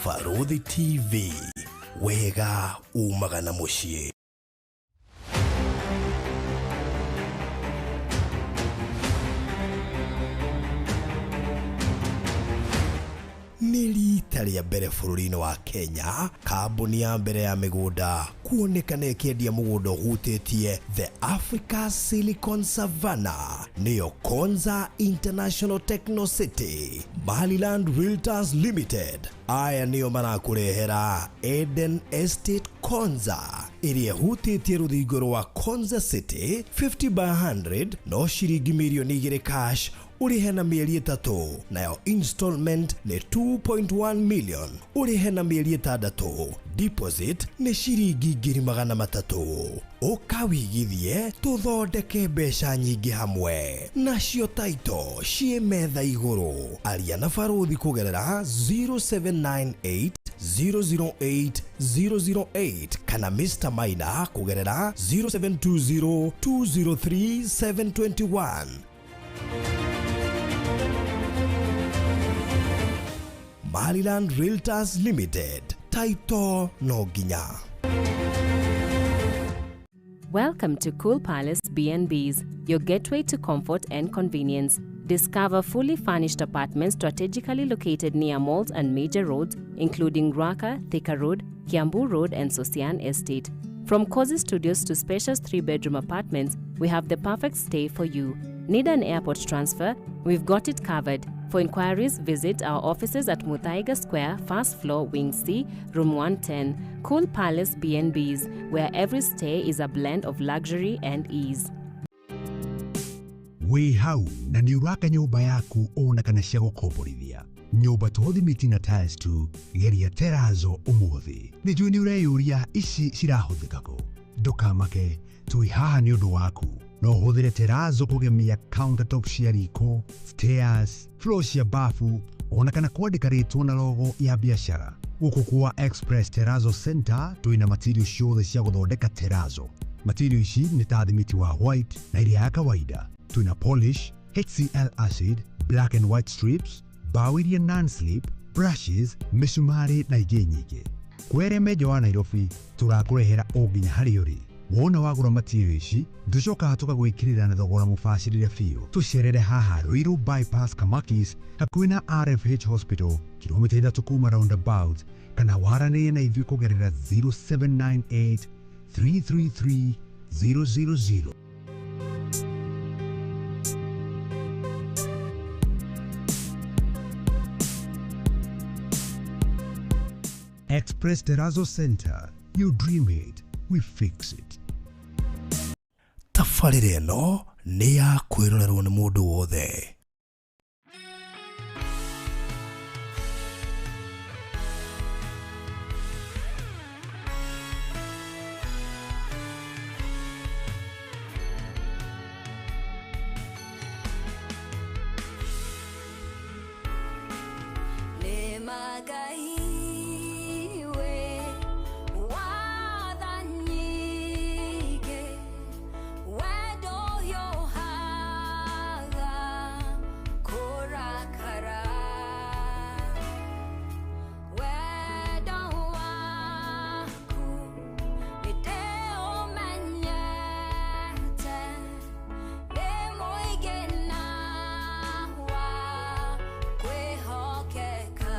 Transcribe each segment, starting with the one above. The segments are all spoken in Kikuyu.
Barũthi TV, wega umaga na mũciĩ. Nĩ rita rĩa mbere bũrũri-inĩ wa Kenya kambuni ya mbere ya mĩgũnda kuonekana ĩkĩendia mũgũnda ũhutĩtie The Africa Silicon Savannah, nĩyo Konza International Techno City. Maryland Realtors Limited aya nĩo marakũrehera Eden Estate Konza, ĩrĩa ĩhutĩtie rũthingo rwa Konza City 50 by 100, no ciringi mirioni 2 cash, ũrĩhe na mĩeri 3, nayo installment nĩ 2.1 million, ũrĩhe na mĩeri 6, deposit nĩ ciringi 300,000. Ũka wigithie tũthondeke mbeca nyingĩ hamwe, nacio taito ciĩ metha igũrũ. Aria na barũthi kũgerera 0798 008 008 kana Mr Maina kũgerera 0720 203 721. Maryland Realtors Limited, taito no nginya. Welcome to Cool Palace B&Bs, your gateway to comfort and convenience. Discover fully furnished apartments strategically located near malls and major roads, including Ruaka, Thika Road, Kiambu Road, and Sosian Estate. From cozy studios to spacious 3-bedroom apartments, we have the perfect stay for you. Need an airport transfer? We've got it covered. For inquiries, visit our offices at Muthaiga Square, first floor, Wing C, Room 110. Cool Palace B&Bs, where every stay is a blend of luxury and ease. Wĩ hau na nĩ ũraka nyũmba yaku ona kana cia gũkomborithia, nyũmba to thimiti na tiles tu, geria terazo ũmũthĩ. Nĩ njũĩ nĩ ũreyũria ici cirahũthĩka kũ. Ndũkamake, twĩ haha nĩ ũndũ waku. No ũhũthĩre terazo kũgemia countertop cia riko, stairs, floor cia bafu, ona kana kwandĩka rĩtwa na logo ya biacara. Gũkũ kwa Express Terazo Center twĩna material ciothe cia gũthondeka terazo. Material ici nĩ ta thimiti wa white na iria ya kawaida. Twĩna polish, HCl acid, black and white strips, mbaũ iria non-slip, brushes, mĩcumarĩ na ingĩ nyingĩ. Kwere menjo wa Nairobi tũrakũrehera o nginya harĩa ũrĩ. Wona wagũra material ici, tũcokaga tũgagwĩkĩrĩra na thogora mũbacĩrĩre biũ. Tũcerere haha Ruiru Bypass, Kamakis, hakuhĩ na RFH Hospital, kilomita 3 kuma roundabout, kana waranĩrie na ithuĩ kũgerera 0798 333 000. Express Terrazzo Center. You dream it, we fix it. Tabarĩra ĩno nĩ ya kwĩrorerwo nĩ mũndũ wothe. Nĩmagaiwe wathanyige wendo ũhiũhaga kũrakara, wendo waku nĩndĩũmenyete, nĩ mũingĩ na wa kwĩhokeka.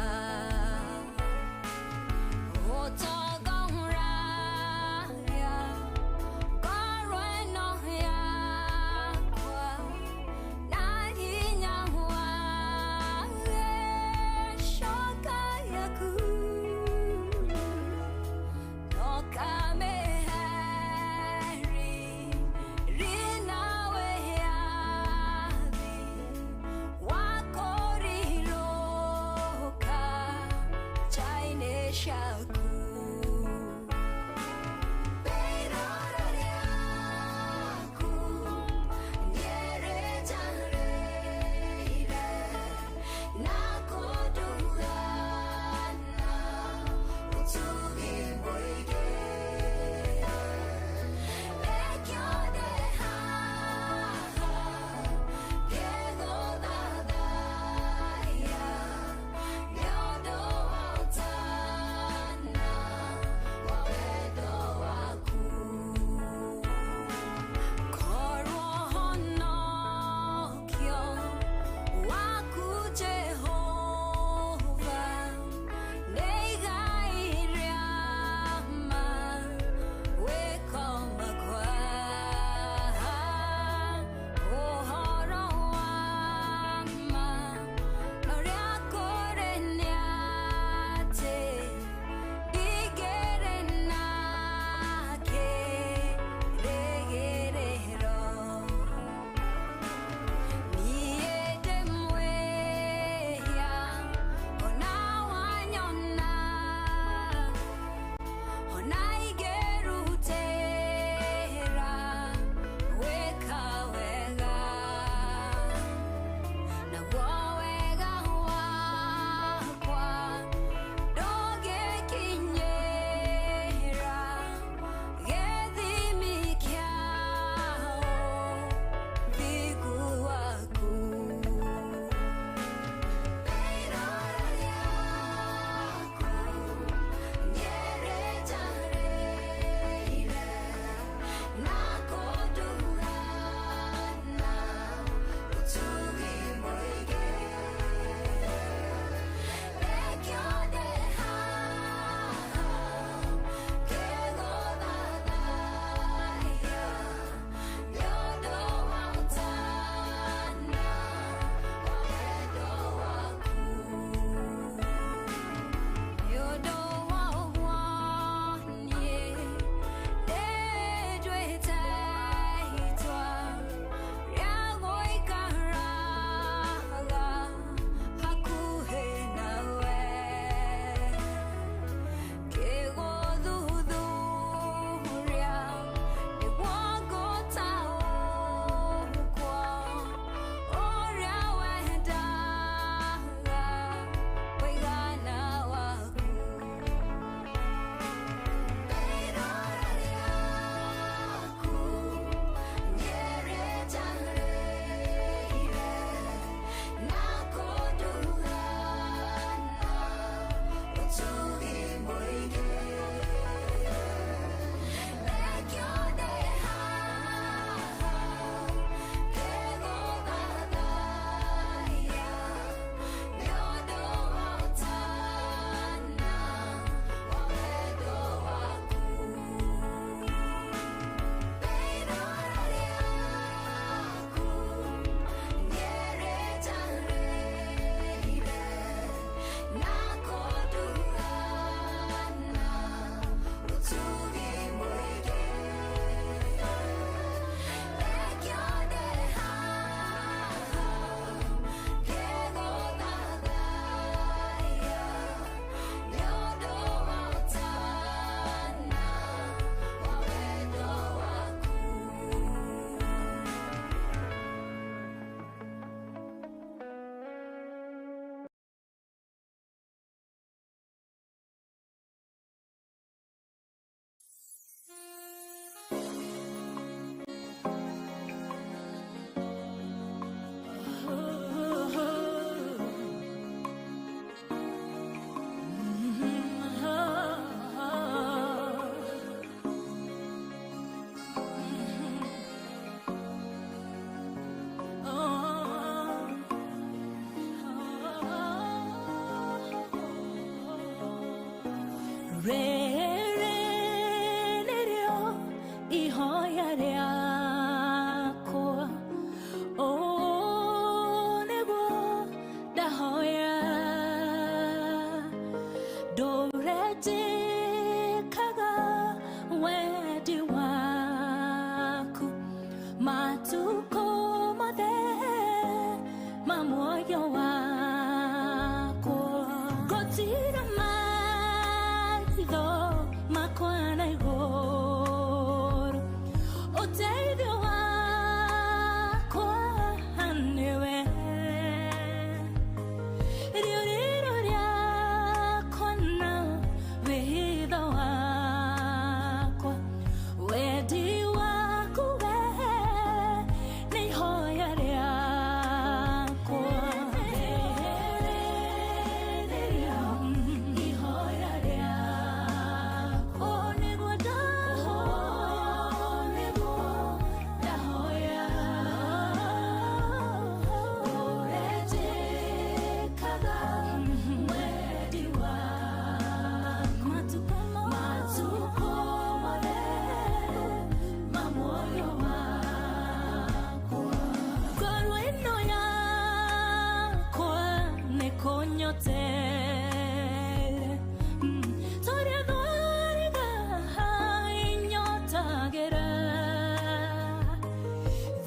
Ndĩrũmagĩra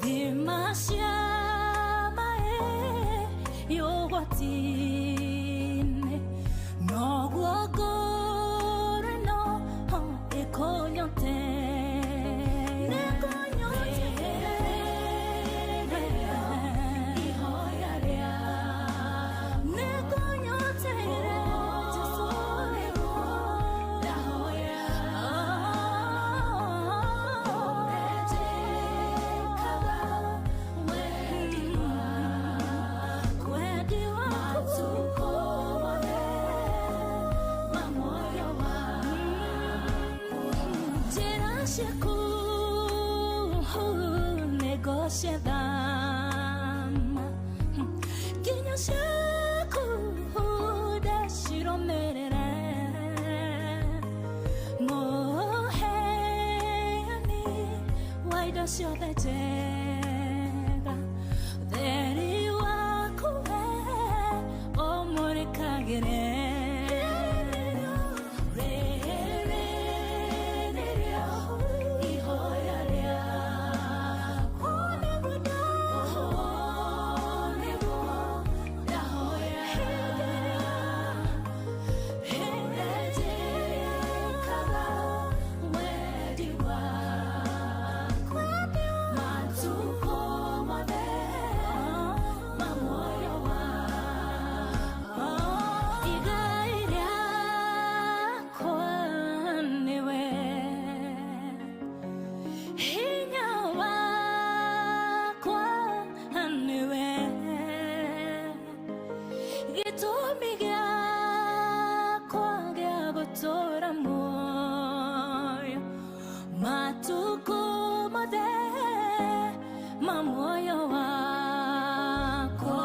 thima cia maĩ ũgwati-inĩ, noguo ngoro ĩno ĩkũnyotera. Nĩkũnyotera, Jesũ nĩguo ndahoya. Njĩra ciaku nĩngũciethama, nginya ciaku ndacirũmĩrĩre. Mũheani wa indo ciothe njega, ũtheri waku we ũmũrĩkagĩre. Rĩrĩ nĩrĩo ihoya rĩakwa, nĩguo ndahoya. Hĩndĩ njĩkaga wendi waku, matukũ mothe ma muoyo wakwa. Igai rĩakwa nĩwe, hinya wakwa nĩwe, gĩtũmi gĩakwa gĩa gũtũũra muoyo matukũ mothe ma muoyo wakwa.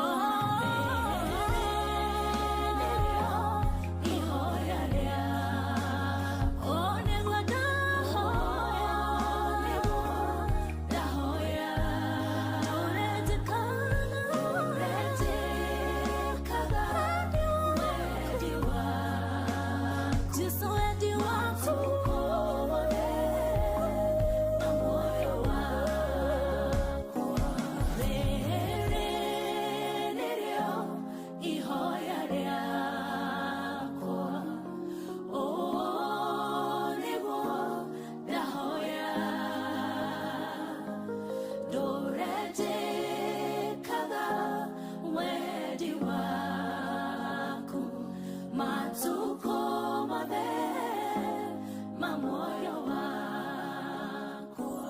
Ihoya rĩakwa nĩguo ndahoya, nĩguo ndahoya. Ndũrenjĩkaga wendi waku, Jesũ wendi waku ma muoyo wakwa. Rĩrĩ nĩrĩo ihoya rĩakwa, ũũ nĩguo ndahoya. Ndũrenjĩkaga wendi waku, matukũ mothe ma muoyo wakwa.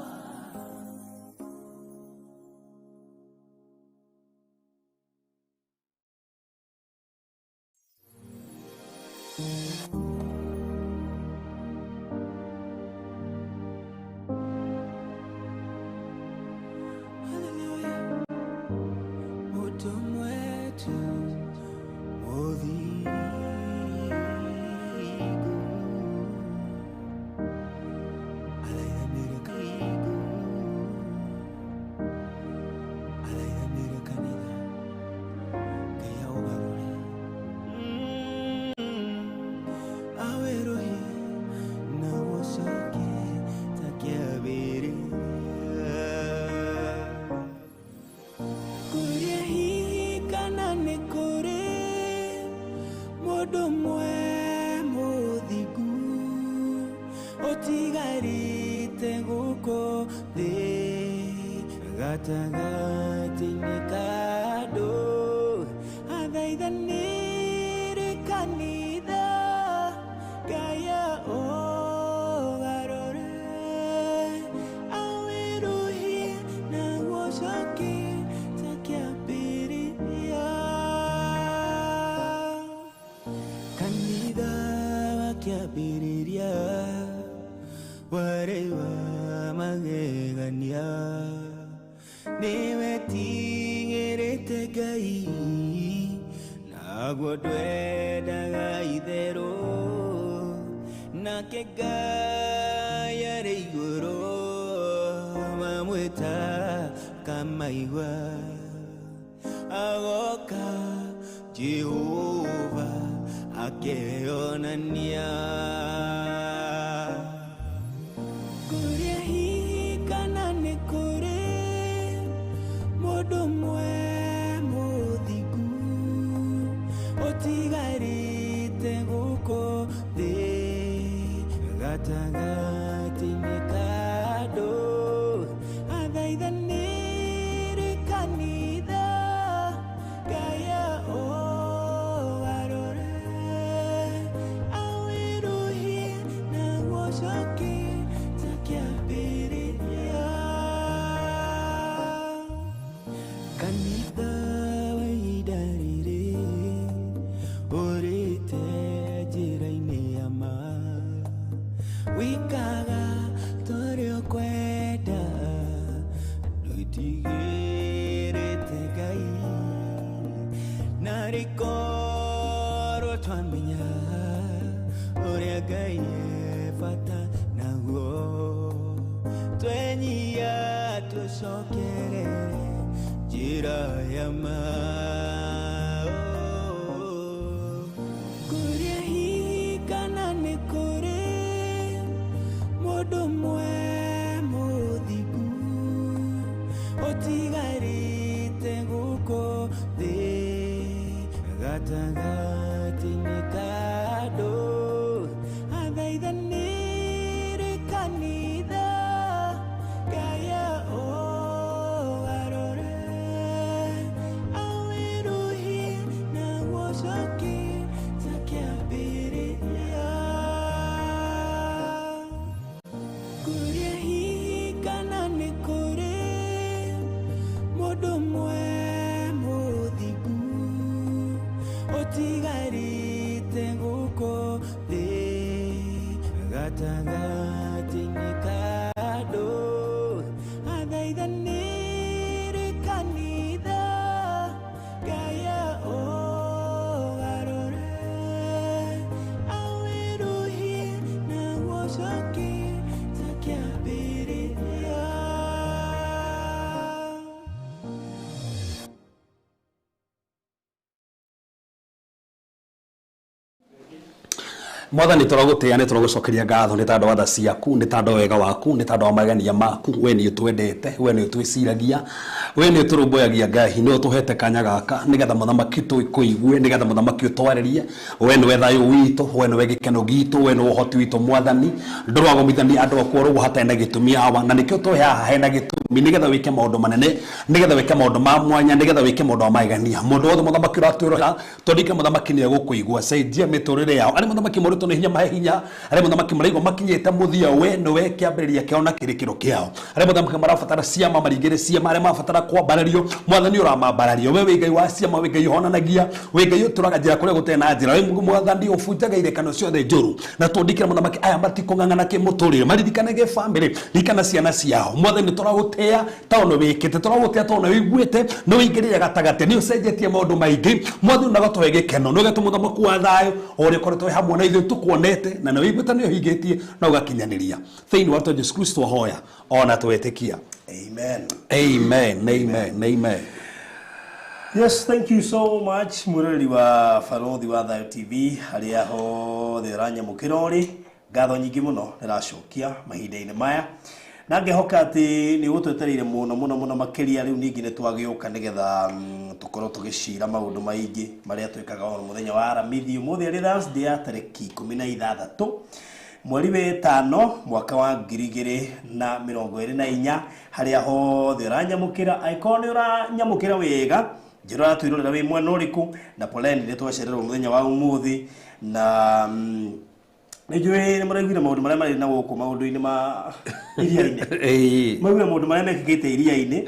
Hallelujah. Moto mwetu muthingu Alaithanĩre kanitha Ngai aũgarũre awerũhie na gũcoke ta kĩambĩrĩria. Kũrĩa hihi kana nĩ kũrĩ mũndũ ũmwe mũthingu ũtigarĩte gũkũ thĩ gatagatĩ-inĩ ka andũ, athaithanĩre kanitha Ngai aũgarũre awerũhie na gũcoke ta kĩambĩrĩria. Kanitha wa kĩambĩrĩria warĩ wa magegania, nĩwetigĩrĩte Ngai naguo ndwendaga itherũ, nake Ngai arĩ igũrũ mamwĩta kamaigua agoka Jehova akeyonania. Kũrĩa hihi Tũcokerere njĩra ya ma. Kũrĩa hihi kana nĩ kũrĩ mũndũ ũmwe mũthingu ũtigarĩte gũkũ thĩ gatagatĩ-inĩ ka andũ athaithanĩre kanitha Ngai ũgarũre awĩruhie na gũcokie ta kĩambĩrĩria. Kũrĩa hihi kana nĩ kũrĩ mũndũ ũmwe mũthingu ũtigarĩte gũkũ thĩ gatagatĩ-inĩ ka andũ athaithanĩre kanitha Ngai ũgarũre awĩruhie na gũcokie ta kĩambĩrĩria. Mwathani tũragũtĩĩa nĩ tũragũcokeria ngatho nĩ tondũ wa tha ciaku nĩ tondũ wa wega waku nĩ tondũ wa magenia maku. We nĩ ũtwendete, we nĩ ũtwĩciragia, we nĩ ũtũrũmbũyagia. Ngai nĩ ũtũhete kanya gaka nĩgetha mũthamaki tũkũigue, nĩgetha mũthamaki ũtwarĩrie. We nĩwe thayũ witũ, we nĩwe gĩkeno gitũ, we nĩwe ũhoti witũ. Mwathani ndũragomithania andũ aku oro ũguo hatarĩ na gĩtũmi hawa, na nĩkĩo tũĩ haha hena gĩtũmi, nĩgetha wĩke maũndũ manene, nĩgetha wĩke maũndũ ma mwanya, nĩgetha wĩke maũndũ ma magegania. Mũndũ wothe mũthamaki ũratwĩrora tondike mũthamaki nĩ egũkũigua. Cenjia mĩtũrĩre yao. Arĩa mũthamaki morĩtwo nĩ hinya mahe hinya, arĩa mũthamaki maraigua makinyĩte mũthia, we nĩwe kĩambĩrĩria kĩao na kĩrĩkĩro kĩao. Arĩa mũthamaki marabatara ciama maringĩre ciama, arĩa marabatara kwambarario mwathani ũramambarario. We wĩ Ngai wa ciama, wĩ Ngai ũhonanagia, wĩ Ngai ũtũraga njĩra kũrĩa gũtarĩ na njĩra, wĩ mwathani ũbunjaga irekano ciothe njũru. Na twandĩkĩra mũthamaki aya matikũng'ang'ana kĩmũtũrĩre, maririkane gĩbamĩrĩ, ririkana ciana ciao. Mwathani tũragũtĩĩa tondũ nĩ wĩkĩte, tũragũtĩĩa tondũ nĩ wĩiguĩte, nĩ wĩingĩrĩire gatagatĩ, nĩ ũcenjetie maũndũ maingĩ. Mwathani ũgatũhe gĩkeno, nĩ ũgetwo mũthamaki wa thayũ, o ũrĩa ũkoretwo wĩ hamwe na ithuĩ tũkuonete na nĩ wĩiguĩte, nĩ ũhingĩtie na ũgakinyanĩria. Thĩinĩ wa Jesu Kristo ahoya ona twetĩkia. Amen. Amen, amen, amen. Yes, thank you so much mwĩroreri wa Barothi wa Thayo TV harĩa hothe ũranyamũkĩra ũrĩ. Ngatho nyingĩ mũno ndĩracokia mahinda-inĩ maya na ngehoka atĩ nĩ ũgũtwetereire mũno mũno mũno makĩria. Rĩu ningĩ nĩ twagĩũka nĩgetha tũkorwo tũgĩcira maũndũ maingĩ marĩa twĩkaga o mũthenya wa Aramithi. Ũmũthĩ arĩ Thursday ya tarĩki 16 mweri wetano mwaka wa 2024. Harĩa hothe ũranyamũkĩra, angĩkorwo nĩ ũranyamũkĩra wega, njĩra ũratwĩrorera wĩ mwena ũrĩkũ, na poleni nĩ twacererwo mũthenya wa ũmũthĩ. Na nĩ njũĩ nĩ mũraiguire maũndũ marĩa marĩ na gũkũ maũndũ-inĩ ma iria-inĩ. Mwaiguire maũndũ marĩa mekĩkĩte iria-inĩ,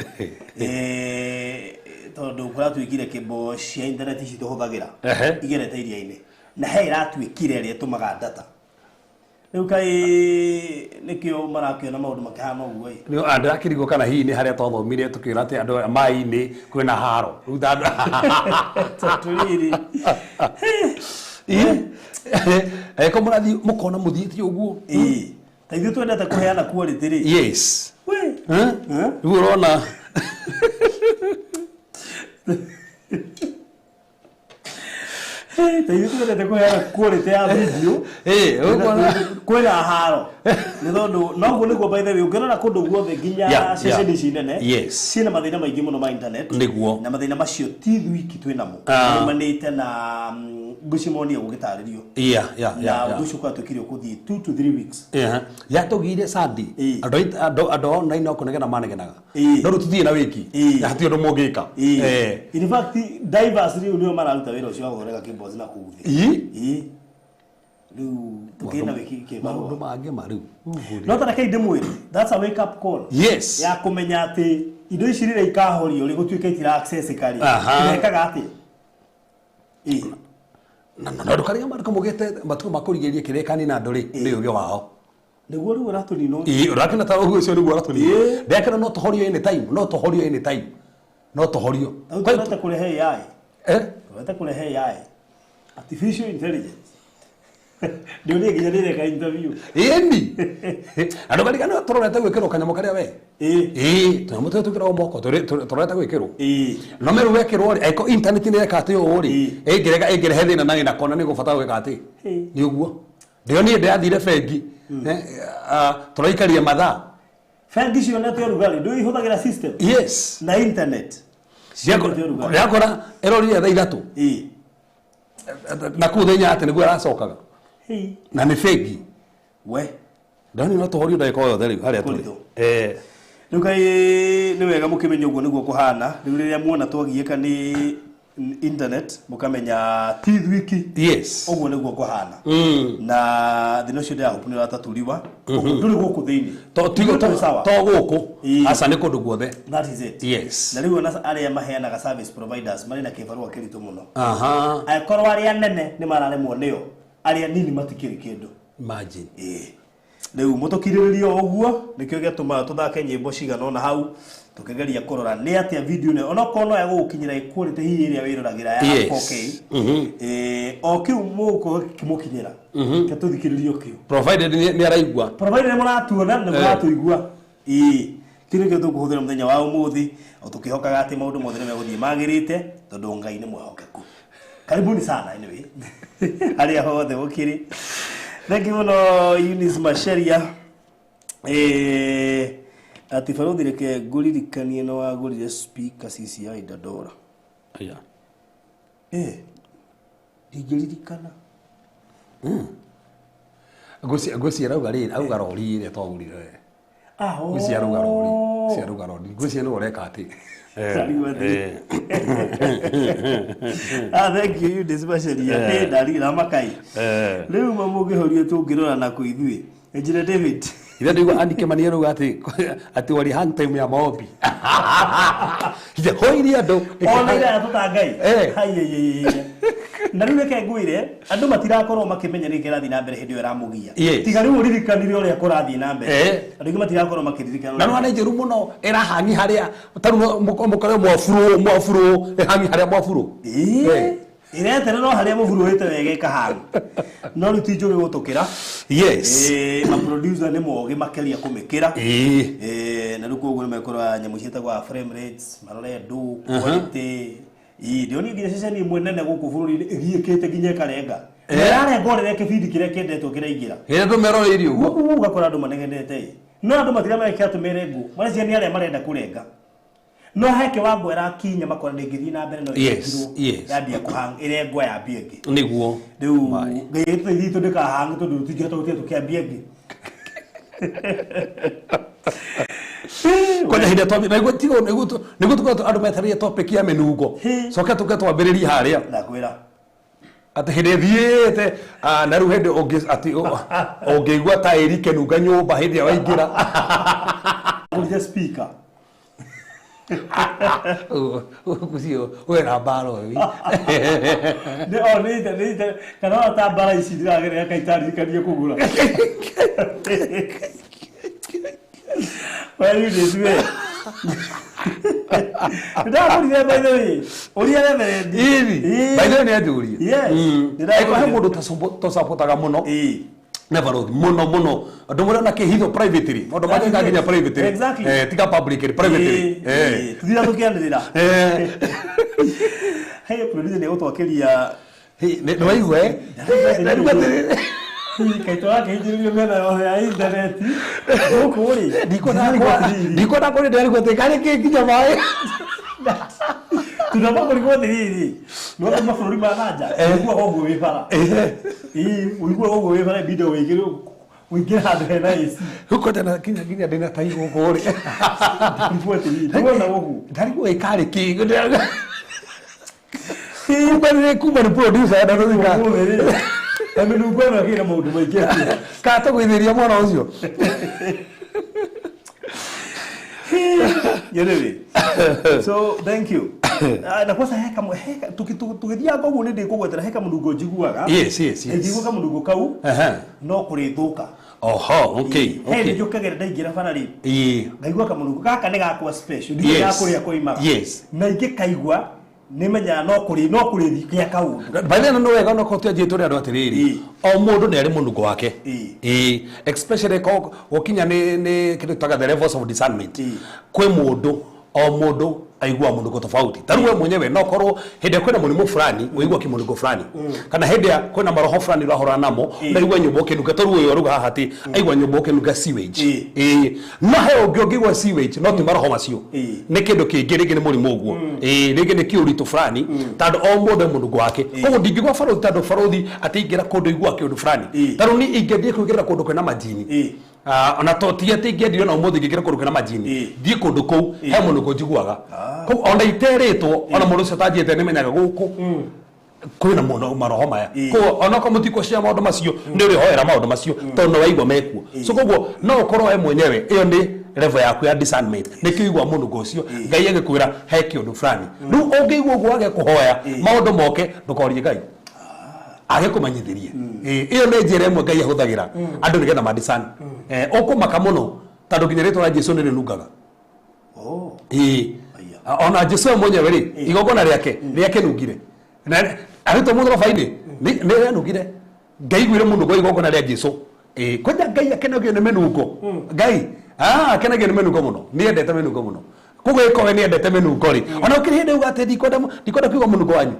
tondũ kũratuĩkire kĩmbo cia intaneti ici tũhũthagĩra igerete iria-inĩ, na he ĩratuĩkire ĩrĩa ĩtũmaga data. Rĩu kaĩ nĩkĩo marakĩona maũndũ makĩhana ũguo ĩ. Ndĩrakĩrigwo kana hihi nĩ harĩa twathomire tũkĩra atĩ andũ aya maĩ-inĩ kwĩna haro. Rĩu Tondũ rĩrĩ angĩkorwo mũrathiĩ mũkona mũthiĩte ũguo. Ĩĩ, ta ithuĩ twendete kũheana quality rĩ. Yes. We. Eh? Rĩu ũrona Ta ithuĩ twendete kũheana quality ya video. Ũkona kwĩna haro nĩ tondũ noguo nĩguo, by the way, ũngĩrora kũndũ guothe nginya ceceni ici nene ciĩna mathĩna maingĩ mũno ma internet. Nĩguo. Na mathĩna macio ti ithuiki twĩnamo, maumanĩte na ngũcimonia gũgĩtarĩrio na ũndũ ũcio kwatuĩkire ũkũthiĩ 2 to 3 weeks. Yatũgĩire sandi. Andũ online no kũnegena manegenaga, no rĩu tũthiĩ na wĩki na hatirĩ ũndũ mũngĩka. In fact, divers rĩu nĩo mararuta wĩra ũcio wa gũthondeka cables na kũu thĩ. Ĩĩ. Rĩu tũkĩna wĩki Maũndũ mangĩ ma rĩu. No ta reke ndĩmwĩre, that's a wake up call ya kũmenya atĩ indo ici rĩrĩa ikahorio rĩ gũtuĩke itira access karĩ irekaga atĩa. Ĩĩ. Na na ndũkarĩa mandĩko mũgĩte matukũ ma kũrigĩrĩria kĩrĩa kanina andũ rĩ nĩ ũgĩ wao. Nĩguo rĩu ũratũnina. Ĩĩ, ũrakĩona ta ũguo ũcio nĩguo ũratũnina. Ndĩrakĩona no tũhorio anytime, no tũhorio anytime, no tũhorio. Rĩu tũrete kũrehe AI. Eh? Tũrete kũrehe AI, artificial intelligence. Ndĩũrie nginya ndĩreka interview. Ĩni andå karigana tårorete gwä kä rwo kanyamå karä a we. Ĩĩ. Ä tånyamå tå twä kä rwo moko tårorete gwä kä rwo. Ĩĩ. No meru wekä rwo rä aiko internet nä reka atä å rä ĩngĩrega ĩngĩrehe thĩna na ĩna kona nĩ gũbatara gwĩka atĩ nĩ ũguo ndĩo niĩ ndĩrathire bengi. Tũraikaria mathaa. Bengi cionete ũrugarĩ, ndũĩ ihũthagĩra system Yes. na internet. Cionete ũrugarĩ. Ndĩrakora ĩrorire thaa 3. Ĩĩ. Na kũu thĩnya atĩ nĩguo ĩracokaga. Hĩ. Na nĩ bengi. We. Ndani no tũhorio ndagĩka o yothe rĩu harĩa tũrĩ. Kũritũ. Rĩu kaĩ nĩ wega mũkĩmenye ũguo nĩguo kũhana. Rĩu rĩrĩa muona twagiĩka nĩ internet mũkamenya ti thwiki. Yes. Ũguo nĩguo kũhana. Na thĩna ũcio ndĩrahope nĩ ũratatũriwa. Ũguo ndũrĩ gũkũ thĩinĩ. To tigo Ndũrĩ sawa. to gũkũ. Ĩĩ. Aca nĩ kũndũ guothe. That is it. Yes. Na rĩu ona arĩa maheanaga service providers marĩ na kĩbarũa kĩritũ mũno. Aha. Angĩkorwo arĩa nene nĩ mararemwo nĩo, arĩa nini matikĩrĩ kĩndũ. Imagine. Ĩĩ. Rĩu mũtũkirĩrĩrie o ũguo nĩkĩo gĩatũmaga tũthake nyĩmbo cigana ũna hau tũkĩgeria kũrora nĩ atĩa video ĩno onokorwo no yagũgũkinyĩra ĩ quality hihi ĩrĩa wĩroragĩra ya Yes. 4K. Ĩĩ, o kĩu mũgũkorwo kĩmũkinyĩra ke tũthikĩrĩrie o kĩu. Provided nĩ araigua. Provided nĩ mũratuona na mũratũigua. Ĩĩ, kĩu nĩkĩo tũkũhũthĩra mũthenya wa ũmũthĩ o tũkĩhokaga atĩ maũndũ mothe nĩ megũthiĩ magĩrĩte tondũ Ngai nĩ mwĩhokeku. Karibuni sana anyway harĩa hothe mũkĩrĩ. Thank you mũno Eunice Macharia. Atĩ barothi reke ngũririkanie nĩ wagũrire speaker CCI Dandora. Aya. Ndingĩririkana. Ngwĩciria arauga rĩrĩ auga rori ĩrĩa twagũrire we. Ah, oh. Ngwĩciria arauga rori. Ngwĩciria arauga rori. Ngwĩciria nĩwe ũreka atĩ. Ndarigwo atĩrĩ. Ah, thank you Eunice Macharia. Ndarira makai. Rĩu ma mũngĩhorio tũngĩrora na kũ ithuĩ. Engineer David. Ithe ndĩigua Andy Kimani arauga atĩ wali hang time ya maombi. Ithe hoirie andũ. Ona ira tũta Ngai. Eh. Hai. Na rĩu reke ngwĩre andũ matirakorwo makĩmenya nĩkĩ kĩrathiĩ na mbere hĩndĩ ĩyo ĩramũgia. Yes. Tiga rĩu ũririkanire ũrĩa kũrathiĩ na mbere. Eh. Andũ aingĩ matirakorwo makĩririkana. Na nĩ njũru mũno ĩrahangi harĩa tarĩu mũkore mwaburu mwaburu ĩhangi harĩa mwaburu. Ĩĩ. Ĩreterera o harĩa mũburuhĩte wega ĩkahanga. No rĩu ti njũgĩ gũtũkĩra. Yes. Ma producer nĩ mogĩ makĩria kũmĩkĩra. Ĩĩ. Na rĩu koguo nĩ mekũrora nyamũ ciĩtagwo frame rates, marore andũ, quality. Ĩĩ, ndĩronire nginya ceceni ĩmwe nene gũkũ bũrũri-inĩ ĩgiĩkĩte nginya ĩkarenga. Eh. Ĩrarenga o rĩrĩa kĩbindi kĩrĩa kĩendetwo kĩraingĩra. Hĩndĩ andũ meroreirie ũguo. Ũguo ũgakora andũ manegenete ĩ. No andũ matiramenya atĩ mere ngũ. Mareciria nĩ arĩa marenda kũrenga. No he kĩwango ĩrakinya makora ndĩngĩthiĩ na mbere no Yes, ĩrengirwo. yes. Yambia kũhang ĩrengwo yambie ĩngĩ. Nĩguo. Rĩu Mai. Ngai ĩtũteithie tondũ ndĩkahang tondũ tũtingĩhota gũtiga tũkĩambia ĩngĩ. Kwanja hĩndĩ twambi nĩguo tigo nĩguo nĩguo tũkoretwo andũ metereire topic ya mĩnungo. Hĩ. Coke tũke twambĩrĩrie harĩa. Ndakwĩra. Atĩ hĩndĩ ĩthiĩte na rĩu hĩndĩ ũngĩ atĩ ũngĩigua ta ĩri kĩnunga nyũmba hĩndĩ ĩrĩa waingĩra. Ngũrire speaker. Ũcio wĩna mbara ũyũ. Nĩ o nĩ kana ona ta mbara ici ndĩragerera kaitaririkanie kũgũra. We Eunice we. Ndagũrire by the way. Ũria Reverend. Ĩni. Ĩĩ. By the way nĩ anjũrie. Yes. Angĩkorwo he mũndũ tũcapotaga mũno. Ĩĩ. Nĩ barothi mũno mũno andũ mũrĩa na kĩhitho privately maũndũ mangĩka nginya privately. Exactly. Tiga publicly, privately. Ĩĩ, tũthira tũkĩanĩrĩra. Eh. Hey, producer nĩ egũtwakĩria. Nĩ waigua eh? Kaitũ akĩhingĩrĩrio mĩena yothe ya intaneti gũkũ rĩ Ndikwenda kũrĩ ndĩrarigwo atĩ karĩ kĩ nginya maĩ. Tunamba kũrigwo atĩrĩrĩ nĩ wathiĩ mabũrũri ma nanja ũiguaga ũguo wĩ bara. Ĩĩ, ũiguaga ũguo wĩ bara ibindi ũingĩre handũ hena AC. Rĩu na nginya ndĩna tai gũkũ rĩ. Ndarigwo atĩrĩrĩ ndĩrona ũguo. Ndarigwo ĩ karĩ kĩ. Kumba nĩ kumba nĩ producer enda tũthika. Ũmũthĩ rĩ na mĩnungo ĩno ĩkĩrĩ na maũndũ maingĩ atĩa. Kana tũgũithĩria mwana ũcio. Anyway, so thank you. Na kwanza heka heka tũgĩthianga ũguo nĩ ndĩkũgwetera heka mũnungo njiguaga. Yes. Ngĩigua kamũnungo kau Aha. no kũrĩthũka. Oho, okay, He okay. nĩ njũkagĩra ndaingĩra bara rĩ Ĩĩ. ngaigua kamũnungo gaka nĩ gakwa special ndiũĩ Yes. ga kũrĩa koimaga. Yes. Na ingĩkaigua Nĩmenyaga no kũrĩ no kũrĩ gĩa kaũndũ. By the way, no wega no kotia njĩtũ rĩa andũ atĩrĩrĩ, o mũndũ nĩ arĩ mũnungo wake. Ĩĩ, especially gũkinya nĩ kĩndũ tũtaga the levels of discernment. Kwĩ mũndũ, o mũndũ aiguaga mũnungo tofauti. Ta rĩu we mwenyewe no korwo hĩndĩ ĩrĩa kwĩna mũrimũ fulani ũigua kĩmũnungo fulani, kana hĩndĩ ĩrĩa kwĩna maroho fulani ũrahũrana namo ũraigua nyũmba ũkĩnunga. Ta rĩu ũyũ aruga haha atĩ aigua nyũmba ũkĩnunga sewage. Ĩĩ, no he ũngĩ ũngĩigua sewage no ti maroho macio, nĩ kĩndũ kĩngĩ, rĩngĩ nĩ mũrimũ ũguo. Ĩĩ, rĩngĩ nĩ kĩũritũ fulani, tondũ o mũndũ e mũnungo wake. Koguo ndingĩgua barothi, tondũ barothi atĩ ingĩra kũndũ igua kĩũndũ fulani. Ta rĩu niĩ ingĩthiĩ kũingĩra kũndũ kwĩna majini, ona to ti atĩ ingĩendio na ũmũthĩ, ingĩingĩra kũndũ kwĩna majini, thiĩ kũndũ kũu he mũnungo njiguaga. Koguo ona iterĩtwo, ona mũndũ ũcio atanjĩte, nĩmenyaga gũkũ kwĩna mũno maroho maya. Koguo onokorwo mũtikũcia maũndũ macio, nĩ ũrĩhoera maũndũ macio tondũ nĩ waigua mekuo. So koguo no ũkorwo we mwenyewe ĩyo nĩ level yaku ya discernment, nĩkĩo igua mũnungo ũcio, Ngai agĩkwĩra he kĩũndũ fulani. Rĩu ũngĩigua ũguo wage kũhoya maũndũ moke, ndũkorie Ngai agĩkũmenyithirie. Ĩyo nĩ njĩra ĩmwe Ngai ahũthagĩra andũ nĩgetha ma discern. Ũkũmaka mũno tondũ nginya rĩtwa rĩa Jesu nĩ rĩnungaga. Ĩĩ, ona Jesu we mwenyewe rĩ, igongona rĩake rĩakĩnungire na arutwo mũtharaba-inĩ nĩ rĩanungire. Ngai iguire mũnungo wa igongona rĩa Jesu. Ĩĩ, kwanja Ngai akenagio nĩ mĩnungo. Ngai akenagio nĩ mĩnungo mũno, nĩ endete mĩnungo mũno. Koguo ĩkorwo we nĩ endete mĩnungo rĩ, ona ũkĩrĩ hĩndĩ uga atĩ ndikwenda ndikwenda kũigua mũnungo wanyu,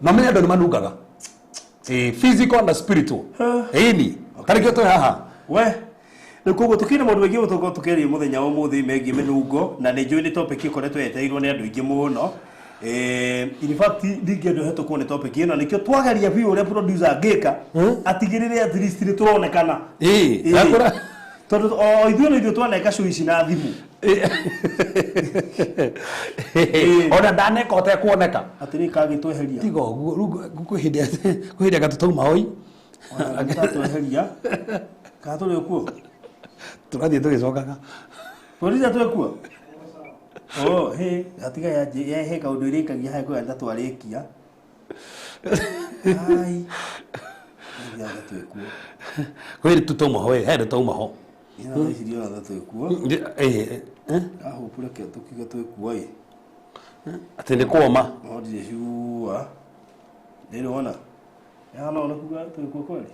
no menye andũ nĩ manungaga. Physical na spiritual. Ĩni tarĩkĩo twĩ haha. We rĩu koguo tũkĩrĩ maũndũ maingĩ tũkorwo tũkĩaria mũthenya wa ũmũthĩ megiĩ mĩnungo, na nĩ njũĩ nĩ topic ĩkoretwo yetereirwo nĩ andũ aingĩ mũno. In fact, ndingĩenda ũhetũkwo nĩ topic ĩno, nĩkĩo twageria biũ ũrĩa producer angĩka atigĩrĩre at least nĩ tũronekana. Ndakũra- Tondũ o ithuĩ no ithuĩ twaneka show ici na thimũ. Ona ndaneka ũtekuoneka. Atĩrĩ, kagĩtweheria. Tiga ũguo rĩu, kwĩ hĩndĩ anga tũtauma hoi. Ona kana tũrĩ okuo. Tũrathiĩ tũgĩcokaga. Producer, twĩ kuo? Oh, he gatiga ya he kaũndũ ĩrĩkagia hae kwĩra twarĩkia. Ai. Nĩathiaga twĩ kuo. Kwĩ hĩndĩ tũtauma ho, he hĩndĩ tũtauma ho. Ĩno ndeciria ona twĩ kuo. Ahũpure ke tũkiuge twĩ kuo ĩ. Atĩ nĩ kuoma. No ndirĩ sure. Ndĩrona. Ya no nĩ kuga twĩ kuo kweli.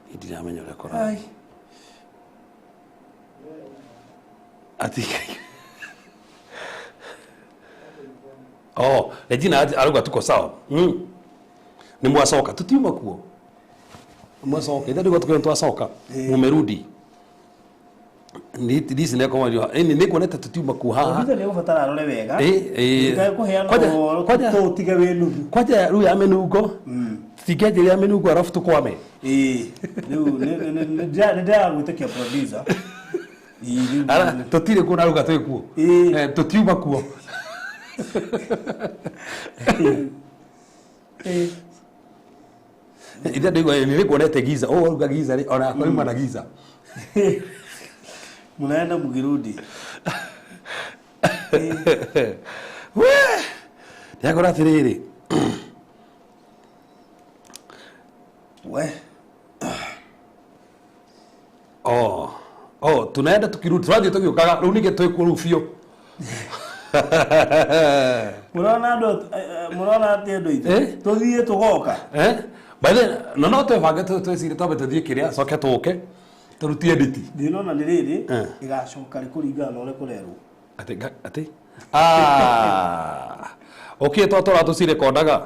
Niĩ ndiramenya ũrĩa kũrathiĩ. Ai. Ati oh, Regina arauga tuko sawa. Nĩ mwacoka, tutiuma kuo. Mwacoka ithe ndiguo tukiona twacoka, mumerudi ndici nekomario ĩni nĩ kuonete tutiuma kuo haha. Producer nĩ ũgũbatara arore wega. Ĩ. Ndikae kũheana ũhoro tũtige wĩ nuthu. Kwanja rĩu ya mĩnungo, tũtingĩanjĩria ya mĩnungo arabu tũkwame. Ĩ, rĩu nĩ ndĩragwĩtĩkia producer. Ĩ, rĩu Tũtirĩ kuo na ruga twĩ kuo. Tũtiuma kuo. Ithe ndiguo nĩ kuonete giza ũũ ruga giza rĩ, ona akwa na giza. Mnaenda mkirudi. We ndakora atĩrĩrĩ. We. Oh, tunaenda tukirudi, turathiĩ tũgĩũkaga rĩu ningĩ twĩ kuo rĩu biũ. Mũrona andũ, mũrona atĩ andũ aitũ tũthiĩ tũgoka. By the way, no twebange twĩcirie twambe tũthiĩ kĩrĩa coke tũke tũrutie edit. Ndinona nĩ rĩrĩ ĩgacoka rĩ kũringana na ũrĩa kũrerwo. Atĩ atĩ okay, twatwara tũcirekondaga.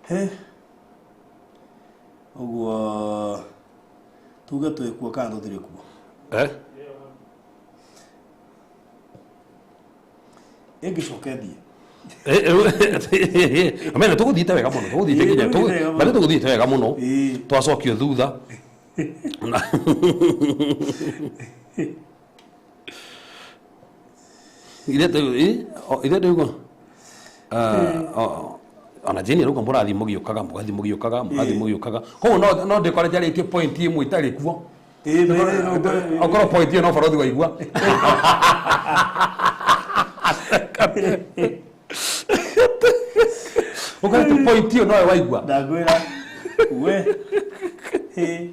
He. Ũguo tuge twĩ kuo kana tũtirĩ kuo? Ĩngĩcoka ĩthiĩ. Amena tũgũthiĩte wega mũno, tũgũthiĩte nginya Ĩĩ, tũgũthiĩte wega mũno. Bado tũgũthiĩte wega mũno, twacokio thutha. Ithe ndĩguo ona Jane arauga mũrathiĩ mũgĩũkaga, mũgathiĩ mũgĩũkaga, mũgathiĩ mũgĩũkaga, koguo no ndĩkore njarĩtie point ĩmwe itarĩ kuo. Okorwo point ĩyo no barothi waigua. Ũkorwo point ĩyo nowe waigua. Ndakwĩra. We he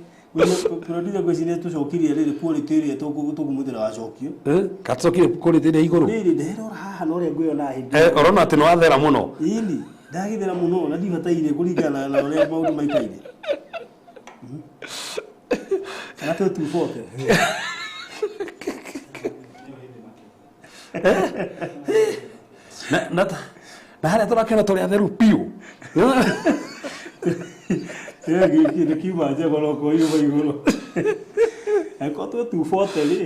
producer ngwĩciria tũcokirie rĩrĩ quality ĩrĩa tũkũmũthĩra wacokio. Katũcokire quality ĩrĩa igũrũ. Rĩrĩ nderora haha na ũrĩa ngwĩona hĩndĩ. Ũrona atĩ nĩ wathera mũno. Ĩni ndagithera mũno na ndibataire kũringana na ũrĩa maũndũ maikaire. Kana twĩ 240. Na harĩa tũrakena tũrĩ atheru piũ. Gĩkĩ nĩ kiuma njegoroko yuma igũrũ. Angĩkorwo twĩ 240 rĩ.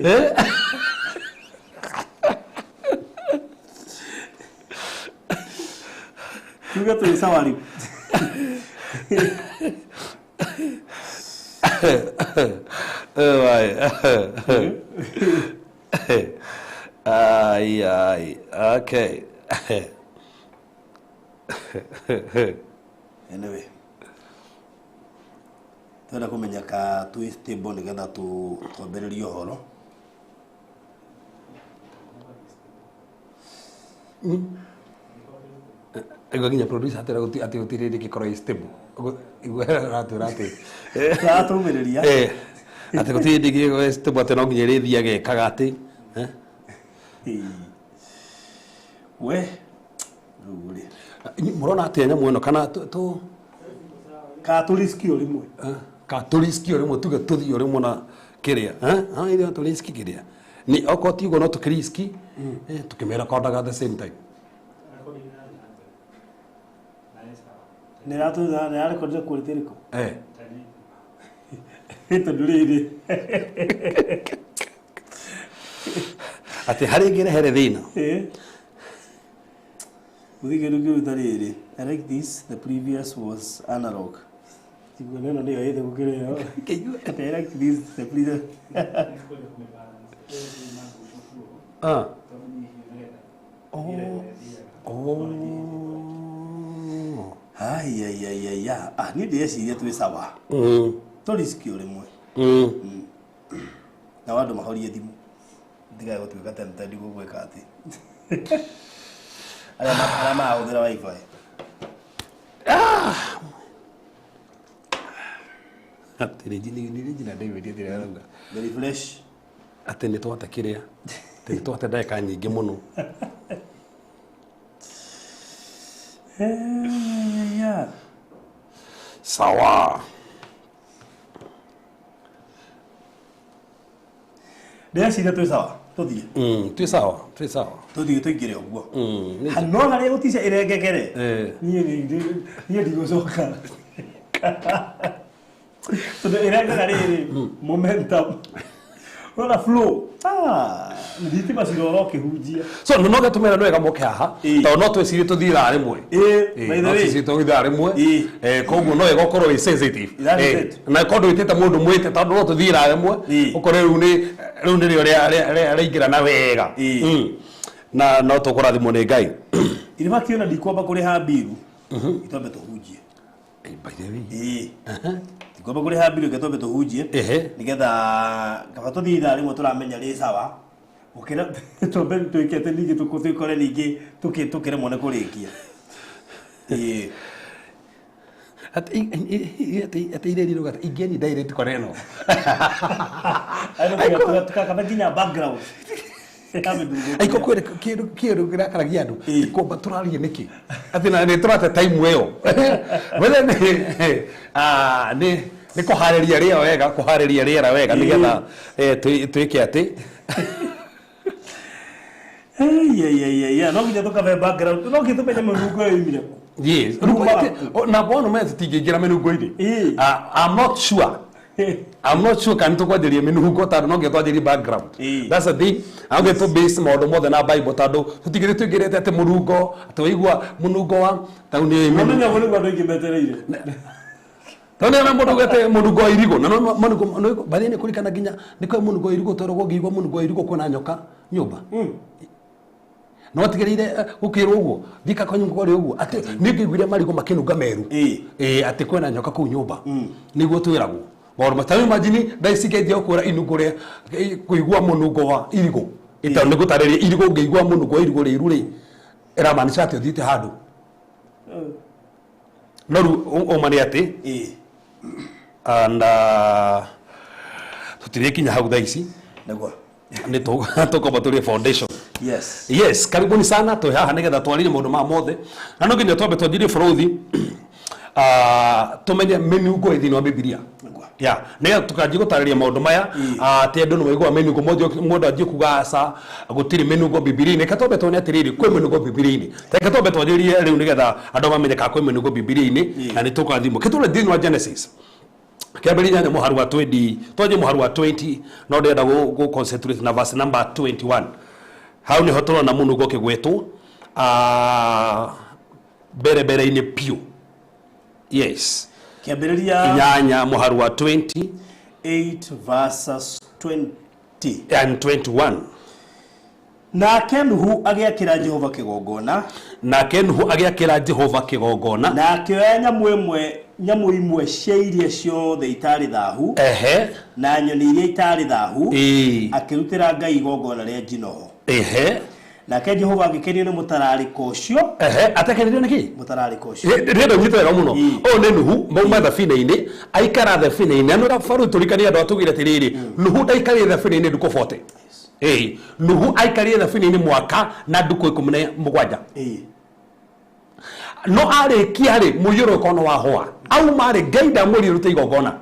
Tuge twĩ sawa rĩu. Ai ai okay. Anyway, twenda kũmenya ka twĩ stable nĩgetha twambĩrĩrie ũhoro. Igua nginya producer atĩra atĩ gũtirĩ hĩndĩ ĩngĩkorwo ĩ stable. Igua aratwĩra atĩ aratũmĩrĩria atĩ gũtirĩ hĩndĩ ĩngĩkorwo ĩ stable, atĩ no nginya ĩrĩthiaga ĩkaga atĩ we rĩu rĩ mũrona atĩa nyamũ ĩno kana tũ ka tũriski o rĩmwe, ka tũriski o rĩmwe, tuge tũthiĩ o rĩmwe na kĩrĩa ithuĩ tũriski kĩrĩa ni okorwo ti ũguo no tũkĩriski tũkĩmĩrekondaga at the same time. Nĩrarekondire quality ĩrĩkũ? Tondũ rĩrĩ atĩ harĩa ĩngĩrehere thĩna. Mũthige kĩndũ kĩu ta rĩrĩ. I like this, the previous was analog. Tiguo neno nĩyo ĩthĩ gũkĩra ĩyo. I like this, the previous. Ai ai ai ai ah niĩ ndĩreciria twĩ sawa. Tũriski o rĩmwe. Na andũ mahorie thimũ. Ndigae gũtuĩka tempted gũgwĩka atĩ. Arĩa marahũthĩra wifi. Atĩ nĩ njina David atĩ arauga. Very fresh. Atĩ nĩ twate kĩrĩa. Atĩ nĩ twate ndagĩka nyingĩ mũno. Sawa. Ndĩreciria twĩ sawa. Tũthiĩ. Twĩ sawa, twĩ sawa. Tũthiĩ tũingĩre ũguo. No harĩa gũtica ĩrengekere. Niĩ ndigũcoka. Tondũ ĩrengaga rĩrĩ momentum. Ũrona flow. Thitima cirora ũkĩhunjia. So no gĩtũmĩra nĩ wega moke haha tondũ no twĩcirie tũthiĩ ithaa rĩmwe. No twĩcirie tũthiĩ ithaa rĩmwe. Koguo no wega ũkorwo wĩ sensitive. Na korwo ndwĩtĩte mũndũ mwĩte tondũ no tũthiĩ ithaa rĩmwe ũkore rĩu nĩrĩo rĩaingĩra na wega. Na no tũkũrathimwo nĩ Ngai. Irĩma kĩona ndikwamba kũrĩha mbiru itwambe tũhunjie. By the way. Ndikwamba kũrĩha mbiru itwambe tũhunjie nĩgetha kaba tũthiĩ ithaa rĩmwe tũramenya rĩ sawa. Gũkĩra twambe twĩke atĩ ningĩ twĩkore ningĩ tũkĩremwo nĩ kũrĩkia. Atĩ ireri rũgata ingĩeni direct kora ĩno. Tukakaba nginya background. Aiko kwĩrĩ kĩndũ kĩrakaragia andũ kwamba tũraria nĩkĩ atĩ na nĩ tũrate time ĩyo wethe nĩ kũharĩria rĩera wega, kũharĩria rĩera wega nĩgetha twĩke atĩ no nginya tũkabe background, no nginya tũmenye mĩnungo ĩyo yumire kũ. Yes, na bono me tũtingĩingĩra mĩnungo-inĩ. I'm not sure. I'm not sure kana tũkwanjĩria mĩnungo tondũ no nginya twanjĩrie background. That's the thing. I'm going to base maũndũ mothe na Bible tondũ tũtingĩthiĩ tũingĩrĩte atĩ mũnungo, atĩ waigua mũnungo wa tau nĩ Mũmenya ũguo nĩguo andũ aingĩ metereire. Tondũ nĩ mũndũ ugĩte mũnungo wa irigũ na no mũnungo bathĩ nĩ kũrikana nginya nĩ kwĩ mũnungo wa irigũ tweragwo ũngĩigua mũnungo wa irigũ kwĩna nyoka nyũmba. No tigĩrĩire gũkĩrwo ũguo thika kwa nyũmba kwarĩ ũguo atĩ nĩ ngĩiguire marigũ makĩnunga meru atĩ kwĩna nyoka kũu nyũmba nĩguo twĩragwo maũndũ matarĩ. Imagine thaa ici ngĩanjia gũkwĩra inungo rĩa kũigua mũnungo wa irigũ ĩtondũ nĩ ngũtarĩria irigũ ũngĩigua mũnungo wa irigũ rĩru rĩ ĩramaanisha atĩ ũthiĩte handũ no rĩu ũma nĩ atĩ And tũtirĩkinya hau thaa ici. Nĩguo. Nĩ tũkwamba tũrĩe foundation. Yes. Yes, karibuni sana, twĩ haha nĩgetha twarire maũndũ maya mothe, na no nginya twambe twanjirie bũrũthi, tũmenye mĩnungo ĩ thĩinĩ wa Bibilia. Nĩguo. Ya nĩgetha tũkanjie gũtarĩria maũndũ maya, atĩ andũ nĩ maiguaga mĩnungo, mũndũ anjie kuga aca, gũtirĩ mĩnungo Bibilia-inĩ. Reke twambe tuone atĩrĩrĩ, kwĩ mĩnungo Bibilia-inĩ. Reke twambe twanjĩrĩrie rĩu nĩgetha andũ mamenye kana kwĩ mĩnungo Bibilia-inĩ, na nĩ tũkathimwo kĩtũre thĩinĩ wa Genesis kĩambĩrĩria 8 mũhari wa 20, twanjie mũhari wa 20, no ndĩrenda gũ concentrate na verse number 21. Hau nĩho tũrona mũnungo ũkĩgwetwo mbere mbere-inĩ piũ. Yes. Kĩambĩrĩria 8 mũhari wa 20. 8 verses 20 and 21. Nake Nuhu agĩakĩra Jehova kĩgongona. Nake Nuhu agĩakĩra Jehova kĩgongona. Na akĩoya nyamũ imwe cia iria ciothe itarĩ thahu, na nyoni iria itarĩ thahu, akĩrutĩra Ngai igongona rĩa njino ho. Nake Jehova agĩkenio nĩ mũtararĩko ũcio. Atakenirio nĩ kĩ? Mũtararĩko ũcio. Ndĩrenda ũnyite wega mũno. Ũyũ nĩ Nuhu, mauma thabina-inĩ, aikara thabina-inĩ. Na nĩ baru tũrikanie andũ atugire atĩrĩrĩ, Nuhu ndaikarire thabina-inĩ ndukũ 40. Nuhu aikarire thabina-inĩ mwaka na ndukũ 17. No arĩkia rĩ, mũiyũro ũkorwo wahũa. Auma rĩ, Ngai ndamwĩrire rute igongona.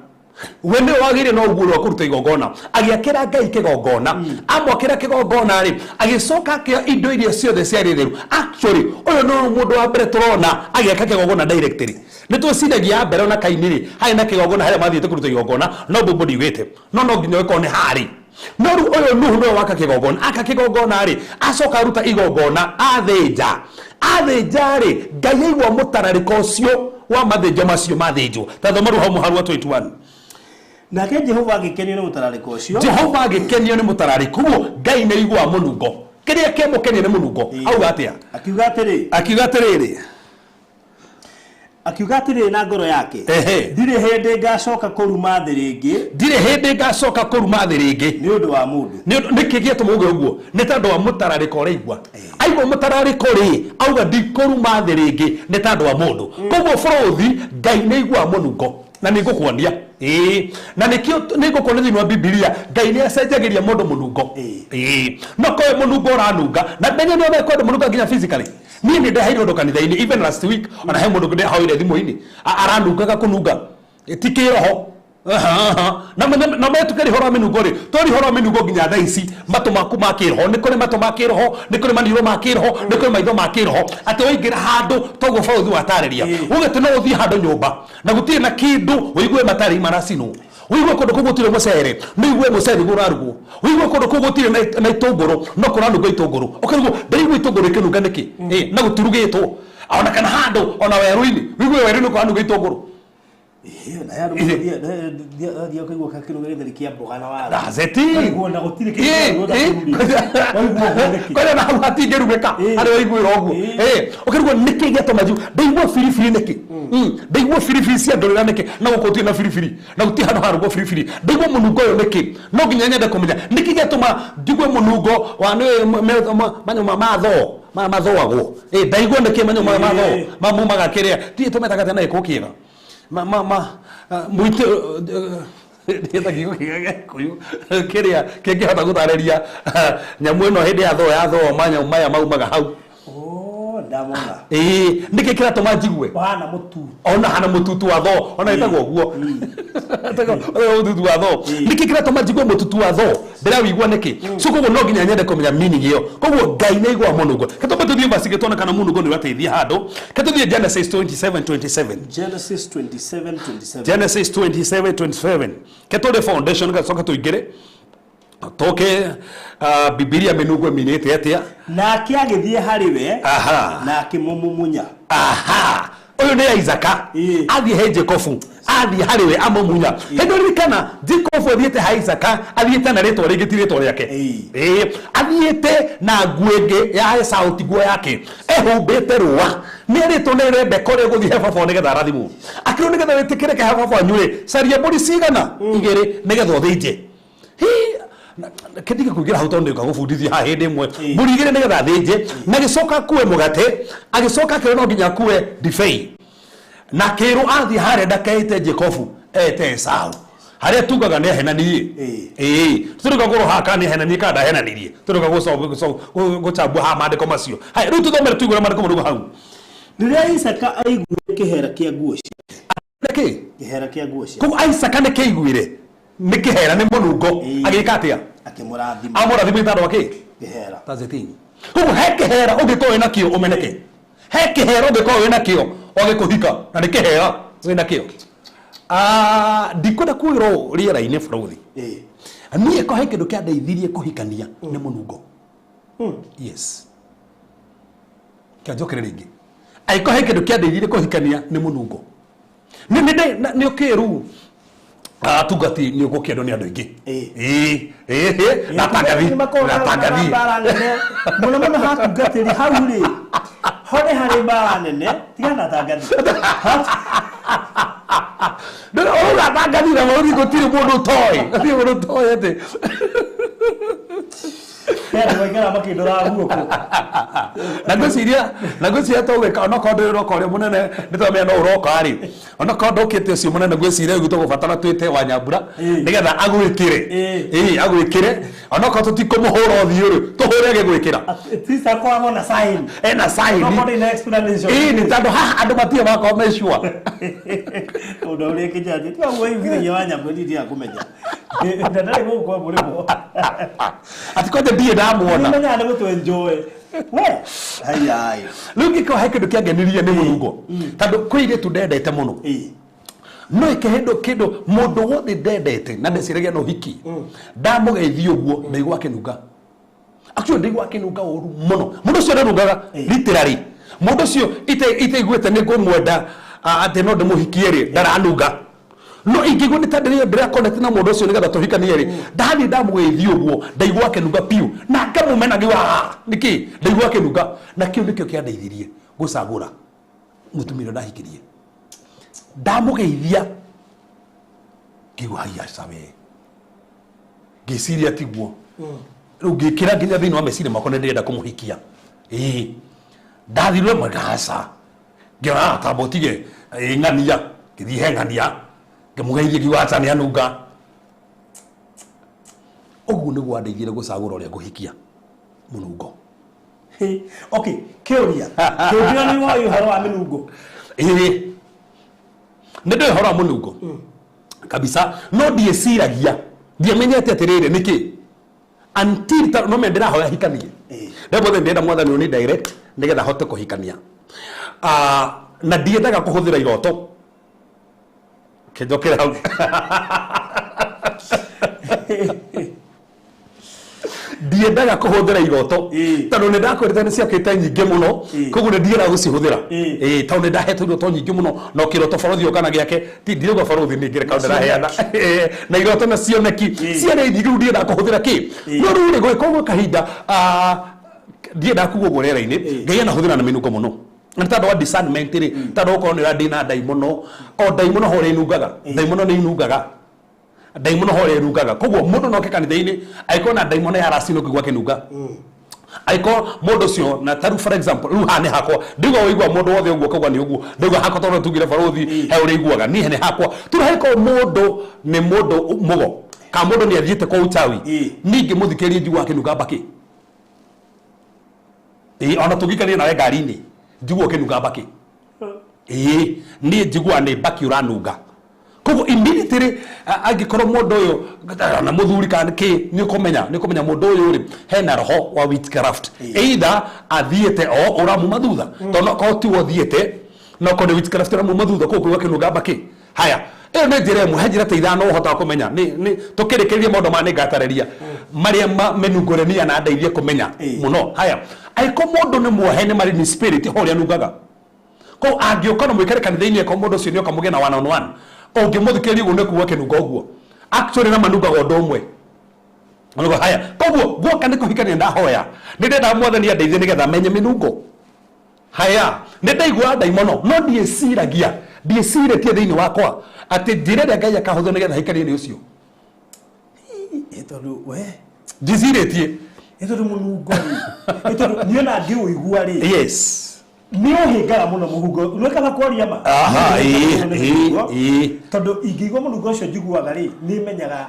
We nĩwe wagĩrĩire na ũguo rwa kũruta igongona. Agĩakĩra Ngai kĩgongona. Amwakĩra kĩgongona rĩ, agĩcoka akĩoya indo iria ciothe ciarĩ theru. Actually, ũyũ nĩ mũndũ wa mbere tũrona agĩaka kĩgongona directly. Nĩ twĩciragia mbere ona Kaini rĩ, harĩ na kĩgongona harĩa mathiĩte kũruta igongona, no mbũmbũ ndiugĩte. No no nginya ũkorwo nĩ harĩ. No rĩu ũyũ Nuhu nĩwe waka kĩgongona. Aka kĩgongona rĩ, acoka aruta igongona, athĩnja. Athĩnja rĩ, Ngai aigua mũtararĩko ũcio wa mathĩnjo macio mathĩnjwo. Ta thoma rĩu hau mũhari wa 21. Nake Jehova agĩkenio nĩ mũtararĩko ũcio. Jehova agĩkenio nĩ mũtararĩko. Ũguo Ngai nĩ aiguaga mũnungo. Kĩrĩa kĩamũkenia nĩ mũnungo. Auga atĩa? Akiuga atĩrĩ. Akiuga atĩrĩrĩ. Akiuga atĩrĩrĩ na ngoro yake, ndirĩ hĩndĩ ngacoka kũruma thĩ rĩngĩ. Ndirĩ hĩndĩ ngacoka kũruma thĩ rĩngĩ. Nĩ ũndũ wa mũndũ. Nĩ ũndũ, nĩkĩ gĩatũma uge ũguo? Nĩ tondũ wa mũtararĩko ũraigua. Aigua mũtararĩko rĩ, auga ndikũruma thĩ rĩngĩ nĩ tondũ wa mũndũ. Koguo bũrũthi, Ngai nĩ aiguaga mũnungo. Na nĩ ngũkuonia. Na nĩkĩo nĩ ngũkuonia thĩinĩ wa Bibilia, Ngai nĩ acenjagĩria mũndũ mũnungo. No koe mũnungo ũranunga, na menye nĩ ũrĩa kwenda mũnungo nginya physically. Niĩ nĩ ndeheirwo ũndũ kanitha-inĩ, even last week, ona he mũndũ ndehoire thimũ-inĩ, aranungaga kũnunga. Ti kĩroho. Na na metukĩria ũhoro wa mĩnungo rĩ, twaria ũhoro wa mĩnungo nginya thaa ici, matũ maku ma kĩroho, nĩ kũrĩ matũ ma kĩroho, nĩ kũrĩ maniũrũ ma kĩroho, nĩ kũrĩ maitho ma kĩroho, atĩ waingĩra handũ toguo bũrũri watarĩria. Uge atĩ no ũthiĩ handũ nyũmba, na gũtirĩ na kĩndũ, ũigue matarĩ maracinwo. Ũigue kũndũ kũu gũtirĩ mũcere, no ũigue mũcere nĩguo ũrarugwo. Ũigue kũndũ kũu gũtirĩ na itũngũrũ, no kũranunga itũngũrũ. Ũkaigua, ndĩraigua itũngũrũ ikĩnunga nĩkĩ? Na gũtirugĩtwo. Ona kana handũ, ona werũ-inĩ, ũigue werũ-inĩ kũranunga itũngũrũ. Na ya rũmũ thia ũkaigua kakĩrũga gĩtheri kĩa mboga na waru. That's it. Waigua na gũtirĩ kĩndũ kĩrugwo Waigua ũguo nĩkĩ? Kwani na hau hatingĩrugĩka, harĩa waiguĩra ũguo. Ũkaigua nĩkĩ gĩatũma njigue, ndaigua biribiri nĩkĩ? Ndaigua biribiri cia ndũrĩra nĩkĩ? Na gũkũ gũtirĩ na biribiri, na gũtirĩ handũ harugwo biribiri. Ndaigua mũnungo ũyũ nĩkĩ? No nginya nyende kũmenya nĩkĩ gĩatũma njigue mũnungo wa nĩ manyũmba ma thoo, mathoagwo. Ndaigua nĩkĩ manyũmba ma thoo, mamumaga kĩrĩa. Ndiũĩ tũmetaga atĩa na gĩkũyũ kĩega. Ma, ma, ma, mũitĩ, ndĩrenda kiugo kĩega gĩa Gĩkũyũ kĩrĩa kĩngĩhota gũtarĩria nyamũ ĩno hĩndĩ ya thoo ya thoo manyamũ maya maumaga hau. Oh, ndamona. Nĩkĩ kĩratũma njigue? Ũhana mũtu. Ona hana mũtutu wa thoo, ona ĩtagwo ũguo. Ĩtagwo mũtutu wa thoo. Nĩkĩ kĩratũma njigue mũtutu wa thoo? Ndĩrawĩigua nĩkĩ? So koguo no nginya nyende kũmenya meaning ĩyo. Koguo Ngai nĩ aiguaga mũnungo. Reke twambe tũthiĩ verse ĩngĩ tuone kana mũnungo nĩ ũrateithia handũ. Reke tũthiĩ Genesis 27:27. Genesis 27:27. Genesis 27:27. Reke tũrĩe foundation gacoka tũingĩre. Toke, Bibilia mĩnungo ĩminĩte atĩa? Nake agĩthiĩ harĩ we, na akĩmũmumunya. Ũyũ nĩ Isaka. Athiĩ he Jacobu, athiĩ harĩ we amũmunya. Hĩndĩ ririkana Jacobu athiĩte ha Isaka, athiĩte na rĩtwa rĩngĩ ti rĩtwa rĩake. Athiĩte na nguo ĩngĩ ya Esau ti nguo yake. Ehumbĩte rũa. Nĩ erĩtwo nĩ Rebeka ũrĩa ũgũthiĩ he baba nĩgetha arathimwo. Akĩrwo nĩgetha wĩtĩkĩrĩke he baba wanyu rĩ, caria mbũri cigana? 2 nĩgetha ũthĩnje. Hi, kĩndige kũingĩra hau tondũ nĩũka gũbundithia haha hĩndĩ ĩmwe. Mbũri 2 nĩgetha athĩnje, na agĩcoka akue mũgate, agĩcoka akĩrwo no nginya akue ndibei. Na akĩrwo athiĩ harĩa ndakaĩte Jacobu. Ete Esau harĩa tugaga nĩ ahenanirie. Ĩĩ. Ĩĩ, tũrĩka gũrwo haha kana nĩ ahenanirie kana ndahenanirie, tũrĩka gũcambua haha maandĩko macio. Haya, rĩu tũthomere tũigũre maandĩko marauga hau. Rĩrĩa Isaka aiguire kĩhera kĩa nguo cia Nĩkĩ? Kĩhera kĩa nguo cia Koguo Isaka nĩ kĩiguire nĩ kĩhera, nĩ mũnungo. Ĩĩ. Agĩka atĩa? Akĩmũrathima. Amũrathima ithandũ akĩ Kĩhera. That's the thing. Koguo he kĩhera ũngĩkorwo wĩna kĩo ũmeneke, he kĩhera ũngĩkorwo wĩna kĩo wage kũhika na nĩ kĩhera wĩna kĩo. Ah, ndikwenda kwĩrwo rĩera-inĩ bũrũri. Ĩĩ. Niĩ ko he kĩndũ kĩandeithirie kũhikania nĩ mũnungo. Yes, kĩanjokere rĩngĩ, angĩkorwo he kĩndũ kĩandeithirie kũhikania nĩ mũnungo. Nĩ ũkĩrũ atungati nĩ ũgũkĩendwo nĩ andũ aingĩ. Ĩĩ. Ĩĩ, ĩĩ, ĩĩ, na tangathi Nĩ makoragwo na na tangathi mbara nene mũno mũno hatungatĩri hau rĩ, ho nĩ harĩ mbara nene, tiga na tangathi. Ũrauga tangathi na maũthi, gũtirĩ mũndũ ũtoĩ, gũtirĩ mũndũ ũtoĩ atĩ He andũ maikaraga makĩndoraga guoko. Na ngwĩciria tũgwĩka onokorwo ndũrĩ ũroka ũrĩa mũnene, nĩ twamenya no ũroka rĩ, onokorwo ndũkĩte ũcio mũnene, ngwĩciria rĩu tũgũbatara twĩte Wanyambura nĩgetha agwĩkĩre. Ĩĩ. Ĩĩ, agwĩkĩre onokorwo tũtikũmũhũra ũthiũ rĩ, tũhũre agĩgwĩkĩra. At least akoragwo na sign. Ena sign. Onokorwo ndĩ na explanation. Ĩĩ, nĩ tondũ haha andũ matirĩ makorwo me sure. Ũndũ ũrĩa kĩnjati tiga guo iguithagia Wanyambura, niĩ ndiaga kũmenya na ndarĩ gũkũ mũrĩmo. Atĩ kwanja ndirĩ ndamuona. Nĩmenyaga nĩ gũtũ enjoy we haiai. Rĩu ngĩkorwo he kĩndũ kĩangenirie nĩ mũnungo, tondũ kwĩ irĩtu ndendete mũno. No ĩke hĩndũ kĩndũ mũndũ wothe ndendete na ndeciragia no hiki, ndamũgeithia ũguo ndaigua akĩnunga. Actually ndaigua akĩnunga ũru mũno. Mũndũ ũcio ndanungaga. Literally mũndũ ũcio itaiguĩte nĩ ngũmwenda, atĩ no ndĩmũhikie rĩ, ndaranunga. No ingĩigua nĩ ta ndĩrĩa connect na mũndũ ũcio nĩgetha tũhikanie rĩ, ndathiĩ ndamũgeithia ũguo ndaigua akĩnunga piũ na ngamũmena, ngiuga, "Ah, nĩkĩ ndaigua akĩnunga?" Na kĩu nĩkĩo kĩandeithirie gũcagũra mũtumia ũrĩa ndahikirie. Ndamũgeithia ngĩigua haiya cawe, ngĩciria tiguo rĩu, ngĩkĩra nginya thĩinĩ wa meciria makwa nĩ ndĩrenda kũmũhikia. Ĩĩ, ndathirire magaca ngĩona, "Ah, tamba ũtige ĩ ng'ania." Ngĩthiĩ he ng'ania ngĩmũgeithia, ngiuga aca nĩ anunga. Ũguo nĩguo andeithire gũcagũra ũrĩa ngũhikia, mũnungo. Okay, kĩũria kĩũria, nĩ woĩ ũhoro wa mĩnungo? Ĩĩ, nĩ ndũĩ ũhoro wa mũnungo kabisa, no ndiĩciragia, ndiamenyete atĩrĩrĩ nĩkĩ until ta no me ndĩrahoya hikanie. Ndemothe ndĩrenda Mwathani ũni direct nĩgetha hote kũhikania. Ah, na ndiendaga kũhũthĩra iroto kĩnjokere hau, ndiendaga kũhũthĩra iroto tondũ nĩ ndakwĩrĩte nĩ ciakĩte nyingĩ mũno. Koguo nĩ ndiendaga gũcihũthĩra. Ĩĩ, tondũ nĩ ndahetwo iroto nyingĩ mũno na kĩroto barothi oka na gĩake ti ndirauga barothi nĩ ngereka ndĩraheana. Ĩĩ, na iroto na cioneki ciarĩ nyingĩ, rĩu ndiendaga kũhũthĩra kĩ. No rĩu rĩ gwĩka ũguo kahinda, ndiendaga kuga ũguo rĩera-inĩ. Ngai anahũthĩra na mĩnungo mũno na nĩ tondũ wa discernment rĩ, tondũ gũkorwo nĩ ũrandĩ na ndaimono, o ndaimono ho ũrĩa inungaga, ndaimono nĩ inungaga, ndaimono ho ũrĩa ĩnungaga. Koguo mũndũ no oke kanitha-inĩ angĩkorwo na ndaimono ya racino kĩigua akĩnunga, angĩkorwo mũndũ ũcio na tarĩu for example rĩu haha nĩ hakwa ndiguo wĩigua mũndũ wothe ũguo kauga nĩ ũguo ndiguo hakwa, tondũ tugire barothi he ũrĩa iguaga niĩ nĩ hakwa tu. Hangĩkorwo mũndũ nĩ mũndũ mũgo kana mũndũ nĩ athiĩte kwa uchawi, niĩ ngĩmũthikĩrĩria njigua akĩnunga mbakĩ. Ĩĩ, ona tũngĩikarire nawe ngari-inĩ njigua ũkĩnunga mbakĩ. Ĩĩ, niĩ njiguaga nĩ mbakĩ ũranunga. Koguo immediately angĩkorwo mũndũ ũyũ na mũthuri kana kĩ, nĩ ũkũmenya mũndũ ũyũ rĩ hena roho wa witchcraft, either athiĩte o ũramuma thutha, tondũ no korwo tiwe ũthiĩte, no korwo nĩ witchcraft ũramuma thutha, koguo kũigua kĩnunga mbakĩ. Haya, ĩyo nĩ njĩra ĩmwe. He njĩra ta ithano ũhotaga kũmenya. Nĩ tũkĩrĩkĩrĩria maũndũ maya nĩ ngatarĩria marĩa mĩnungo ĩrĩa niĩ anandeithia kũmenya mũno. Haya, angĩkorwo mũndũ nĩ muohe nĩ marine spirit, ho ũrĩa anungaga. Koguo angĩũka na mũikare kanitha-inĩ, akorwo mũndũ ũcio nĩoka mũgĩe na one on one, ũngĩmũthikĩrĩria ũguo nĩ kuga kĩnungo ũguo actually na manungaga ũndũ ũmwe. Onogo haya, koguo guoka nĩ kũhikania, ndahoya nĩ ndendaga Mwathani andeithie nĩgetha menye mĩnungo. Haya, nĩ ndaigua ndaimono, no ndiĩciragia, ndiĩcirĩtie thĩinĩ wakwa atĩ njĩra ĩrĩa Ngai akahũthĩra nĩgetha hikanie nĩ ũcio. Ĩ tondũ we Ndicirĩtie. Ĩ tondũ mũnungo rĩ, ĩ tondũ niĩ ona ngĩũigua rĩ. Yes. Nĩ ũhĩngaga mũno mũhungo rwĩkaga kwaria ma. Aha, Nĩ ũhĩngaga mũno nĩ ĩĩ, mũnungo. ĩĩ. Tondũ ingĩigua mũnungo ũcio njiguaga rĩ, nĩ menyaga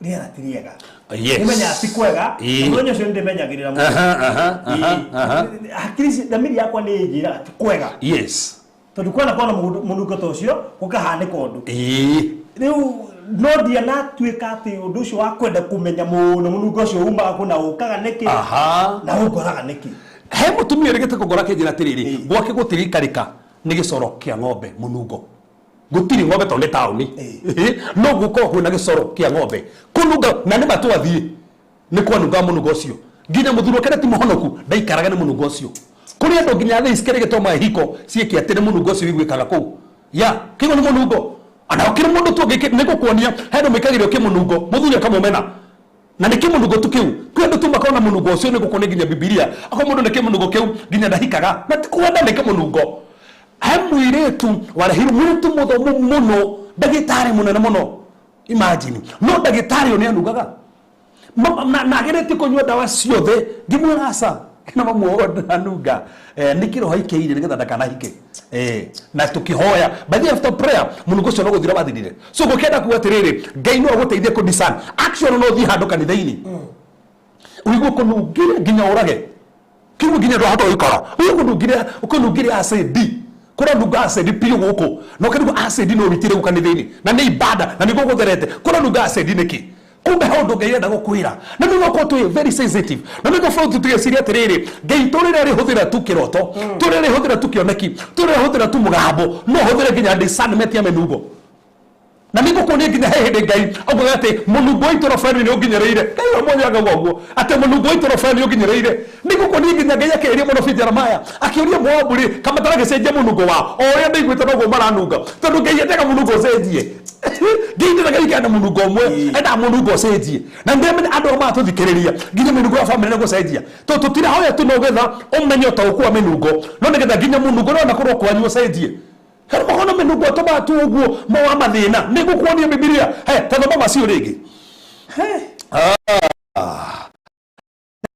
rĩera ti rĩega. Yes. Nĩ menyaga ti kwega. Ĩĩ. Na mũthenya ũcio nĩ ndĩmenyagĩrĩra mũno. Aha, aha, aha, aha. Ĩĩ. Hakiri thamiri yakwa nĩ ĩnjĩraga ti kwega. Yes. Tondũ kwana kwana mũnungo ta ũcio gũkahanĩka ũndũ. Ĩĩ. Rĩu no ndianatuĩka atĩ ũndũ ũcio wa kwenda kũmenya mũno mũnungo ũcio umaga kũ na ũkaga nĩkĩ Aha. na ũngoraga nĩkĩ. He mũtumia ũrĩgĩte kũngora akĩnjĩra atĩrĩrĩ, gwake gũtirikarĩka nĩ gĩcoro kĩa ng'ombe mũnungo. Gũtirĩ ng'ombe tondũ nĩ taũni. No gũkorwo kwĩna gĩcoro kĩa ng'ombe kũnunga, na nĩ matwathiĩ nĩ kwanunga mũnungo ũcio nginya mũthuri wake ti mũhonoku ndaikaraga nĩ mũnungo ũcio. Kũrĩ andũ nginya thaa ici kĩrĩa gĩtũmaga hiko ciĩke atĩ nĩ mũnungo ũcio wĩiguĩkaga kũu ya kĩguo nĩ mũnungo. Ona ũkĩrĩ mũndũ tu ũngĩ nĩ gũkuonia he andũ maikagĩrio kĩmũnungo mũthuri akamũmena na nĩ kĩmũnungo tu kĩu. Kwĩ andũ tu makoragwo na mũnungo ũcio, nĩ gũkuonia nginya Bibilia akorwo mũndũ nĩ kĩmũnungo kĩu nginya ndahikaga na ti kwenda nĩ kĩmũnungo. He mũirĩtu warehirwo, mũirĩtu mũthomu mũno, ndagĩtarĩ mũnene mũno, imagine, no ndagĩtarĩ ũyũ nĩ anungaga na ageretie kũnyua ndawa ciothe ngĩmwĩra aca na mamu ndanunga nĩ kĩroho aikĩire nĩgetha ndakanahike. Na tũkĩhoya by the after prayer mũnungo ũcio no gũthira wathirire. So gũkĩenda kuga atĩrĩrĩ, Ngai no agũteithie kũ discern action, no ũthiĩ handũ kanitha-inĩ ũigue kũnungire nginya ũrage kĩu nginya ndwahota gũikara ũigue kũnungire, kũnungire acid, kũranunga acid biũ gũkũ na ũkĩrigwo acid no witire gũkũ kanitha-inĩ na nĩ ibada na nĩguo gũtherete kũranunga acid nĩkĩ? Kumbe he ũndũ Ngai arenda gũkwĩra na nĩ ũkorwo twĩ very sensitive na nĩ gũkorwo tũtigeciria atĩrĩrĩ, Ngai tũrĩrĩa rĩhũthĩra tu kĩroto, tũrĩrĩa rĩhũthĩra tu kĩoneki, tũrĩrĩa rĩhũthĩra tu mũgambo, no ũhũthĩre nginya discernment ya mĩnungo. Na nĩ ngũkuonia nginya he hĩndĩ Ngai augaga atĩ mũnungo wa itũũra fulani nĩ ũnginyĩrĩire. Ngai we mwenyewe akauga ũguo atĩ mũnungo wa itũũra fulani nĩ ũnginyĩrĩire. Nĩ ngũkuonia nginya Ngai akĩĩria mũnabii Jeremiah akĩũria Moabu rĩ kama mataragĩcenjia mũnungo wao o ũrĩa ndaiguĩte noguo maranunga, tondũ Ngai endaga mũnungo ũcenjie. Ngai ndendaga ikare na mũnungo ũmwe, endaga mũnungo ũcenjie. Na ndĩramenya andũ arĩa maratũthikĩrĩria nginya mĩnungo ya bamĩrĩ nĩ gũcenjia, tondũ tũtirahoya tu no getha ũmenye ũtaũku wa mĩnungo, no nĩgetha nginya mũnungo ũrĩa wanakorwo kwanyu ũcenjie. Harĩ mahono mĩnungo ĩtũmaga tu ũguo ma wa mathĩna. Nĩ ngũkuonia Bibilia. He, ta thoma macio rĩngĩ.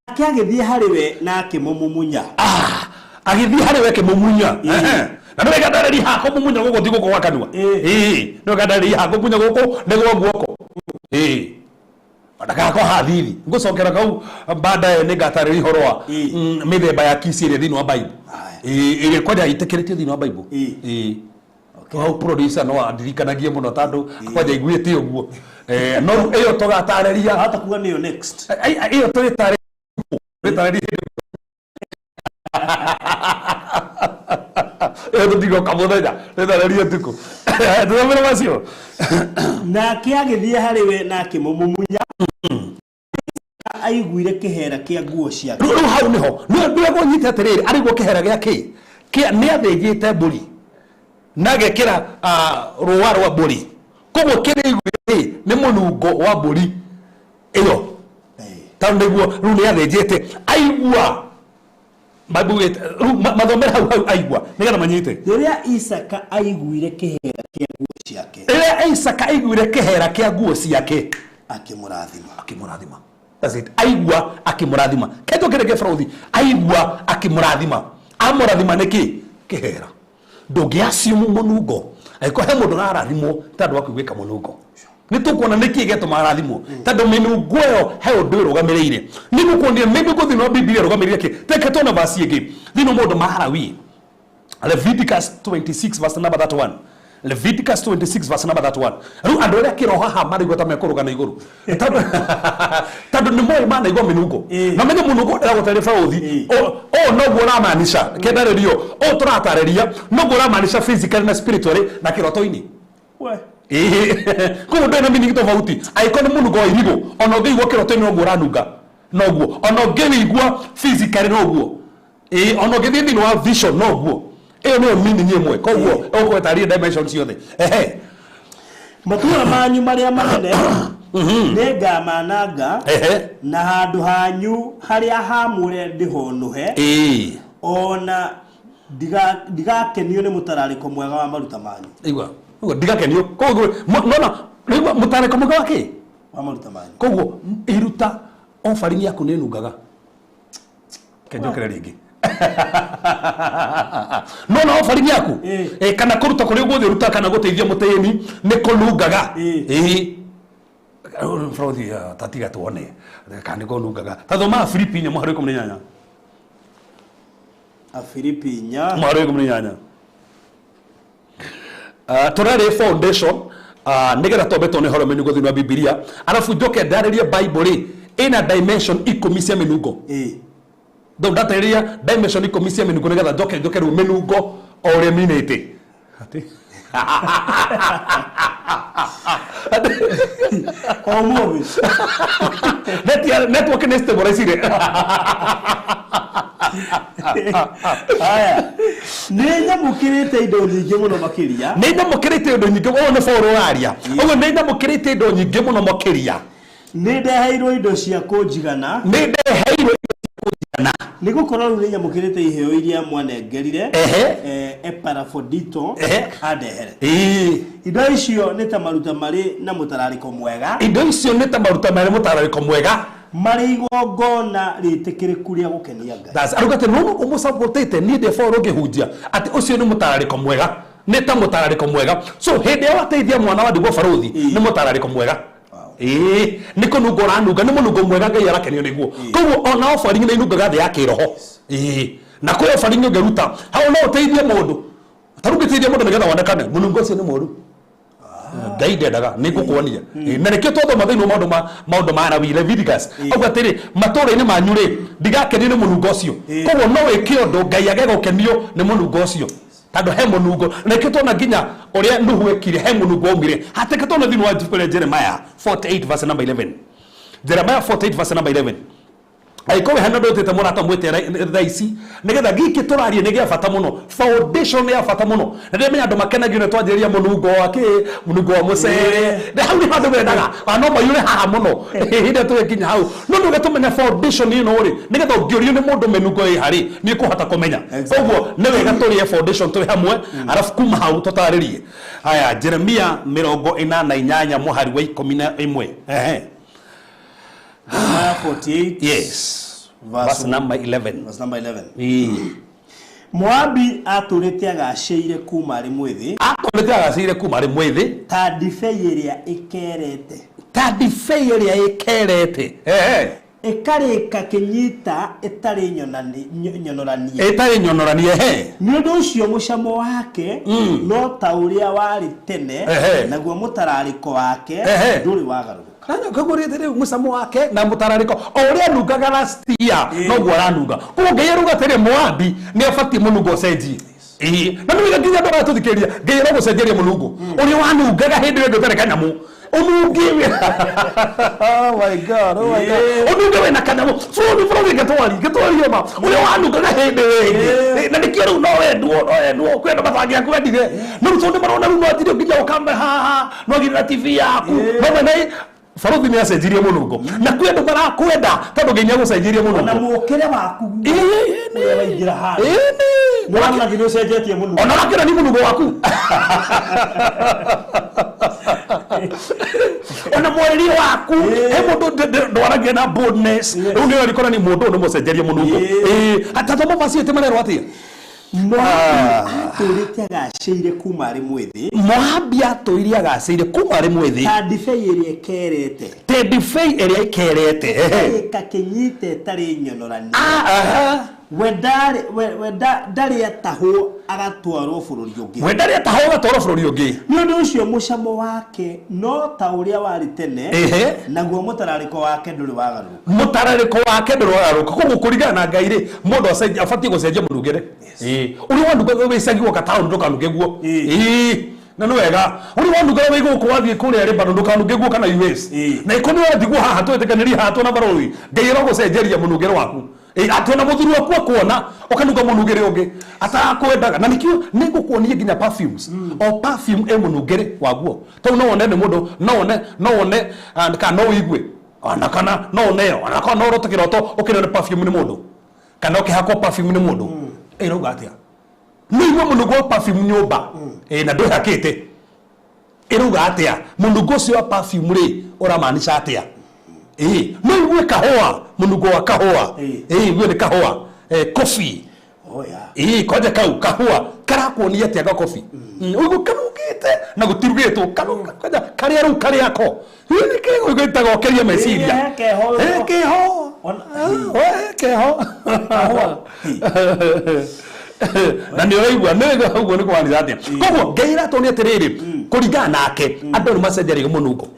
Nake agĩthiĩ harĩ we na akĩmũmumunya. Agĩthiĩ harĩ we akĩmũmunya. Na nĩwe gandarĩria haha kũmumunya gũkũ ti gũkũ gwa kanua. Nĩwe gandarĩria haha kũmumunya gũkũ nĩ gwa guoko. Ndagakorwo haha thithi ngũcokera kau baadaye nĩ ngatarĩria ũhoro wa mĩthemba ya kiss ĩrĩa thĩinĩ wa Bible. Ĩrĩa kwanja ĩtĩkĩrĩtio thĩinĩ wa Bible. Hau producer no andirikanagie mũno tondũ kwanja iguĩte ũguo. No ĩyo tũgatarĩria. Hata kuga nĩyo next. Ĩyo tũrĩtarĩria hĩndĩ ĩyo tũtigoka mũthenya, tũtarĩrie ũtukũ. Tũthomere macio. Nake agĩthiĩ harĩ we na akĩmũmumunya. Aiguire kĩhera kĩa nguo ciake. Rĩu hau nĩho nĩwe kũnyita atĩrĩrĩ, arĩguo kĩhera gĩa kĩ? Kĩa nĩ athĩnjĩte mbũri na agekĩra rũa rwa mbũri, koguo kĩrĩa aiguire nĩ mũnungo wa mbũri ĩyo, tondũ nĩguo rĩu nĩ athĩnjĩte aigua. Mathomere hau hau aigua nĩgetha manyite. Rĩrĩa Isaka aiguire kĩhera kĩa nguo ciake. Rĩrĩa Isaka aiguire kĩhera kĩa nguo ciake, akĩmũrathima. Akĩmũrathima. That's it. Aigua akĩmũrathima. Kĩndũ kĩrĩa kĩ bũrũri, aigua akĩmũrathima. Amũrathima nĩkĩ? Kĩhera. Ndũngĩ assume mũnungo. Angĩkorwo he mũndũ ũrarathimwo tondũ wa kũiguĩka mũnungo. Nĩ tũkuona nĩkĩ gĩatũma arathimwo, tondũ mĩnungo ĩyo he ũndũ ĩrũgamĩrĩire. Nĩ ngũkuonia mĩnungo thĩinĩ wa Bibilia ĩrũgamĩrĩire kĩ. Reke tuone verse ĩngĩ thĩinĩ wa maũndũ ma Alawii, Leviticus 26 verse number 31. Leviticus 26 verse number 31. Rĩu andũ arĩa kĩroho haha maraigua ta mekũrũga na igũrũ, tondũ nĩ moĩ manaigua mĩnungo na menye mũnungo ndĩragũtarĩria bũrũthi ũũ noguo ũramaanisha kĩendarĩrio ũũ tũratarĩria noguo ũramaanisha physically na spiritually na kĩroto-inĩ. Koguo ndũrĩ na meaning tofauti. Angĩkorwo nĩ mũnungo wa irigũ, ona ũngĩigua kĩroto-inĩ noguo ũranunga noguo, ona ũngĩwĩigua physically noguo, ona ũngĩthiĩ thĩinĩ wa vision noguo. Ĩyo nĩyo meaning ĩmwe. Koguo ũgũtarĩria dimension ciothe. Matũũra manyu marĩa manene nĩngamananga, na handũ hanyu harĩa haamũre ndĩhonũhe, ona ndigakenio nĩ mũtararĩko mwega wa maruta manyu. Igua, igua, ndigakenio. Koguo, nona, igua, mũtararĩko mwega wa kĩ? Wa maruta manyu. Koguo, iruta offering yaku nĩ ĩnungaga. Kenjokere rĩngĩ. No na offering yaku Eh. Kana kũruta kũrĩa ũgũthiĩ ruta kana gũteithia mũtĩni nĩ kũnungaga. Eh. Bũrũthi tatiga tuone kana nĩ kũnungaga. Ta thoma Filipi 4 mũhari wa 18. Afilipi 4. Mũhari wa 18. Tũrarĩ foundation nĩgetha twambe tuone horo mĩnungo thĩinĩ wa Bibilia, arabu njoke ndarĩrie Bible rĩ ĩna dimension 10 cia mĩnungo. Ndau ndatarĩria dimension 10 cia mĩnungo nĩgetha njoke rĩu mĩnungo o ũrĩa minĩte. Atĩ Ũmũthĩ. Network nĩ stabilizire. Haya. Nĩ nyamũkĩrĩte indo nyingĩ mũno makĩria. Nĩ nyamũkĩrĩte indo nyingĩ, ũyũ nĩ Paul ũraria ũguo, nĩ nyamũkĩrĩte indo nyingĩ mũno makĩria. Nĩ ndeheirwo indo cia kũnjigana. Nĩ ndeheirwo. Nĩ gũkorwo rĩu nĩ nyamũkĩrĩte iheo iria mwanengerire. Epafrodito andehere. Indo icio nĩ ta maruta marĩ na mũtararĩko mwega. Indo icio nĩ ta maruta marĩ mũtararĩko mwega. Marĩ igongona rĩtĩkĩrĩku rĩa gũkenia Ngai. That's aruga atĩ nũnũ ũmũsupportĩte niĩ ndĩ Paul ngĩhunjia atĩ ũcio nĩ mũtararĩko mwega, nĩ ta mũtararĩko mwega. So hĩndĩ ĩrĩa wateithia mwana wa ndigwa barũthi nĩ mũtararĩko mwega. Ĩĩ, nĩ kũnunga ũranunga, nĩ mũnungo mwega Ngai arakenio nĩguo. Koguo ona offering nĩ inungaga thĩ ya kĩroho. Ĩĩ, na kwĩ offering ũngĩruta hau no ũteithie mũndũ, ta rĩu ũngĩteithia mũndũ nĩgetha wonekane, mũnungo ũcio nĩ mũru. Ngai ndendaga nĩ ngũkuonia. Na nĩkĩo twathoma thĩinĩ wa maũndũ ma Lawi, Leviticus, auga atĩrĩ, matũũra-inĩ manyu rĩ, ndigakenio nĩ mũnungo ũcio. Koguo no wĩke ũndũ Ngai age gũkenio nĩ mũnungo ũcio, tondũ he mũnungo. Na nĩkĩo tuona nginya ũrĩa Nuhu ekire, he mũnungo waumire. Hatĩka tuona thĩinĩ wa ibuku rĩa Jeremiah 48 verse number 11. Jeremiah 48 verse number 11. Angĩkorwo wĩ hena ndũtĩte mũrata, mwĩte thaa ici nĩgetha gĩkĩ tũraria nĩ gĩa bata mũno. Foundation nĩ ya bata mũno, na ndĩramenya andũ makenagio nĩ twanjĩrĩria mũnungo wa kĩ, mũnungo wa mũcere, na hau nĩ handũ mendaga ona no maiyũre haha mũno hĩndĩ ĩrĩa tũgĩkinya hau. No nĩ tũmenya foundation ĩno rĩ, nĩgetha ũngĩũrio nĩ mũndũ mĩnungo ĩ harĩ nĩ ũkũhota kũmenya. Koguo nĩ wega tũrĩe foundation tũrĩ hamwe, arabu kuma hau tũtarĩrie. Haya, Jeremia 48 mũhari wa 11. Ehe. Jeremiah 48. Yes. Verse verse number 11. Verse number 11. Ĩĩ. Moabi atũrĩte agacĩire kuma arĩ mwĩthĩ. Atũrĩte agacĩire kuma arĩ mwĩthĩ. Ta ndibei ĩrĩa ĩkerete. Ta ndibei ĩrĩa ĩkerete. Ehe. Ĩkarĩka kĩnyita ĩtarĩ nyonoranie. Ĩtarĩ nyonoranie. Ehe. Nĩ ũndũ ũcio mũcamo wake no ta ũrĩa warĩ tene, naguo mũtararĩko wake ndũrĩ wagarũrũka. Koguo rĩrĩ rĩu mũcamo wake na mũtararĩko o ũrĩa anungaga last year noguo aranunga. Koguo Ngai arauga atĩrĩ, Moabi nĩ abatiĩ mũnungo ũcenjie. Ĩĩ, na nĩ wega nginya andũ aratũthikĩrĩria, Ngai aragũcenjeria mũnungo ũrĩa wanungaga hĩndĩ ĩyo ĩngĩ ũtarĩ kanyamũ, ũnunge, oh my God, oh my God, ũnunge wĩna kanyamũ bũrũri ngĩtwari ma ũrĩa wanungaga hĩndĩ ĩyo ĩngĩ. Na nĩkĩo rĩu no wendwo, no wendwo kwĩ andũ matangĩakwendire, no rĩu tondũ marona rĩu no anjirie nginya ũkame haha no agire na TV yaku, no mwene baruthi nĩ acenjirie mũnungo, na kwĩ andũ marakwenda tondũ Ngai nĩ agũcenjirie Ona mũnungo. mũũkĩre waku ũrĩa waingĩra handũ. Ĩĩ. Nĩwona nginya ũcenjetie mũnungo. Ona ũrakĩona nĩ mũnungo waku, ona mwarĩrie waku, he mũndũ ndwaragia na boldness, rĩu nĩ ũrikora nĩ mũndũ ũyũ nĩ mũcenjerie mũnungo. Ĩĩ, atathoma vaci ĩtĩ marerwo atĩa? Moabi atũrĩte agacĩire kuma arĩ mwĩthĩ. Moabi atũire agacĩire kuma arĩ mwĩthĩ. Ta ndibei ĩrĩa ĩkerete. Te ndibei ĩrĩa ĩkerete. Ĩkarĩka kĩnyita ĩtarĩ nyonoranie. We ndarĩ atahwo agatwarwo bũrũri ũngĩ. We ndarĩ atahwo agatwarwo bũrũri ũngĩ. Nĩ ũndũ ũcio mũcamo wake no ta ũrĩa warĩ tene, naguo mũtararĩko wake ndũrĩ wagarũrũka. Mũtararĩko wake ndũrĩ wagarũrũka. Koguo kũringana na Ngai rĩ, mũndũ abatiĩ gũcenjia mũnungĩre. Ĩĩ, ũrĩa wanungaga wĩ icagi woka taũni ndũkanunge guo. Ĩĩ, na nĩ wega ũrĩa wanungaga wĩ gũkũ wathiĩ kũrĩa Lebanon ndũkanunge guo kana US. Na ĩko nĩ watigwo haha twĩtĩkanĩrie haha twĩna barũthi, Ngai arogũcenjeria mũnungĩre waku. Ĩĩ, atĩ ona mũthuri waku akuona ũkanunga mũnungĩre ũngĩ atakwendaga. Na nĩkĩo nĩ ngũkuonia nginya perfumes, o perfume ĩ mũnungĩre waguo. Tondũ no wone nĩ mũndũ, no wone kana no ũigue ona kana no ũneo ona kana no ũrote kĩroto ũkĩrĩo nĩ perfume nĩ mũndũ, kana ũkĩhakwo perfume nĩ mũndũ. Ĩrauga atĩa? Nĩ igue mũnungo wa perfume nyũmba ĩ na ndwĩhakĩte, ĩrauga atĩa? Mũnungo ũcio wa perfume rĩ, ũramaanisha atĩa? Ĩ no igue kahũa, mũnungo wa kahũa. Ĩ igue nĩ kahũa, coffee. Oh, yeah. Ĩĩ, kwanja kau kahũa karakuonia atĩa gakobi? Ũguo kanungĩte na gũtirugĩtwo kwanja karĩa rĩu karĩako nĩkĩgũĩtagokeria meciria. Ĩĩ, he keho. He keho. Ona- He keho. Kahũa. Na nĩ ũraigua nĩ ũguo nĩ kũhanĩra atĩa. Koguo Ngai aratwonia atĩrĩrĩ, kũringana nake andũ nĩ macenjeragia mũnungo.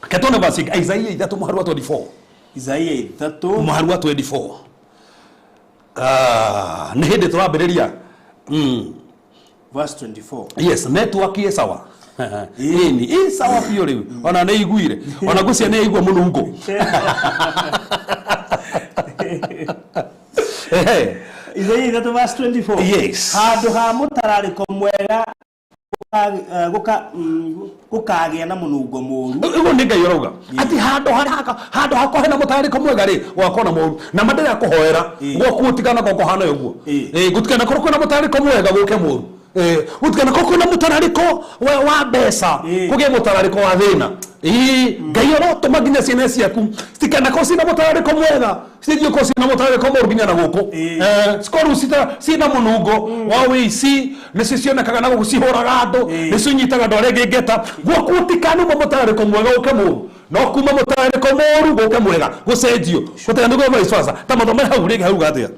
Reke tuone verse Isaia 3 mũhari wa 24. Isaia 3. Mũhari wa 24. Ah, nĩ hĩndĩ tũrambĩrĩria. Verse 24. Yes, network ĩ sawa. Ĩni ĩ sawa biũ rĩu, ona nĩ iguire, ona ngũcia nĩ igua mũnungo. Ehe. Isaia 3 verse 24. Yes. Handũ ha mũtararĩko mwega gũkagĩa na mũnungo mũru. Ũguo nĩ Ngai ũrauga atĩ handũ harĩa handũ hakwa hena mũtararĩko mwega rĩ, gwakorwo na mũru na ma ndĩrakũhoera gwaku gũtikanakorwo kũhana ũguo. Gũtikanakorwo kwĩna mũtararĩko mwega gũke mũru. Gũtikanakorwo kwĩna mũtararĩko wa mbeca kũgĩe mũtararĩko wa thĩna. Ngai arotũma nginya ciana ciaku citikanakorwo ciĩna mũtararĩko mwega, cithiĩ gũkorwo ciĩna mũtararĩko mũru nginya na gũkũ. Cikorwo ciĩna mũnungo wa wĩici, nĩcio cionekaga na gũkũ cihũraga andũ, nĩcio inyitaga andũ arĩa angĩ ngeta. Gwaku gũtikanuma mũtararĩko mwega ũke mũru, no kuma mũtararĩko mũru gũke mwega, gũcenjio gũtiganĩrwo vice versa. Ta mathome hau rĩngĩ hauga atĩa?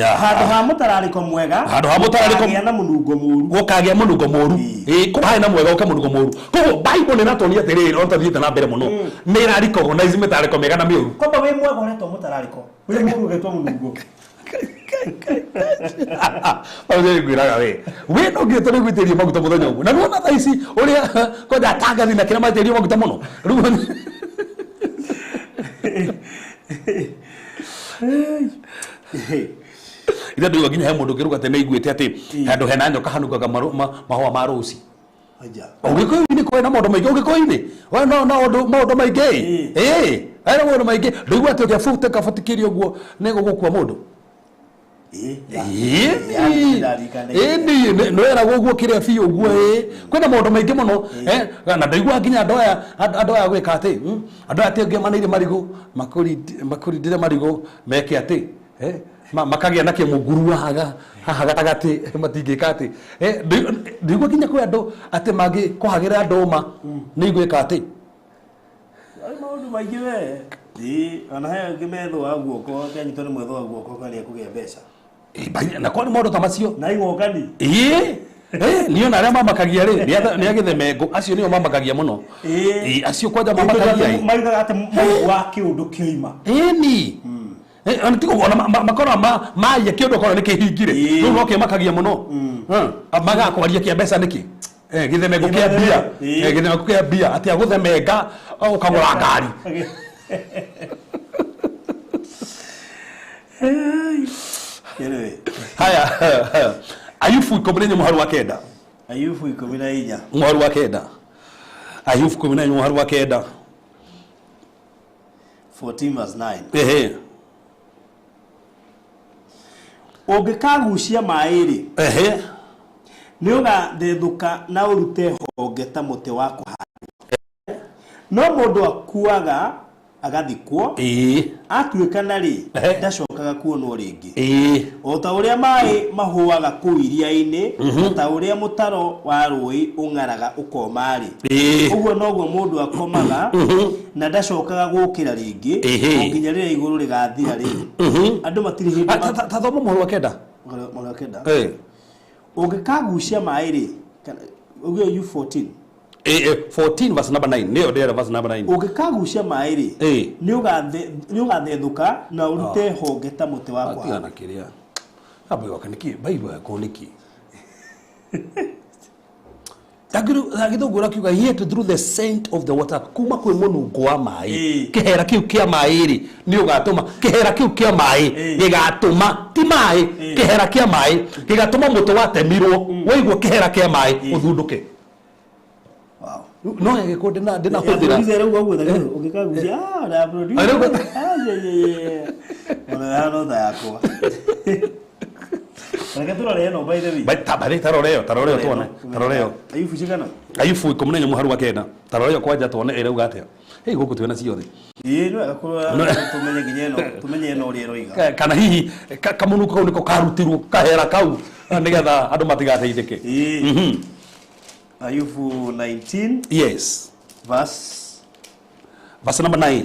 Handũ ha mũtararĩko mwega Handũ ha mũtararĩko gũkagĩa na mũnungo mũru. Gũkagĩa mũnungo mũru. Ĩĩ, kũhaya na mwega ũke mũnungo mũru. Koguo Bible nĩ ĩratwonia atĩrĩrĩ, ona tũthiĩte na mbere mũno, nĩ ĩra recognize mĩtararĩko mĩega na mĩũru. Kwamba wĩ mwega ũretwo mũtararĩko, wĩ mũru ũgetwo mũnungo. Hau nĩ ngwĩraga we, we no nginya tũrĩ gwĩtĩria maguta mũthenya ũmwe. Na nĩwona thaa ici ũrĩa kwanja atangathi na kĩrĩa maitĩrĩrio maguta mũno. Rĩu ithe ndũigua nginya he mũndũ ũngĩruga atĩ nĩaiguĩte atĩ handũ hena nyoka hanungaga mahũa ma rũci. Ũgĩkũyũ-inĩ kwĩna maũndũ maingĩ, ũgĩkũyũ-inĩ we no no ũndũ maũndũ maingĩ. Ĩĩ, hena maũndũ maingĩ. Ndũigua atĩ ũngĩabute kabutikĩria ũguo nĩ gũgũkua mũndũ. Ĩni nĩweragwo ũguo kĩrĩa biũ ũguo. Ĩĩ, kwĩna maũndũ maingĩ mũno. Na ndaigua nginya andũ aya andũ aya gwĩka atĩ andũ aya atĩ ũngĩmanĩire marigũ makũrindĩre marigũ meke atĩ makagĩa na kĩmunguru haha haha gatagatĩ matingĩka atĩ. Ndaigua nginya kwĩ andũ atĩ mangĩkũhagĩra ndũma nĩ igwĩka atĩ. Maũndũ maingĩ we. Ĩĩ, ona he angĩ methũaga guoko, akĩanyitwo nĩ mwethũa guoko kana nĩekũgĩa mbeca. Na kwani maũndũ ta macio? Na igongani. Ĩĩ, niĩ ona arĩa mamakagia rĩ, nĩ agĩthemengũ, acio nĩo mamakagia mũno. Ĩĩ, acio kwanja mamakagia ĩ. Marigaga atĩ maigua kĩũndũ kĩoima. Ĩni. Ona ti ũguo, ona makoragwo maria kĩũndũ okorwo nĩ kĩhingire. Rĩu no kĩmakagia mũno. Magakwaria kĩa mbeca nĩkĩ? Gĩthemengũ kĩa mbia. Gĩthemengũ kĩa mbia, atĩ agũthemenga ũkagũra ngari. Haya, Ayubu 14 mũhari wa 9. Ayubu 14. Mũhari wa 9. Ayubu 14 mũhari wa 9. 14 verse 9. Ehe. Ũngĩkagucia maĩ rĩ, Ehe. nĩ ũgathethũka na ũrute honge ta mũtĩ wa kũhandwo. No mũndũ akuaga agathikwo, atuĩkana rĩ, ndacokaga kuonwo rĩngĩ. O ta ũrĩa maĩ mahũaga kũu iria-inĩ, na ta ũrĩa mũtaro wa rũĩ ũng'araga ũkoma rĩ, ũguo noguo mũndũ akomaga na ndacokaga gũũkĩra rĩngĩ, o nginya rĩrĩa igũrũ rĩgathira rĩ. Andũ matirĩ hĩndĩ Ta thoma mũhari wa 9. Mũhari wa 9. Ũngĩkagucia maĩ rĩ, ũguo U14. 14 verse number 9. Nĩyo ndĩrera verse number 9. Ũngĩkagucia maĩ rĩ, nĩ ũgathethũka na ũrute honge ta mũtĩ wa kũhandwo. Tigana kĩrĩa. Amba yoka nĩkĩ? Bible yakwa nĩkĩ? Gĩthũngũ ũrakiuga yet through the scent of the water, kuma kwĩ mũnungo wa maĩ. Kĩhera kĩu kĩa maĩ rĩ, nĩ ũgatũma kĩhera kĩu kĩa maĩ gĩgatũma ti maĩ, kĩhera kĩa maĩ gĩgatũma mũtĩ watemirwo waigua kĩhera kĩa maĩ ũthundũke. No yagĩkorwo ndĩnahũthĩra. Producer rĩu ũguo ũngĩkagucia, na producer. Rĩu Ona hano tha yakwa. Reke tũrore ĩno, by the way. Tabarĩ tarore ĩyo, tarore ĩyo tuone, tarore ĩyo. Ayubu cigana? Ayubu 14 mũhari wa 9, tarore ĩyo kwanja tuone ĩrauga atĩa. Hei, gũkũ twĩna ciothe. Ĩĩ, nĩ wega kũrora, tũmenye nginya ĩno, tũmenye ĩno ũrĩa ĩroiga. Kana hihi kamũnungo kau nĩko karutirwo kahera kau nĩgetha andũ matigateithĩke. Ĩĩ. Ayubu 19 verse Verse number 9.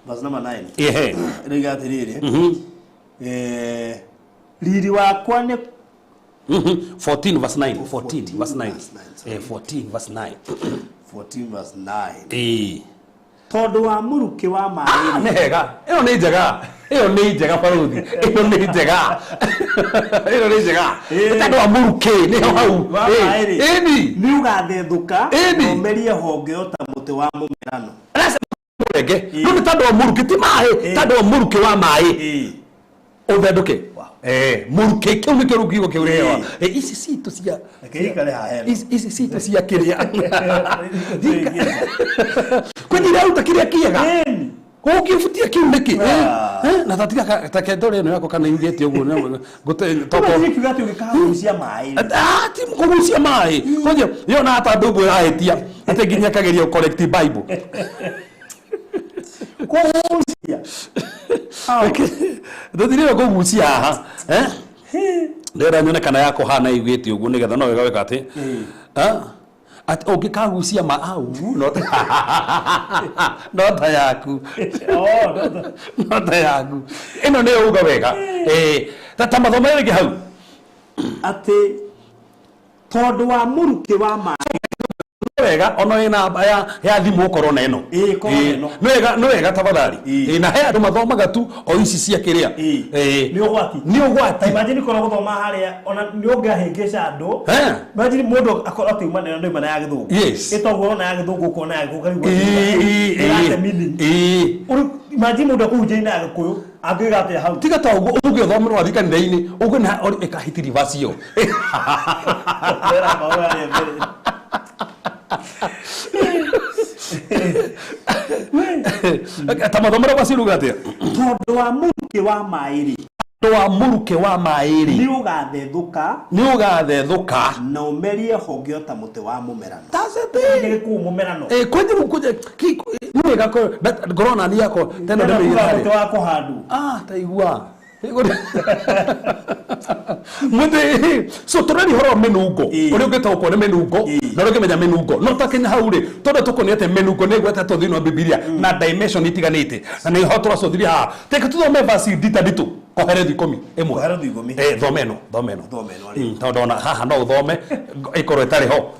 Verse number 9. Ehe. Ĩroiga atĩrĩrĩ, riri wakwa nĩ 14 verse 9, 14 verse 9. Verse 9, sorry. Eh, 14 verse 9. 14 verse 9. Ĩĩ. Tondũ wa mũrukĩ wa maĩ. Nĩ hega, ĩyo nĩ njega, ĩyo nĩ njega, baruthi, ĩyo nĩ njega, ĩyo nĩ njega. Ĩĩ. Tondũ wa mũrukĩ nĩho hau. Wa maĩ rĩ, Ĩni. nĩ ũgathethũka Ĩni. na ũmerie honge o ta mũtĩ wa mũmerano. Mũrenge no nĩ tondũ wa mũrukĩ, ti maĩ, tondũ wa mũrukĩ wa maĩ ũthendũke. Eh, mũrukĩ kĩu nĩkĩo rĩu kiugo kĩu rĩhewa. Ici citũ cia Reke ikare haha hena. Ici citũ cia kĩrĩa kwĩna iraruta kĩrĩa kĩega. Ĩni. Ũngĩbutia kĩu nĩkĩ? Ah. Na tatiga take ndore ĩno yako kana yugĩte ũguo ngũte toko. Toko kiuga atĩ ũngĩkagucia maĩ rĩ. Ah, ti kũgucia maĩ kwanza yona hata ndũngũ ĩrahĩtia atĩ nginya kageria correct Bible. Kũgucia. Ndũthirire kũgucia haha, eh, ndĩrenda nyone kana yako hana ĩugĩte ũguo nĩgetha no wega weka atĩ ah, atĩ ũngĩkagucia ma au no ta yaku. Oh, no. No ta yaku ĩno nĩyo uga wega. Eh, ta mathoma rĩngĩ hau. Atĩ tondũ wa mũrukĩ wa maĩ. Wega, ona wĩ namba ya thimũ ũkorwo na ĩno. Ĩĩ, korwo na ĩno. Nĩ wega, nĩ wega, tafadhali. Ĩĩ. Ĩĩ, na he andũ mathomaga tu o ici cia kĩrĩa. Ĩĩ. Ĩĩ. Nĩ ũgwati. Nĩ ũgwati. Ta imagine korwo gũthoma harĩa ona nĩ ũngĩahĩngĩca andũ. Eh. Imagine mũndũ akorwo atĩ uma na ndoima na ya gĩthũngũ. Ĩtoguo ona ya gĩthũngũ ũkona ya gĩkũyũ ũkaigua Ĩĩ, ĩĩ, ĩrate ĩĩ. meaning. Ĩĩ. Ũrĩ- imagine mũndũ akũhunjia na ya gĩkũyũ angĩuga atĩa hau? Tiga ta ũguo ũngĩthomera wathiĩ kanitha-inĩ ũguo na ĩkahiti reverse ĩyo. Wĩra maũndũ harĩa mbere. Ta mathomera macio ruga atĩa? Tondũ wa mũrukĩ wa maĩ rĩ, Tondũ wa mũrukĩ wa maĩ rĩ, nĩ ũgathethũka nĩ ũgathethũka na ũmerie honge o ta mũtĩ wa mũmerano. That's it. Gĩkũũ mũmerano. Eh, kwenye kwenye nĩ wega ngorwo nani yakwa tena Tena ndĩmĩige kuga harĩa. mũtĩ wa kũhandwo. Ah, taigua mũthĩ. So tũraria ũhoro wa mĩnungo, ũrĩa ũngĩtaũkwo nĩ mĩnungo na ũrĩa ũngĩmenya mĩnungo. No takinya hau rĩ, tondũ tũkuonia atĩ mĩnungo nĩ ĩgwetetwo thĩinĩ wa Bibilia na dimension itiganĩte, na nĩho tũracũthirie haha. Teke tũthome verse ndita nditũ, Koherethu 11. Koherethu 10. Eh, thome ĩno, thome ĩno. Thome ĩno rĩ. Tondũ ona haha no ũthome ĩkorwo ĩtarĩ ho.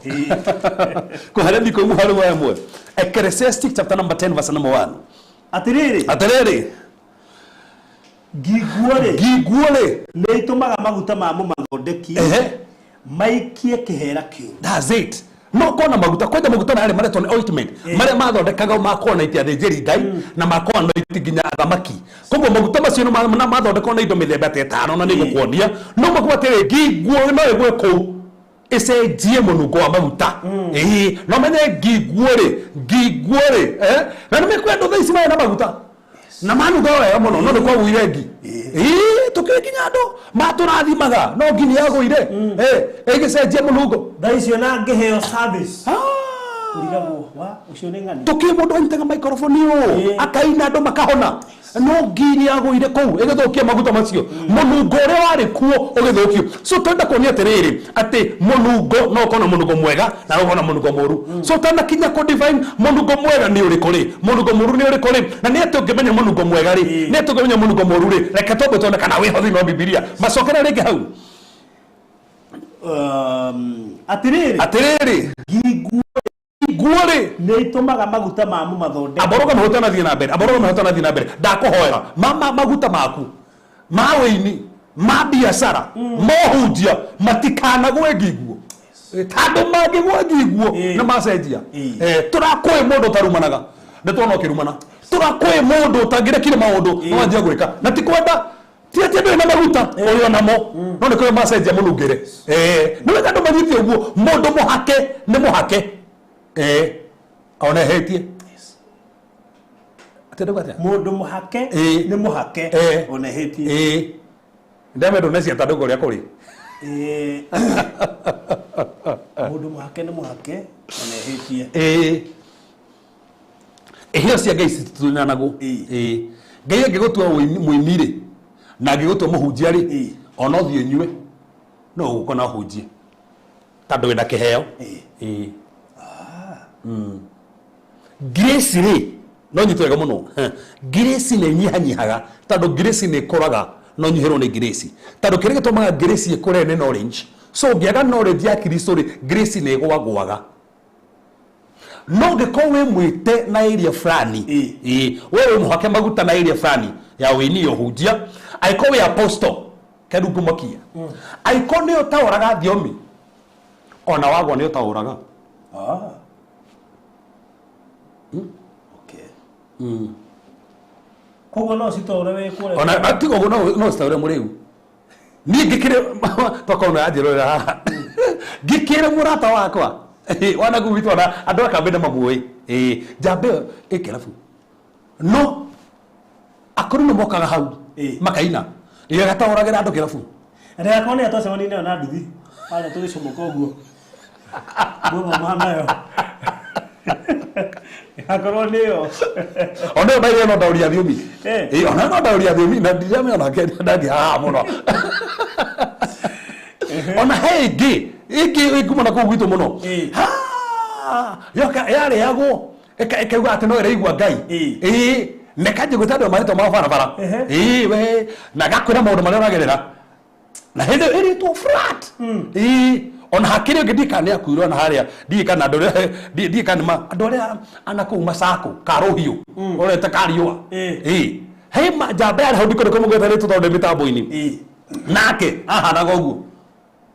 Koherethu 10 mũhari wa 1, Ecclesiastic chapter number 10 verse number 1. Atĩrĩrĩ, Atĩrĩrĩ, nginguo rĩ, nginguo rĩ, nĩ itũmaga maguta ma mũmathondeki maikie kĩhera kĩũru. That's it. No kona maguta kwanja maguta narĩ maretwo nĩ ointment marĩa mathondekaga makonaiti athĩnjĩri Ngai na makonaiti nginya athamaki. Koguo maguta macio nĩ mathondekwo na indo mĩthemba ta ĩtano na nĩngũkuonia. No makuga atĩrĩ, nginguo no ĩgwe kũu ĩcenjie mũnungo wa maguta. Ĩĩ, no menye nginguo rĩ, nginguo rĩ, eh? Na nĩ mĩkwĩ andũ thaa ici marĩ na maguta na manunga wega mũno, no nĩ kwagũire ngi. Ĩĩ, tũkĩrĩ nginya andũ matũrathimaga, no ngi nĩ yagũire. Eh, ĩgĩcenjia mũnungo. Thaa icio na ngĩheo service Ah. ũrigagwo wa ũcio nĩ ng'ani. Tũkĩrĩ mũndũ anyitaga microphone ũũ akaina andũ makahona, no ngi nĩ yagũire kũu ĩgĩthũkia maguta macio, mũnungo ũrĩa warĩ kuo ũgĩthũkio. So twenda kuonia atĩrĩrĩ, atĩ mũnungo no ũkorwo na mũnungo mwega na no ũkorwo na mũnungo mũru. So tanakinya kũ define mũnungo mwega nĩ ũrĩkũ rĩ, mũnungo mũru nĩ ũrĩkũ rĩ, na nĩ atĩ ũngĩmenya mũnungo mwega rĩ, nĩ atĩ ũngĩmenya mũnungo mũru rĩ, reke twambe tuone kana wĩho thĩinĩ wa Bibilia. Macokera rĩngĩ hau. Atĩrĩrĩ, Atĩrĩrĩ, nginguo nguo rĩ, nĩ itũmaga maguta ma mũmathondeki Amboroga mahuta nathiĩ na mbere, amboroga mahuta nathiĩ na mbere. Ndakũhoera maguta maku ma wĩini, ma biacara, mohunjia matikanagwe nginguo, tondũ mangĩgwa nginguo nĩ macenjia. Tũrakũĩ mũndũ ũtarumanaga, nĩ tuona ũkĩrumana. Tũrakũĩ mũndũ ũtangĩrekire maũndũ no wanjia gwĩka na ti kwenda, ti atĩ ndũrĩ na maguta, ũrĩ onamo, no nĩ kũrĩ macenjia mũnungĩre. Nĩ wega andũ manyite ũguo, mũndũ mũhake nĩ mũhake. Ona ehĩtie atĩ ndauga atĩa? Mũndũ mũhake nĩ mũhake ona ehĩtie. Ĩĩ, ndeme ndũnecia ta ndũngũ ũrĩa kũrĩ. Mũndũ mũhake nĩ mũhake ona ehĩtie. Ĩĩ, iheo cia Ngai cititunyanagwo. Ĩĩ, Ngai angĩgũtua mũini rĩ, na angĩgũtua mũhunjia rĩ, ona ũthiĩ ũnyue no ũgũka na ũhunjie tondũ wĩna kĩheo. Ĩĩ. Grace rĩ, no nyitwo wega mũno. Grace nĩ ĩnyihanyihaga tondũ grace nĩ ĩkũraga, no nyihĩrwo nĩ grace tondũ kĩrĩa gĩtũmaga grace ĩkũre nĩ knowledge. So ũngĩaga knowledge ya Kristo rĩ, grace nĩ ĩgwagwaga. No ũngĩkorwo wĩ mwĩte na area fulani, ĩĩ, we wĩ mũhake maguta na area fulani ya ũini, ya ũhunjia, angĩkorwo wĩ apostle kerungumakia, angĩkorwo nĩ ũtaũraga thiomi, ona wagwa nĩ ũtaũraga. Okay. Koguo no citore wĩ kũrĩa. Ona tiga ũguo, no citaũre mũrĩu. Niĩ ngĩkĩrĩ tokorwo nĩ anjĩrorera haha, ngĩkĩre mũrata wakwa wanagu witũ, ona andũ a kambĩ nĩ mamuĩ. Ĩĩ, njamba ĩyo ĩ kĩrabu, no akũrũ nĩ mokaga hau makaina, ĩgataũragĩra andũ kĩrabu. Rĩakorwo nĩ twacemania nayo na nduthi harĩa tũgĩcomoka ũguo guotha nayo akorwo nĩyo. Ona ĩyo ndaire no ndaũria thiomi. Ĩĩ, ona no ndaũria thiomi na ndiramenya nake ndangĩ haha mũno. Ona he ĩngĩ ĩnguma na kũu gwitũ mũno. Ha! Yoka yarĩagwo ĩkauga atĩ no ĩraigua Ngai. Ĩĩ, na ĩkanjia gwĩta andũ marĩtwa ma barabara. Ĩĩ, we na gakwĩra maũndũ marĩa ũragerera na hĩndĩ ĩyo ĩrĩtwo flat. Ĩĩ, ona hakĩrĩ ũngĩ ndiĩ kana nĩ akuire, ona harĩa ndiĩ kana andũ arĩa ndiĩ kana nĩ andũ arĩa ana kũu Masako karũhiũ ũreta kariũa. Ĩĩ, he njamba yarĩ hau, ndikwenda kũmũgweta rĩtwa tondũ ndĩ mĩtambo-inĩ, nake ahanaga ũguo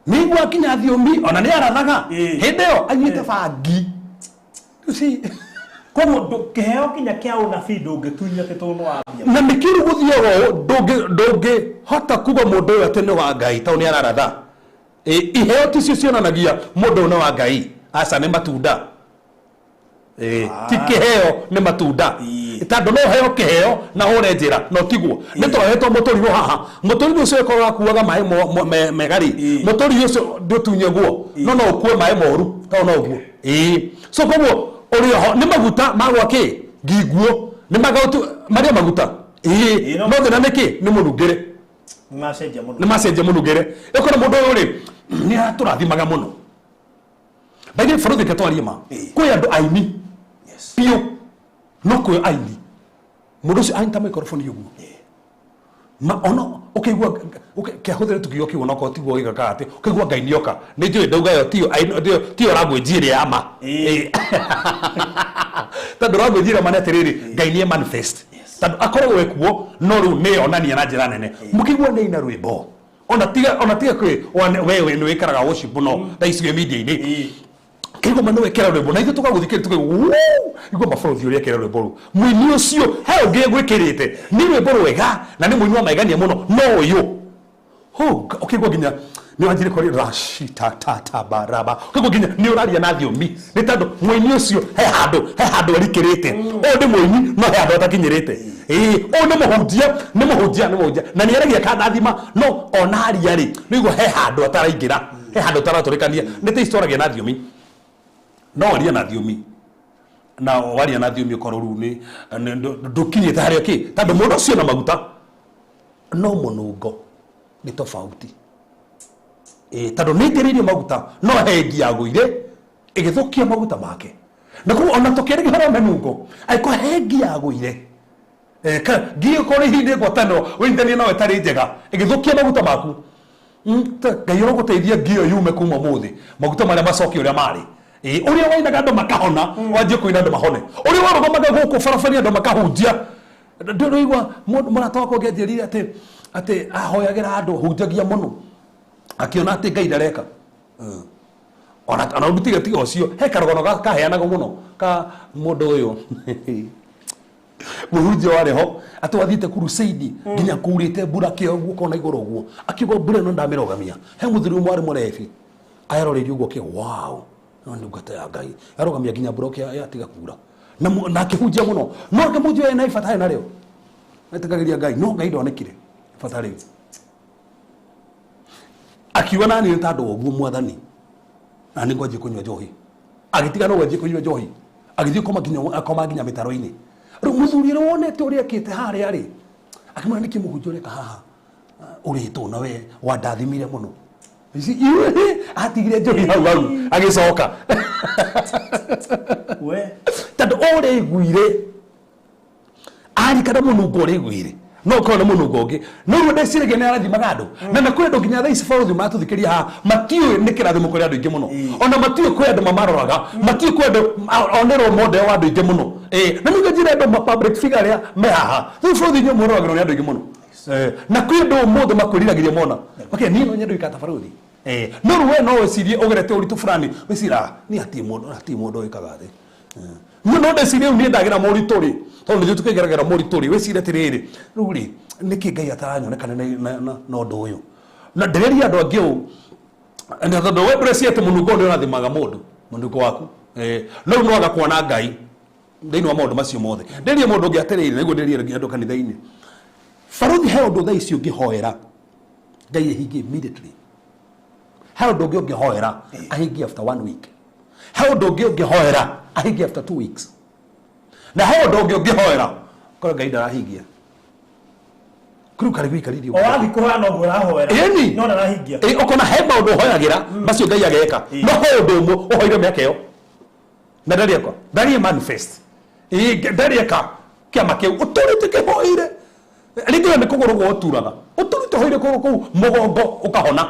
nĩguo akinya thiomi, ona nĩ arathaga hĩndĩ ĩyo anyuĩte bangi. You see? Koguo kĩheo kinya kĩa ũnabii ndũngĩtunyio atĩ tondũ nĩ wambia. Na nĩkĩo rĩu gũthiaga ũũ, ndũngĩhota kuga mũndũ ũyũ atĩ nĩ wa Ngai tondũ nĩ araratha. Iheo ticio cionanagia mũndũ ũyũ nĩ wa Ngai, aca, nĩ matunda. Ti kĩheo, nĩ matunda, tondũ no heo kĩheo na hũre njĩra, no tiguo nĩ twahetwo mũtũrirũ haha. Mũtũrirũ ũcio ũkorwo wakuaga maĩ mega rĩ, mũtũrirũ ũcio ndũtunyagwo, no ũkue maĩ moru tondũ no ũguo. Ĩĩ, so koguo ũrĩ oho nĩ maguta magwa kĩ nginguo nĩ magautu marĩa maguta. Ĩĩ, no thĩna nĩ kĩ? Nĩ mũnungĩre. Nĩ macenjia mũno. Nĩ macenjia mũnungĩre. Ĩkorwo mũndũ ũyũ rĩ, nĩ aratũrathimaga mũno. By the way, bũrũri twarie ma, kwĩ andũ aini biũ, no kwĩ aini mũndũ ũcio anyita microphone ũguo ma ona ũkaigua kĩahũthĩre tũkiugo kĩu, onokorwo tiguo gĩkaga atĩ ũkaigua Ngai nĩoka. Nĩ njũĩ ndauga ĩyo tiyo language ĩrĩa ya ma. Tondũ language ĩrĩa ma nĩ atĩrĩrĩ, Ngai nĩ manifest tondũ akoragwo ekuo, no rĩu nĩ onania na njĩra nene. Mũkĩigua nĩ ina rwĩmbo, ona tiga kwĩ we nĩ wĩkaraga worship mũno thaa ici wĩ media-inĩ, kĩigua nĩ wekĩra rwĩmbo na ithuĩ tũgagũthikĩrĩria tũkaigua, igua mabũrũthi ũrĩa ekĩra rwĩmbo rũu mũini ũcio he ũngĩ gwĩkĩrĩte nĩ rwĩmbo rwega na nĩ mũini wa maigania mũno, no ũyũ ũkĩigua nginya nĩ wanjire kũrĩ rashitatabaraba, ũkĩigua nginya nĩ ũraria na thiomi nĩ tondũ mũini ũcio he handũ arikĩrĩte. Ũyũ nĩ mũini no he handũ atakinyĩrĩte. Ĩĩ, ũyũ nĩ mũhunjia, nĩ mũhunjia, nĩ mũhunjia na nĩ aragia kandathima, no ona aria rĩ, nĩguo he handũ ataraingĩra, he handũ ataratũrĩkania. Nĩ ta ici na thiomi, no waria na thiomi na waria na thiomi ũkorwo rĩu nĩ ndũkinyĩte harĩa kĩ, tondũ mũndũ ũcio na maguta no mũnungo nĩ tofauti. Ĩĩ, tondũ nĩ aitĩrĩirio maguta no he ngi yagũire ĩgĩthũkia maguta make, na koguo ona tũkĩaragia ũhoro wa mĩnungo, angĩkorwo he ngi yagũire, ngi ĩkorwo ihinda ngwatanĩro wĩnyitanie nayo ĩtarĩ njega ĩgĩthũkia maguta maku. Ngai ũrogũteithia ngi ĩyo yume kuma ũmũthĩ, maguta marĩa macoke ũrĩa marĩ. Ĩĩ, ũrĩa wainaga andũ makahona, wanjie kũina andũ mahone, ũrĩa warũgamaga gũkũ barabara andũ makahunjia. Ndĩraigua mũrata wakwa ũngĩ anjĩrire atĩ ahoyagĩra andũ, hunjagia mũno, akĩona atĩ Ngai ndareka. Ona tiga ũcio, he karũgano kaheanagwo mũno ka mũndũ ũyũ mũhunjia warĩ ho, atĩ wathiĩte crusade nginya kurĩte mbura kĩo guoko na igũrũ ũguo, akiuga mbura ĩno ndamĩrũgamia. He mũthuri ũmwe warĩ mũrebi, aroreirie ũguo kĩ wow, no nĩ ndungata ya Ngai yarũgamia nginya mbura ũkĩa yatiga kura na akĩhunjia mũno, no akĩmũnjia ena ibata narĩo etĩkagĩria Ngai, no Ngai ndonekire ibata rĩu. Akiuga nani nĩ tondũ wa ũguo mwathani na nĩ ngwanjia kũnyua njohi. Agĩtiga no gwanjia kũnyua njohi, agĩthiĩ koma nginya akoma nginya mĩtaro-inĩ. Rĩu mũthuri ũrĩa wonete ũrĩa ekĩte harĩa rĩ, akĩmwĩra nĩkĩ mũhunjia ũreka haha ũrĩtwo na we wandathimire mũno. Atigire njohi hau hau agĩcoka. We. Tondũ ũrĩa aiguire arikana mũnungo ũrĩa aiguire no ũkorwo nĩ mũnungo ũngĩ. No rĩu ndeciragia nĩ arathimaga andũ na na kwĩ andũ nginya thaa ici borithi maratũthikĩria haha matiũĩ nĩ kĩrathimo kũrĩ andũ aingĩ mũno, ona matiũĩ kwĩ andũ mamaroraga, matiũĩ kwĩ andũ o nĩ role model wa andũ aingĩ mũno. Na nĩguo njĩra andũ ma public figure arĩa me haha rĩu borithi inyuĩ mũroragĩrwo nĩ andũ aingĩ mũno. Na kwĩ andũ ũmũthĩ makwĩriragĩria mona okay, niĩ no nyende gũikara ta borithi. No rĩu we no wĩcirie ũgerete ũritũ fulani wĩcira niĩ hatirĩ mũndũ hatirĩ mũndũ wĩkaga thĩ. Niĩ no ndecirie rĩu niĩ ndagĩra moritũ rĩ, tondũ nĩthuĩ tũkĩgeragĩra moritũ rĩ, wĩcirie atĩrĩrĩ rĩu rĩ nĩkĩ Ngai ataranyonekana na ũndũ ũyũ. Na ndĩreria andũ angĩ ũũ na tondũ we ndũreciria atĩ mũnungo nĩ ũrathimaga mũndũ mũnungo waku. No rĩu no aga kuona Ngai thĩinĩ wa maũndũ macio mothe. Ndĩrie mũndũ ũngĩ atĩrĩrĩ, nĩguo ndĩrie andũ kanitha-inĩ, baruthi he ũndũ thaa ici ũngĩhoera Ngai ahingie immediately, he ũndũ ũngĩ ũngĩhoera ahingie after 1 week, he ũndũ ũngĩ ũngĩhoera ahingie after 2 weeks, na he ũndũ ũngĩ ũngĩhoera korwo Ngai ndarahingia. Kũrĩ karibu ikariri O wathiĩ kũhoya no guo ũrahoera. Ĩni. No ndarahingia. Ũkona he maũndũ ũhoyagĩra macio Ngai ageka, no he ũndũ ũmwe ũhoire mĩaka ĩyo na ndarĩ eka, ndarĩ manifest. Ndarĩ eka kĩama kĩu ũtũrĩte kĩhoire rĩngĩ nĩ kũgũrũ gwoturaga ũtũrĩte ũhoire kũgũrũ kũu mũgongo ũkahona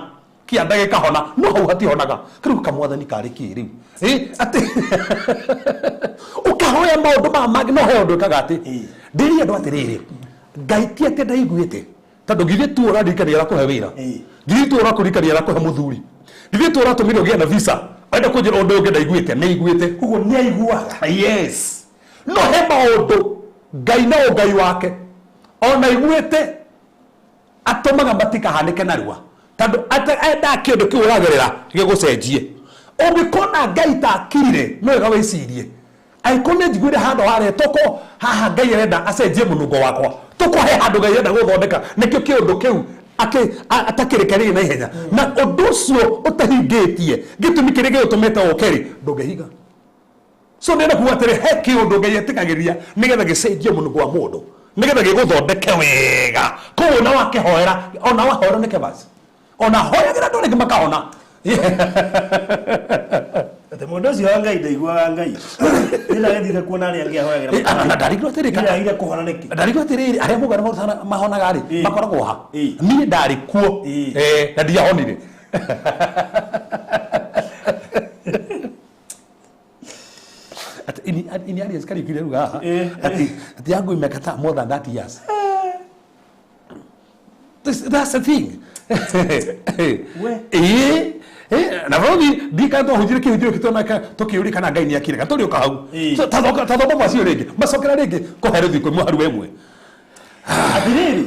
kĩanda gĩkahona no hau hatihonaga. Rĩu kamwathani karĩ kĩ rĩu atĩ ũkahoya maũndũ ma mangĩ no he ũndũ ĩkaga atĩ ndĩrie andũ atĩrĩrĩ Ngai ti atĩ ndaiguĩte tondũ githĩ tu ũraririkania arakũhe wĩra, githĩ tu ũrakũririkania arakũhe mũthuri, githĩ tu ũratũmire ũgĩe na visa, enda kũnjĩra ũndũ ũngĩ ndaiguĩte nĩ aiguĩte. Koguo nĩ aiguaga. Yes, no he maũndũ Ngai na ũngai wake ona aiguĩte atũmaga matikahanĩke narua tondũ endaga kĩũndũ kĩu ũragerera gĩgũcenjie. Ũngĩkona Ngai ta akirire no wega wĩcirie angĩkorwo nĩ njiguire handũ harĩa toko haha Ngai arenda acenjie mũnungo wakwa, toko he handũ Ngai arenda gũthondeka nĩkĩo kĩũndũ kĩu atakĩrekereirie na ihenya na ũndũ ũcio ũtahingĩtie gĩtũmi kĩrĩa gĩgũtũmĩte ũke rĩ ndũngĩhinga. So nĩ kuga atĩrĩ he kĩũndũ Ngai etĩkagĩria nĩgetha gĩcenjie mũnungo wa mũndũ nĩgetha gĩgũthondeke wega. Koguo ona wakĩhoera ona wahoera nĩ kebasi ona hoyagĩra andũ rĩngĩ makahona. Atĩ mũndũ ũcio wa Ngai ndaiguaga Ngai. Niĩ ndagĩthire kuona arĩa angĩ ahoyagĩra. Na ndarigirwo atĩrĩ Niĩ ndagire kũhona nĩkĩ? Ndarigirwo atĩrĩrĩ arĩa muga mahonaga rĩ makoragwo ha? Niĩ ndarĩ kuo na ndiahonire. Ati ini Arias Kariuki rĩu haha ati yangu imekataa more than 30 years. That's the thing. Na borithi ndika twahunjire kĩhunjio gĩkĩ tũkĩũria kana Ngai nĩ akire tũrĩũka hau. Ta thoma macio rĩngĩ macokera rĩngĩ kũhe rũthingo mũharu ĩmwe. Atĩrĩrĩ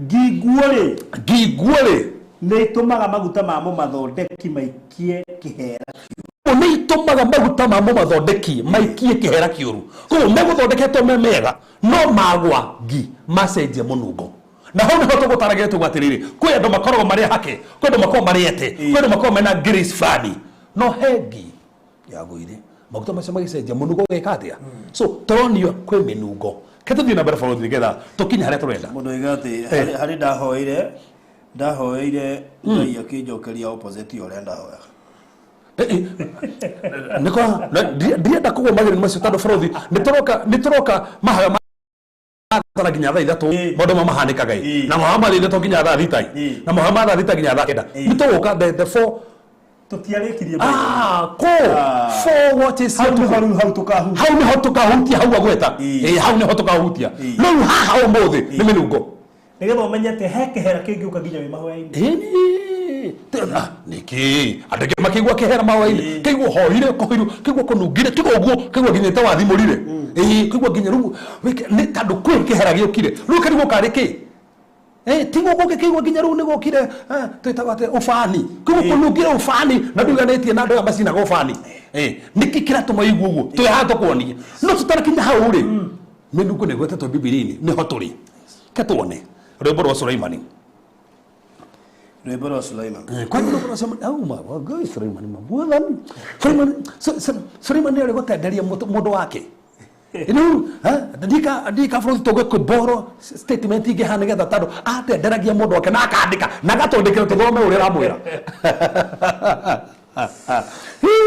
nginguo rĩ, nginguo rĩ nĩ itũmaga maguta ma mũmathondeki maikie kĩhera kĩũru. Nĩ itũmaga maguta ma mũmathondeki maikie kĩhera kĩũru. Koguo megũthondeketwo me mega no magwa ngi macenjie mũnungo. Na hau nĩho tũgũtaragia tuga atĩrĩrĩ kwĩ andũ makoragwo marĩ hake, kwĩ andũ makoragwo marĩ ete, kwĩ andũ makoragwo mena grace fulani, no he ngi yagũire maguta macio magĩcenjia mũnungo ũgeka atĩa? So tũronio kwĩ mĩnungo. Ke tũthiĩ na mbere borithi nĩgetha tũkinye harĩa tũrenda. Mũndũ oiga atĩ harĩ ndahoeire Ngai akĩnjokeria opposite ya ũrĩa ndahoyaga. Nĩko ndienda kũgwa magerio macio tondũ borithi nĩtũroka mahoya tara nginya thaa 3 maũndũ ma mahanĩkaga ĩ na mahoya ma thaa 3 nginya thaa 6 na mahoya ma thaa 6 nginya thaa 9 nĩtũgũka the four tũtiarĩkirie ko four watches hau nĩho tũkahutia, hau nĩho tũkahutia, hau agweta hau nĩho tũkahutia. No rĩu haha ũmũthĩ nĩ mĩnungo nĩgetha ũmenye atĩ he kĩhera kĩngĩũka nginya wĩ mahoya-inĩ. Nĩkĩ andũ aingĩ makĩigua kĩhera mahoya-inĩ, kĩigua hoire kũhoirwo, kĩigua kũnungire, tiga ũguo kĩigua nginya ta wathimũrire, kĩigua nginya rĩu nĩ tondũ kwĩ kĩhera gĩũkire rĩu kĩrigwo karĩ kĩ. Tiga ũguo kĩigua nginya rĩu nĩgũkire twĩtaga atĩ ũbani, kĩigua kũnungire ũbani na ndũiganĩtie na andũ aya macinaga ũbani. Nĩkĩ kĩratũma ũigue ũguo? Twĩ haha tũkuonie no tũtarakinya hau rĩ mĩnungo nĩ ĩgwetetwo Bibilia-inĩ nĩho tũrĩ. Ke tuone rwĩmbo rwa Sulaimani. Rwĩmbo rwa Sulaiman. Kwani rwĩmbo rwa Sulaiman auma wa Ngai Sulaiman mwathani Sulaiman Sulaiman nĩ arĩ gũtenderia mũndũ wake inu ndika ndika bũrũri tũgwe kũboro statement ingĩ haha nĩgetha tondũ atenderagia mũndũ wake na akandĩka na agatwandĩkĩra tũthome ũrĩa aramwĩra.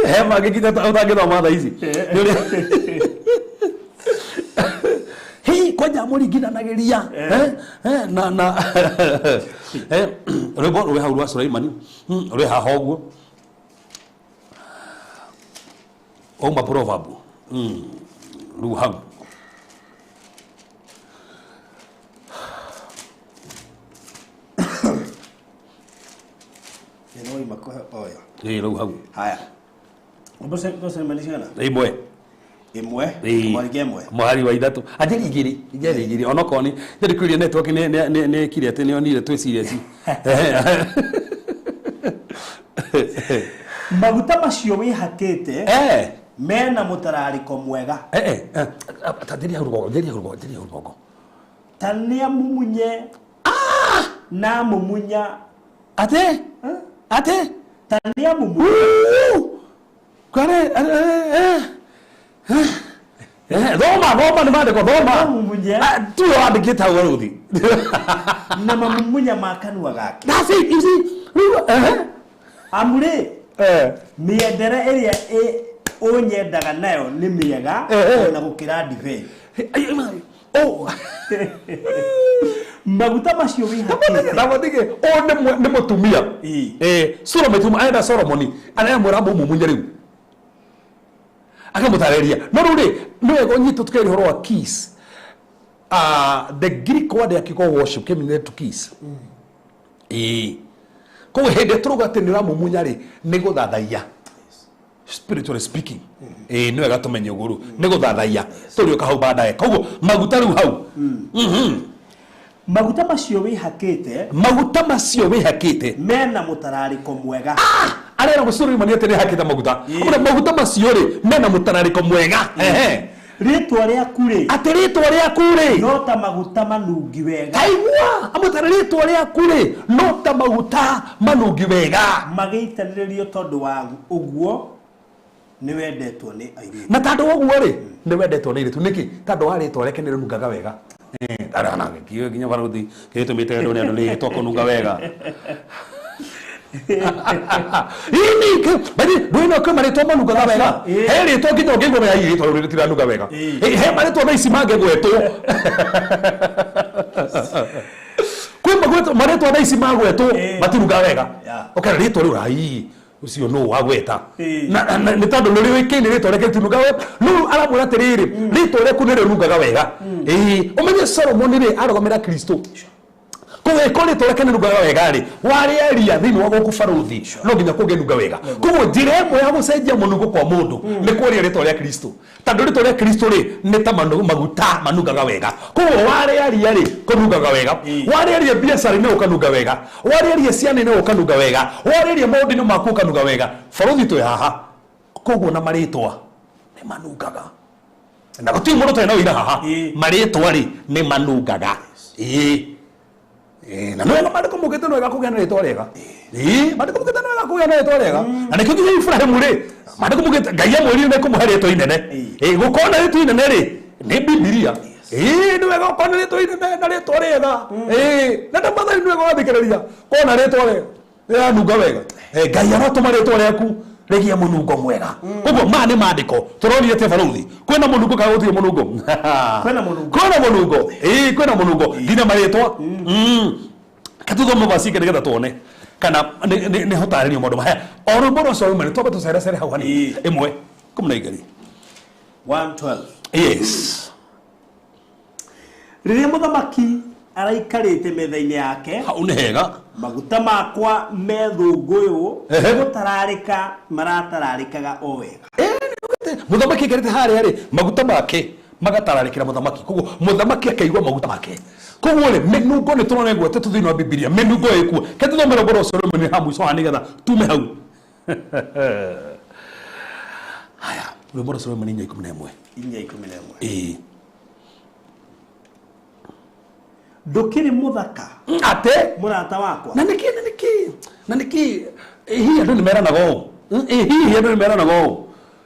He mangĩ nginya ũtangĩthoma thaa ici. Hii kwanja mũringithanagĩria na na rwĩmbo rwĩ hau rwa Suleimani rwĩ haha ũguo wauma proverb rĩu hau Nĩ waima kũhe oya. Ĩĩ rĩu hau. Haya. Rwĩmbo rwa Suleimani cigana? Ĩmwe. Ĩmwe. Ĩĩ. Mweri ĩmwe. Mũhari wa ithatũ anjĩri igĩrĩ njeri igĩrĩ onokorwo nĩ njeri kwĩria network nĩ nĩ nĩ nĩ kire atĩ nĩ onire twĩ serious. Maguta macio wĩhakĩte eh mena mũtararĩko mwega. Eh eh ta njĩria hau rũgongo njĩria hau rũgongo njĩria hau rũgongo. Ta nĩamumunye na mumunya Ate ate ta nĩamumunye Kware thoma thoma nĩ mandĩko thoma. Mamumunye. Tu wandĩkĩte hau rũthi. Na mamumunya ma kanua gake. That's it, you see. Rĩu eh Amu rĩ eh mĩendere ĩrĩa ũnyendaga nayo nĩ mĩega ona gũkĩra ndibei. Oh. Maguta macio wĩhakĩte. Ndamatige o nĩ mũtumia. Eh Solomon arenda Solomon aremwĩra mũmumunye rĩu. Akamũtarĩria. No rĩu rĩ nĩ wega ũnyitwo tũkĩaria ũhoro wa kiss. The Greek word ya kiugo worship came in to kiss. Ĩĩ. Koguo hĩndĩ tũrauga atĩ nĩ ũramumunya rĩ nĩ gũthathaiya. Spiritually speaking. Ĩĩ nĩ wega tũmenye ũguo rĩu nĩ gũthathaiya. Tũrĩũka hau baadaye. Koguo maguta rĩu hau. Maguta macio wĩhakĩte. Maguta macio wĩhakĩte. Mena mũtararĩko mwega. Arera gũcũrĩ mani atĩ nĩhakĩte maguta. Ũrĩa maguta macio rĩ mena mũtararĩko mwega. Ehe. Rĩtwa rĩaku rĩ. Atĩ rĩtwa rĩaku rĩ. No ta maguta manungi wega. Taigua amũtara rĩtwa rĩaku rĩ no ta maguta manungi wega. Magĩitanĩrĩrio tondũ wa ũguo nĩ wendetwo nĩ airĩtu. Na tondũ wa ũguo rĩ nĩ wendetwo nĩ airĩtu nĩkĩ? Tondũ wa rĩtwa rĩake nĩ rĩnungaga wega. Arana kiyo nginya baruthi gĩtũmĩte wendwo nĩ andũ nĩ rĩtwa kũnunga wega. Ini ke bali ndwina kwĩ marĩtwa manungaga wega. He rĩtwa nginya ũngĩigua wega rĩtwa rĩu rĩtiranunga wega. He marĩtwa thaa ici mangĩgwetwo. Kwĩ marĩtwa thaa ici magwetwo matinungaga wega. Ũkera rĩtwa rĩu ai ũcio nũ wagweta. Na nĩ tondũ nĩ rĩũĩkaine rĩtwa rĩake rĩtinungaga wega. Rĩu aramwĩra atĩrĩrĩ rĩtwa rĩaku nĩ rĩnungaga wega. Ĩĩ ũmenye Solomon rĩ arũgamĩra Kristo. Koguo ĩkorwo rĩtwa rĩake nĩrĩnungaga wega rĩ warĩaria thĩinĩ wa gũkũ barũthi no nginya kũngĩnunga wega. Koguo njĩra ĩmwe ya gũcenjia mũnungo kwa mũndũ nĩ kwaria rĩtwa rĩa Kristo. Tondũ rĩtwa rĩa Kristo rĩ nĩ ta maguta manungaga wega. Koguo warĩaria rĩ kũnungaga wega. Warĩaria biacara-inĩ ũkanunga wega. Warĩaria ciana-inĩ ũkanunga wega. Warĩaria maũndũ-inĩ maku ũkanunga wega. Barũthi twĩ haha. Koguo na marĩtwa nĩ manungaga. Na gũtirĩ mũndũ ũtarĩ na ũira haha. Marĩtwa rĩ nĩ manungaga. Ĩĩ. Na nĩ wega maandĩko maugĩte nĩ wega kũgĩa na rĩtwa rĩega. Ĩĩ maandĩko maugĩte nĩ wega kũgĩa na rĩtwa rĩega. Na nĩkĩo nginya Ibrahimu rĩ maandĩko maugĩte Ngai amwĩrire nĩ ekũmũhe rĩtwa inene. Ĩĩ gũkorwo na rĩtwa inene rĩ nĩ Bibilia. Ĩĩ nĩ wega gũkorwo na rĩtwa inene na rĩtwa rĩega. Ĩĩ na ndamathani nĩ wega wathikĩrĩria korwo na rĩtwa rĩega rĩranunga wega. Ngai arotũma rĩtwa rĩaku rĩgĩe mũnungo mwega. Koguo maya nĩ maandĩko tũronire atĩa barũthi kwĩna mũnungo kana gũtirĩ mũnungo? Kwĩna mũnungo. Kwĩna mũnungo. Ĩĩ kwĩna mũnungo nginya marĩtwa. Katũthome vaci ingĩ nĩgetha tuone kana nĩ hũtarĩrio maũndũ maya. O rwĩmbo rwa Solomon twambe tũcerecere hau hanini. Ĩmwe 12. 112. Yes. Rĩrĩa mũthamaki araikarĩte metha-inĩ yake hau nĩ hega. Maguta makwa methũngũyũ gũtararĩka maratararĩkaga o wega. Mũthamaki aikarĩte harĩa rĩ maguta make magatararĩkĩra mũthamaki. Koguo mũthamaki akaigua maguta make. Koguo rĩ mĩnungo nĩ tũrona ĩgwetetwo thĩinĩ wa Bibilia. Mĩnungo ĩkuo. Ke tũthome rwĩmbo rwa Solomon haha mũico haha nĩgetha tume hau. Haya, rwĩmbo rwa Solomon 4:11. 4:11. Ĩĩ. Ndũkĩrĩ mũthaka. Ate? Mũrata wakwa. Na nĩkĩ na nĩkĩ? Hihi andũ nĩ meranaga ũũ? Hihi andũ nĩ meranaga ũũ?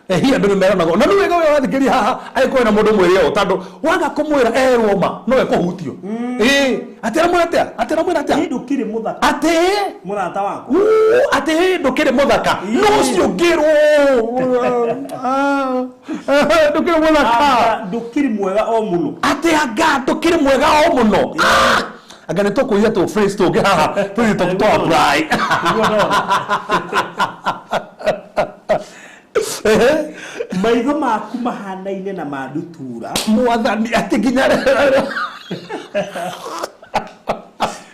Hihi andũ nĩ meranaga ũũ? Na nĩ wega ũrĩa wathikĩrĩria haha angĩkorwo na mũndũ mwĩre ũũ, tondũ waga kũmwĩra erwo ma no ekũhutio. Ĩĩ, atĩ aramwĩra atĩa? Atĩ aramwĩra atĩa? Ĩ ndũkĩrĩ mũthaka. Atĩ Mũrata wakwa. Uu, atĩ ĩ ndũkĩrĩ mũthaka. No ũcio ũngĩrwo ndũkĩrĩ mũthaka. Anga ndũkĩrĩ mwega o mũno. Atĩ anga ndũkĩrĩ mwega o mũno. Ah! Anga nĩ tũkũiya tũ phrase tũngĩ haha tũthiĩ tũ apply. Nĩguo ndona. Maitho maku mahanaine na ma ndutura. Mwathani, atĩ nginya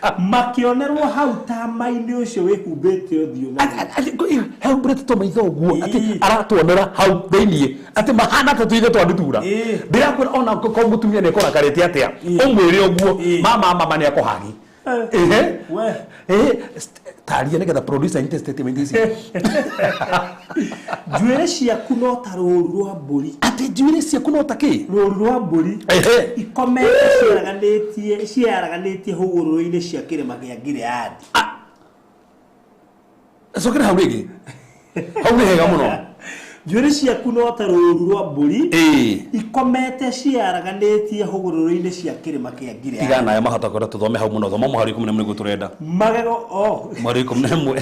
Makĩonerwo hau tama-inĩ ũcio wĩhumbĩte ũthiũ na haumbũrĩte tũmaitho ũguo atĩ aratuonera hau thĩiniĩ atĩ mahana ta tũitho twa ndutura. Ndĩrakwĩra ona ko mũtumia nĩ ekũrakarĩte atĩa, ũmwĩre ũguo mama mama nĩ akũhagi. Ehe. We. Taria nĩgetha producer anyite statement ici. Njuĩrĩ ciaku no ta rũũru rwa mbũri. Atĩ njuĩrĩ ciaku no ta kĩ? Rũũru rwa mbũri. Ehe. Ikomete ciaraganĩtie hũgũrũrũ-inĩ cia kĩrĩma kĩa Gileadi. Cokera hau rĩngĩ. Hau nĩ hega mũno. Njuĩrĩ ciaku no ta rũũru rwa mbũri. Ikomete ciaraganĩtie hũgũrũrũ-inĩ cia kĩrĩma kĩa Gileadi. Tiga nayo mahota kwenda tũthome hau mũno. Thoma mũhari 11 nĩguo tũrenda. Magego o. Mũhari 11.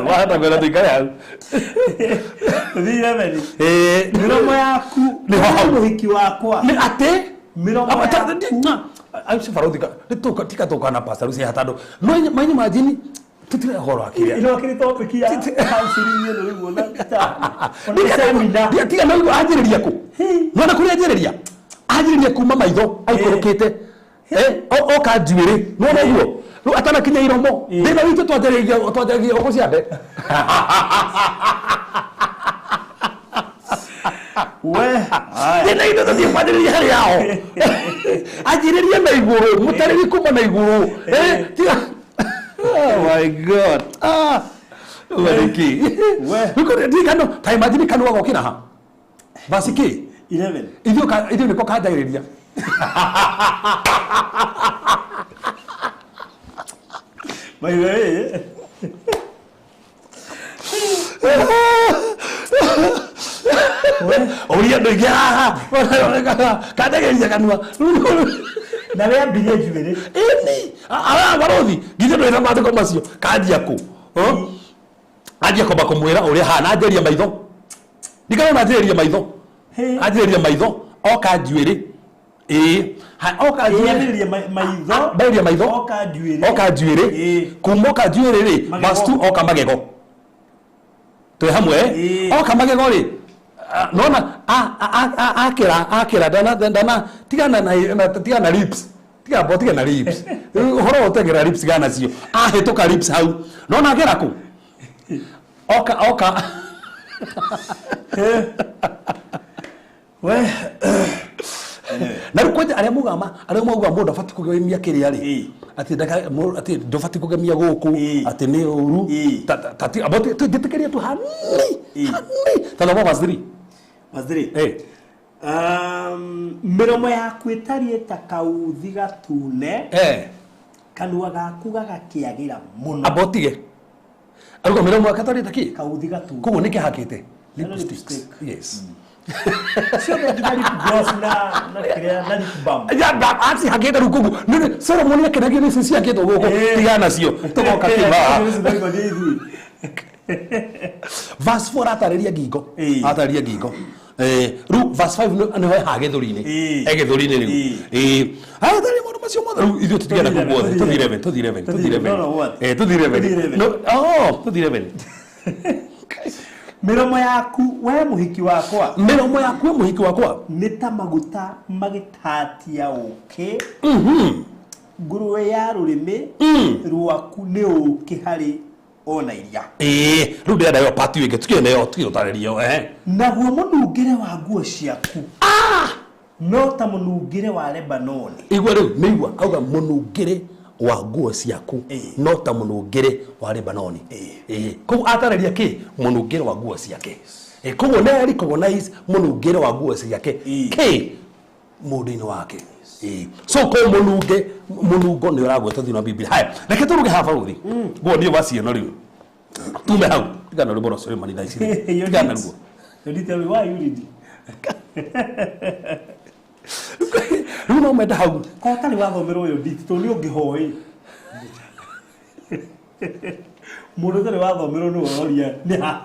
Mahota kwenda tũikare hau. Tũthiĩ 11. Mĩromo yaku Nĩ hau. Mũhiki wakwa. Nĩ atĩ? Mĩromo yaku. Acio barothi tika tũkana pastor Lucy haha tondũ no mainyi majini tutire ũhoro wa kĩrĩa. Ĩno kĩrĩ topic ya counseling ĩno rĩu ona ta ona seminar. Tiga no anjĩrĩria kũ? Nona kũrĩa anjĩrĩria? Anjĩrĩria kuma maitho aikũrũkĩte. Oka njuĩrĩ. Nona ũguo? Rĩu atanakinya iromo. Thĩna witũ twanjĩrĩria ũkũ ciande. We. Thĩna witũ tũthiĩ kwanjĩrĩria harĩ ao. Anjĩrĩria na igũrũ, mũtarĩri kuma na igũrũ. Tiga. Oh my God. Ah. Ũguo nĩ kĩ? We. Ndirikano, ta imagine kanua gokĩra ha. Basi kĩ? 11. Ithuĩ nĩko kanjagĩrĩria. By the way. Ũria andũ aingĩ haha kanjagĩrĩria kanua. Na wĩambirie njuĩrĩ. Ĩni. Barothi, githĩ ndũrĩ na maandĩko macio. Kanjia kũ? Anjia kwamba kũmwĩra ũrĩa hana, anjĩrĩria maitho. Ndikana anjĩrĩria maitho. Anjĩrĩria maitho, oka njuĩrĩ. Ĩĩ. Oka njuĩrĩ. Anjĩrĩria maitho. Ambĩrĩria maitho. Oka njuĩrĩ. Oka njuĩrĩ. Kuma oka njuĩrĩ rĩ, Magego. verse 2 oka magego. Twĩ hamwe? Oka magego rĩ, nona akĩra ndana tigana na tigana lips. Tiga bo tigana lips. Ũhoro ũtegera lips gana cio. Ahĩtũka lips hau. Nona agera kũ? Oka. We. Na rĩu kwanja arĩa maugaga arĩa maugaga mũndũ abatiĩ kũgemia kĩrĩa rĩ, atĩ atĩ ndũbatiĩ kũgemia gũkũ, atĩ nĩ ũru. Njĩtĩkĩrie tu hanini. Hanini. Ta thoma verse 3. Verse 3. Mĩromo yaku ĩtariĩ ta kauthi gatune. Kanua gaku gagakĩagĩra mũno. Amba ũtige. Aruga mĩromo yake ĩtariĩ ta kĩ? Kauthi gatune. Koguo nĩ kĩhakĩte. Lipsticks. Yes. Ciothe nginya lip gloss na kĩrĩa na lip balm. Ya acihakĩte rĩu koguo. Nĩ Solomon akenagio nĩ icio ciakĩtwo gũkũ. Tigana nacio. Tũgoka kĩma. Verse 4 atarĩria ngingo. Atarĩria ngingo. Rĩu verse 5 nĩho ha gĩthũri-inĩ. Gĩthũri-inĩ rĩu. Atarĩria maũndũ macio mothe. Rĩu ithuĩ tũtigana kũu guothe. Tũthiĩ 11, tũthiĩ 11, tũthiĩ 11. Tũthiĩ 11. No, oh, tũthiĩ 11. Mĩromo yaku we mũhiki wakwa. Mĩromo yaku we mũhiki wakwa. Nĩ ta maguta magĩtatia ũũkĩ. Ngũrwe ya rũrĩmĩ rwaku nĩ ũũkĩ harĩ ona iria. Rĩu ndĩrenda ĩyo part ĩngĩ tũkĩone ĩyo tũkĩũtarĩrio. Naguo mũnungĩre wa nguo ciaku. No ta mũnungĩre wa Lebanoni. Igua rĩu nĩ igua auga mũnungĩre wa nguo ciaku no ta mũnungĩre wa Lebanoni. Koguo atarĩria kĩ? Mũnungĩre wa nguo ciake. Koguo nĩ recognize mũnungĩre wa nguo ciake kĩ mũndũ-inĩ wake. Ĩĩ. So ko mũnunge mũnungo nĩ ũragwetwo thĩinĩ wa Biblia. Haya, reke tũruge haha barũthi. Nguonie waci ĩno rĩu. Tume hau. Tigana rwĩmbo rwa Suleiman thaa ici rĩ. Tigana ruo. You tell me why you read. Rĩu no menda hau. Ko ũtarĩ wathomerwo ũyũ nditi tondũ nĩ ũngĩhoĩ. Mũndũ ũtarĩ wathomerwo nĩ ũroria nĩ ha.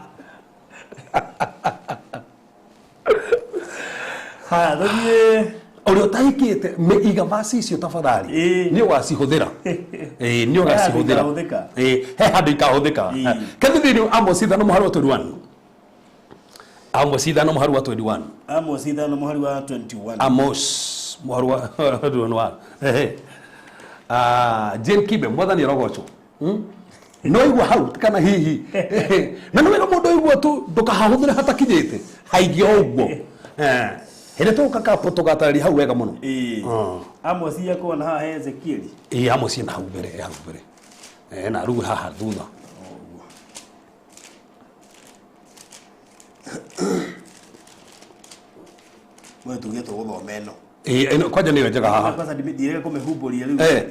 Haya, tũthiĩ. Ũrĩa ũtahikĩte iga vaci icio tafadhali. Ĩĩ. Nĩ ũgacihũthĩra. Ĩĩ, nĩ ũgacihũthĩra. He handũ ikahũthĩka. Ĩĩ, he handũ ikahũthĩka. Ĩĩ. Kethi thĩinĩ Amos 5 mũhari wa 21. Amos 5 mũhari wa 21. Amos 5 mũhari wa 21. Amos mũhari wa 21. Ehe. Ah, Jane Kibe mwathani arogocwo. No igua hau kana hihi. Na nĩ wega mũndũ aigua tu ndũkahahũthĩre hatakinyĩte. Haingĩ o ũguo. Eh. Hĩndĩ tũgũka kapo tũgatarĩria hau wega mũno. Ĩĩ. Amos yakuona na haha he Ezekieli. Ĩĩ Amos ena hau mbere, hau mbere. Eh, na rĩu haha thutha. Mwe tuge tũgũthoma ĩno. Ĩĩ ĩno kwanja nĩyo njega haha. Kwanza ndirega kũmĩhumbũria rĩu. Eh.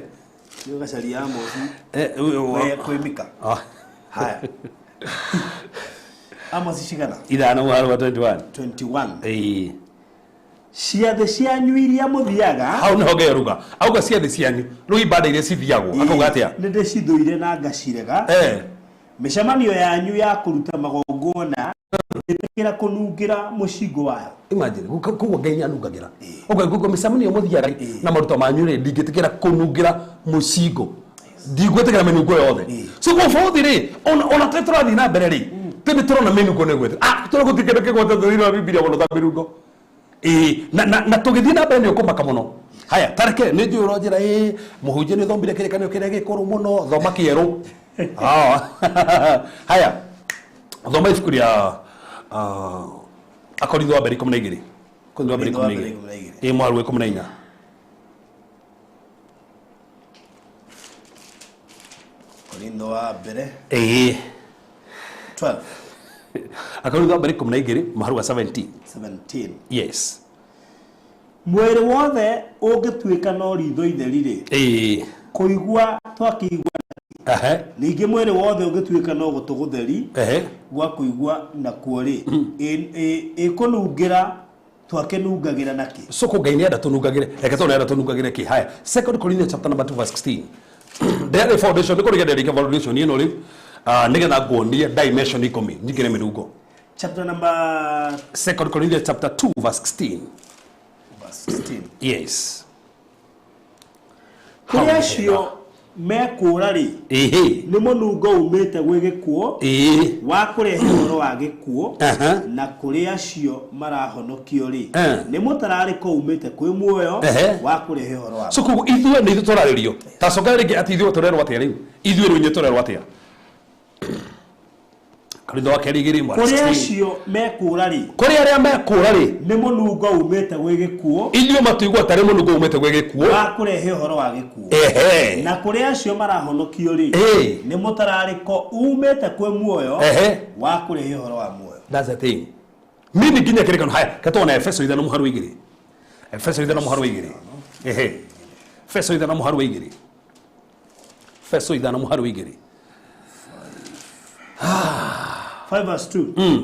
Nĩ ũgacaria Amos. Eh, Kwĩ Mika. Ah. Haya. Amos cigana? 5 mũhari wa 21. 21. Ĩĩ. Ciathĩ cianyu iria mũthiaga Hau nĩho ngeruga. Auga ciathĩ cianyu. Rĩu ibanda iria cithiagwo. Akauga atĩa? nĩ ndĩcithũire na ngacirega. Eh. Mĩcemanio yanyu ya kũruta magongona ĩtĩkĩra kũnungĩra mũcingo wayo. Imagine koguo Ngai nĩ anungagĩra. Ũguo koguo mĩcemanio mũthiaga na maruta manyu rĩ ndingĩtĩkĩra kũnungĩra mũcingo. Ndigwĩtĩkĩra mĩnungo yothe. So koguo bũthi rĩ ona tũrĩ tũrathiĩ na mbere rĩ tũrĩ tũrona mĩnungo nĩ ĩgwete. Ah, tũrĩ gũtirĩ kĩndũ kĩgwete thĩinĩ wa Bibilia mũno ta mĩnungo. Ĩĩ, na tũgĩthiĩ na mbere nĩ ũkũmaka mũno. Haya, tareke nĩ njũĩ ũronjĩra ĩ mũhunjia nĩ ũthomire kĩrĩkanĩro kĩrĩa gĩkũrũ mũno thoma kĩerũ. Ah. Haya, thoma ibuku rĩa Akorintho wa mbere 12. Akorintho wa mbere 12. Ĩ mũhari wa 14. Korintho wa mbere Ĩĩ. 12 Akorintho wa mbere 12 mũhari wa 17. 17. Yes. Mwĩrĩ wothe ũngĩtuĩka no ritho itheri rĩ, Ĩĩ. kũigua twakĩigua. Ehe. Ningĩ mwĩrĩ wothe ũngĩtuĩka no gũtũ gũtheri Ehe. gwa kũigua nakuo rĩ, ĩkũnungĩra twakĩnungagĩra nakĩ? So ko Ngai nĩ enda tũnungagĩre. Reke tondũ enda tũnungagĩre kĩ. Haya. Second Corinthians chapter number 2 verse 16. Ndĩrarĩ foundation nĩ kũrĩga ndĩrĩkia foundation ĩno rĩu. Ah, nĩgetha nguonie dimension 10 nyingĩre mĩnungo. Chapter number Second Corinthians chapter 2 verse 16. verse 16. Yes. Kũrĩ acio mekũũra rĩ, Ĩhĩ. nĩ mũnungo umĩte gwĩ gĩkuũ Ĩĩ. wa kũrehe ũhoro wa gĩkuũ, Aha. na kũrĩ acio marahonokio rĩ, Eh. nĩ mũtararĩko umĩte kwĩ muoyo Ehe. wa kũrehe ũhoro wa So koguo ithuĩ nĩ ithuĩ tũrarĩrio. Ta coka rĩngĩ atĩ ithuĩ tũrerwo atĩa rĩu? Ithuĩ rĩu inyuĩ tũrerwo atĩa? Korintho wa kerĩ igĩrĩ mwena Kũrĩ 16. acio mekũũra rĩ, Kũrĩ arĩa mekũũra rĩ, nĩ mũnungo umĩte gwĩ gĩkuũ ithuĩ matuigua tarĩ mũnungo umĩte gwĩ gĩkuũ. wa kũrehe ũhoro wa gĩkuũ, Ehe. na kũrĩ acio marahonokio rĩ, Ĩĩ. nĩ mũtararĩko umĩte kwĩ muoyo Ehe. wa kũrehe ũhoro wa muoyo. That's the thing. Mimi nginya kĩrĩkano haya ketona Efeso 5 mũhari wa 2. Efeso 5 mũhari wa 2. Ehe. Efeso 5 mũhari wa 2. Efeso 5 mũhari wa 2. 5 verse 2.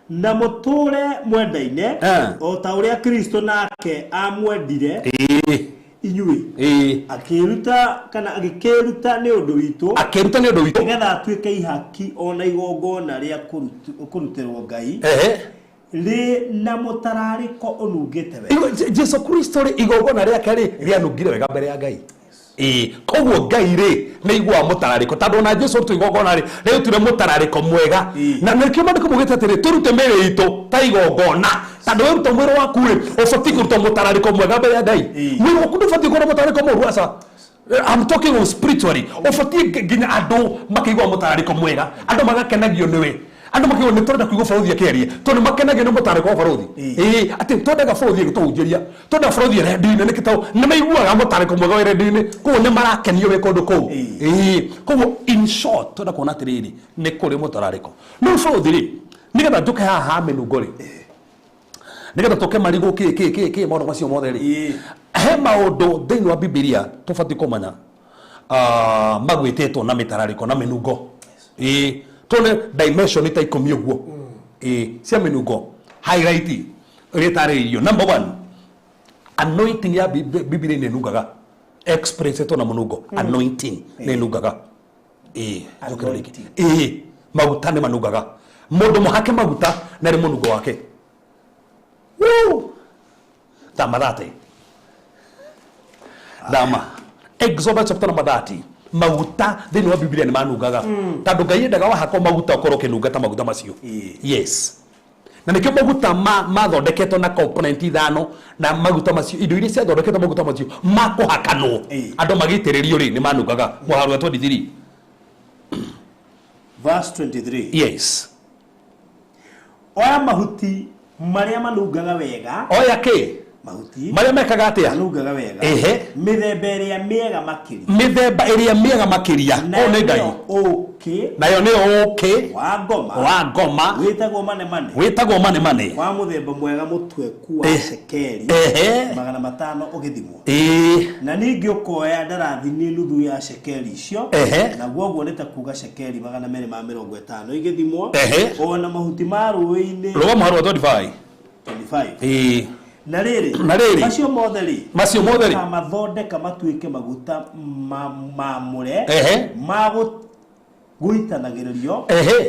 Na mũtũũre mwendaine Eh. o ta ũrĩa Kristo nake amwendire Ĩĩ. inyuĩ, Ĩĩ. akĩĩruta kana agĩkĩĩruta nĩ ũndũ witũ, Akĩruta nĩ ũndũ witũ. nĩgetha atuĩke ihaki ona igongona rĩa kũrutĩrwo Ngai Ehe. rĩ na mũtararĩko ũnungĩte wega. Jesu Kristo rĩ igongona rĩake rĩ rĩanungire wega mbere ya Ngai. Ĩĩ, koguo Ngai rĩ nĩ aiguaga mũtararĩko tondũ ona Jesu arutwo igongona rĩ rĩrutire mũtararĩko mwega. Ĩĩ. Na nĩkĩo maandĩko maugĩte atĩrĩ tũrute mĩĩrĩ itũ ta igongona tondũ weruta mwĩrĩ waku rĩ ũbatiĩ kũruta mũtararĩko mwega mbere ya Ngai. Ĩĩ. Mwĩrĩ waku ndũbatiĩ gũkorwo mũtararĩko mũru aca. I'm talking of spiritually. Ũbatiĩ nginya andũ makĩigua mũtararĩko mwega, andũ magakenagio nĩwe, andũ makĩigua nĩ tũrenda kũigua barũthi akĩaria tondũ makenagio nĩ mũtararĩko wa barũthi. Ĩĩ, atĩ twendaga barũthi agĩtũhunjĩria, twendaga barũthi redio-inĩ nĩkĩ tondũ nĩ maiguaga mũtararĩko mwega wĩ redio-inĩ, koguo nĩ marakenio wĩ kũndũ kũu. Ĩĩ, koguo in short twenda kuona atĩrĩrĩ nĩ kũrĩ mũtararĩko. Rĩu barũthi rĩ nĩgetha njũke haha ha mĩnungo rĩ, nĩgetha tũke marigũ kĩ kĩ kĩ kĩ maũndũ macio mothe rĩ, Ĩĩ. He maũndũ thĩinĩ wa Bibilia tũbatiĩ kũmenya, magwĩtĩtwo na mĩtararĩko na mĩnungo. Ĩĩ, tuone dimension ta 10 ũguo, ĩĩ, cia mĩnungo highlight ĩrĩa ĩtarĩrĩirio. Number one, anointing ya Bibilia nĩ ĩnungaga, expressĩtwo na mũnungo. Anointing nĩ ĩnungaga, ĩĩ. Anointing. Ĩĩ, maguta nĩ manungaga. Mũndũ mũhake maguta na rĩ mũnungo wake. Woo! Thama 30, thama Exodus chapter number 30. Maguta thĩinĩ wa Bibilia nĩ manungaga, tondũ Ngai endaga wahakwo maguta ũkorwo ũkĩnunga ta maguta macio. Yes, na nĩkĩo maguta mathondeketwo na component ithano, na maguta macio, indo iria ciathondeketwo maguta macio makũhakanwo, andũ magĩitĩrĩrio rĩ, nĩ manungaga. Mũhari wa 23. Verse 23. Yes. Oya mahuti marĩa manungaga wega. Oya kĩ? Mahuti marĩa mekaga atĩa? Manungaga wega. Mĩthemba ĩrĩa mĩega makĩria. Mĩthemba ĩrĩa mĩega makĩria. Ũũ nĩ Ngai. Nayo ũũkĩ Nayo nĩ ũũkĩ wa ngoma wa ngoma wĩtagwo manemane, wĩtagwo manemane, wa mũthemba mwega mũtweku wa cekeri 500 ũgĩthimwo. Na ningĩ ũkoya ndarathini nuthu ya cekeri icio, naguo ũguo nĩ ta kuga cekeri 250 igĩthimwo, ona mahuti ma rũĩ-inĩ. Rũga mũhari wa 25. 25. Ĩĩ. Na rĩrĩ, Na rĩrĩ. macio mothe rĩ, Macio mothe rĩ. Ũkamathondeka matuĩke maguta mamũre ma gũitanagĩrĩrio,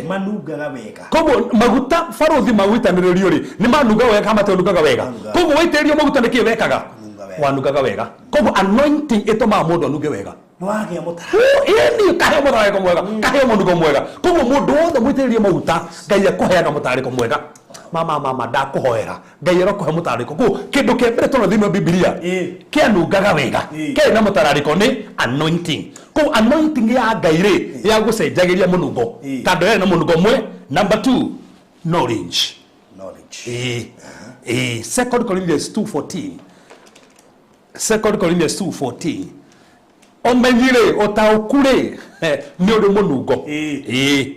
manungaga wega. Koguo maguta barothi magũitanĩrĩrio rĩ, nĩ manungaga wega kana matinungaga wega? Manungaga. Koguo waitĩrĩrio maguta nĩ kĩĩ wekaga? Kũnunga wega. Wanungaga wega. Koguo anointing ĩtũmaga mũndũ anunge wega. Nĩ wagĩa mũtara. Ĩni, kaheo mũtararĩko mwega, kaheo mũnungo mwega. Koguo mũndũ wothe mũitĩrĩrie maguta, Ngai akũheaga mũtararĩko mwega. Mama, mama, ndakũhoera, Ngai arokũhe mũtararĩko. Koguo kĩndũ kĩa mbere tũrona thĩinĩ wa Bibilia kĩanungaga wega, kĩarĩ na mũtararĩko, nĩ anointing. Koguo anointing ya Ngai rĩ, ya gũcenjagĩria mũnungo, tondũ yarĩ na mũnungo mwe. Number two, knowledge. Knowledge. Ĩĩ, ĩĩ. Second Corinthians 2:14, Second Corinthians 2:14. Ũmenyi rĩ, ũtaũku rĩ, nĩ ũrĩ mũnungo. Ĩĩ.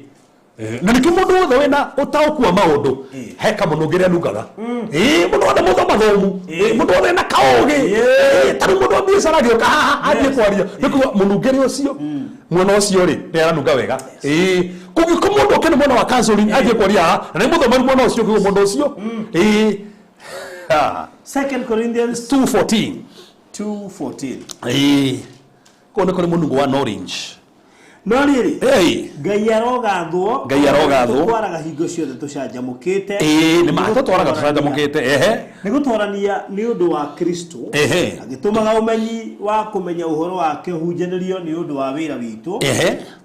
Na nĩkĩo mũndũ wothe wĩna ũtaũku wa maũndũ he kamũnungĩre anungaga. Ĩĩ, mũndũ wothe mũthomathomu, mũndũ wothe wĩna kaũgĩ. Ĩĩ, ta rĩu mũndũ wa biacara agĩũka haha anjie kwaria, nĩ kuga mũnungĩre ũcio mwena ũcio rĩ, nĩ aranunga wega. Ĩĩ, kũngĩkorwo mũndũ oke nĩ mwena wa counseling anjie kwaria haha na nĩ mũthomeru mwena ũcio, kũguo mũndũ ũcio, ĩĩ. Ah. Second Corinthians 2:14. 2:14. Ĩĩ, kũu nĩ kũrĩ mũnungo wa knowledge. No rĩrĩ, Ĩĩ. Ngai arogathwo. Ngai arogathwo. Tũtwaraga hingo ciothe tũcanjamũkĩte. Ĩĩ, nĩ ma, tũtwaraga tũcanjamũkĩte. Nĩ gũtwarania nĩ ũndũ wa Kristo, agĩtũmaga ũmenyi wa kũmenya ũhoro wake ũhunjanĩrio nĩ ũndũ wa wĩra witũ,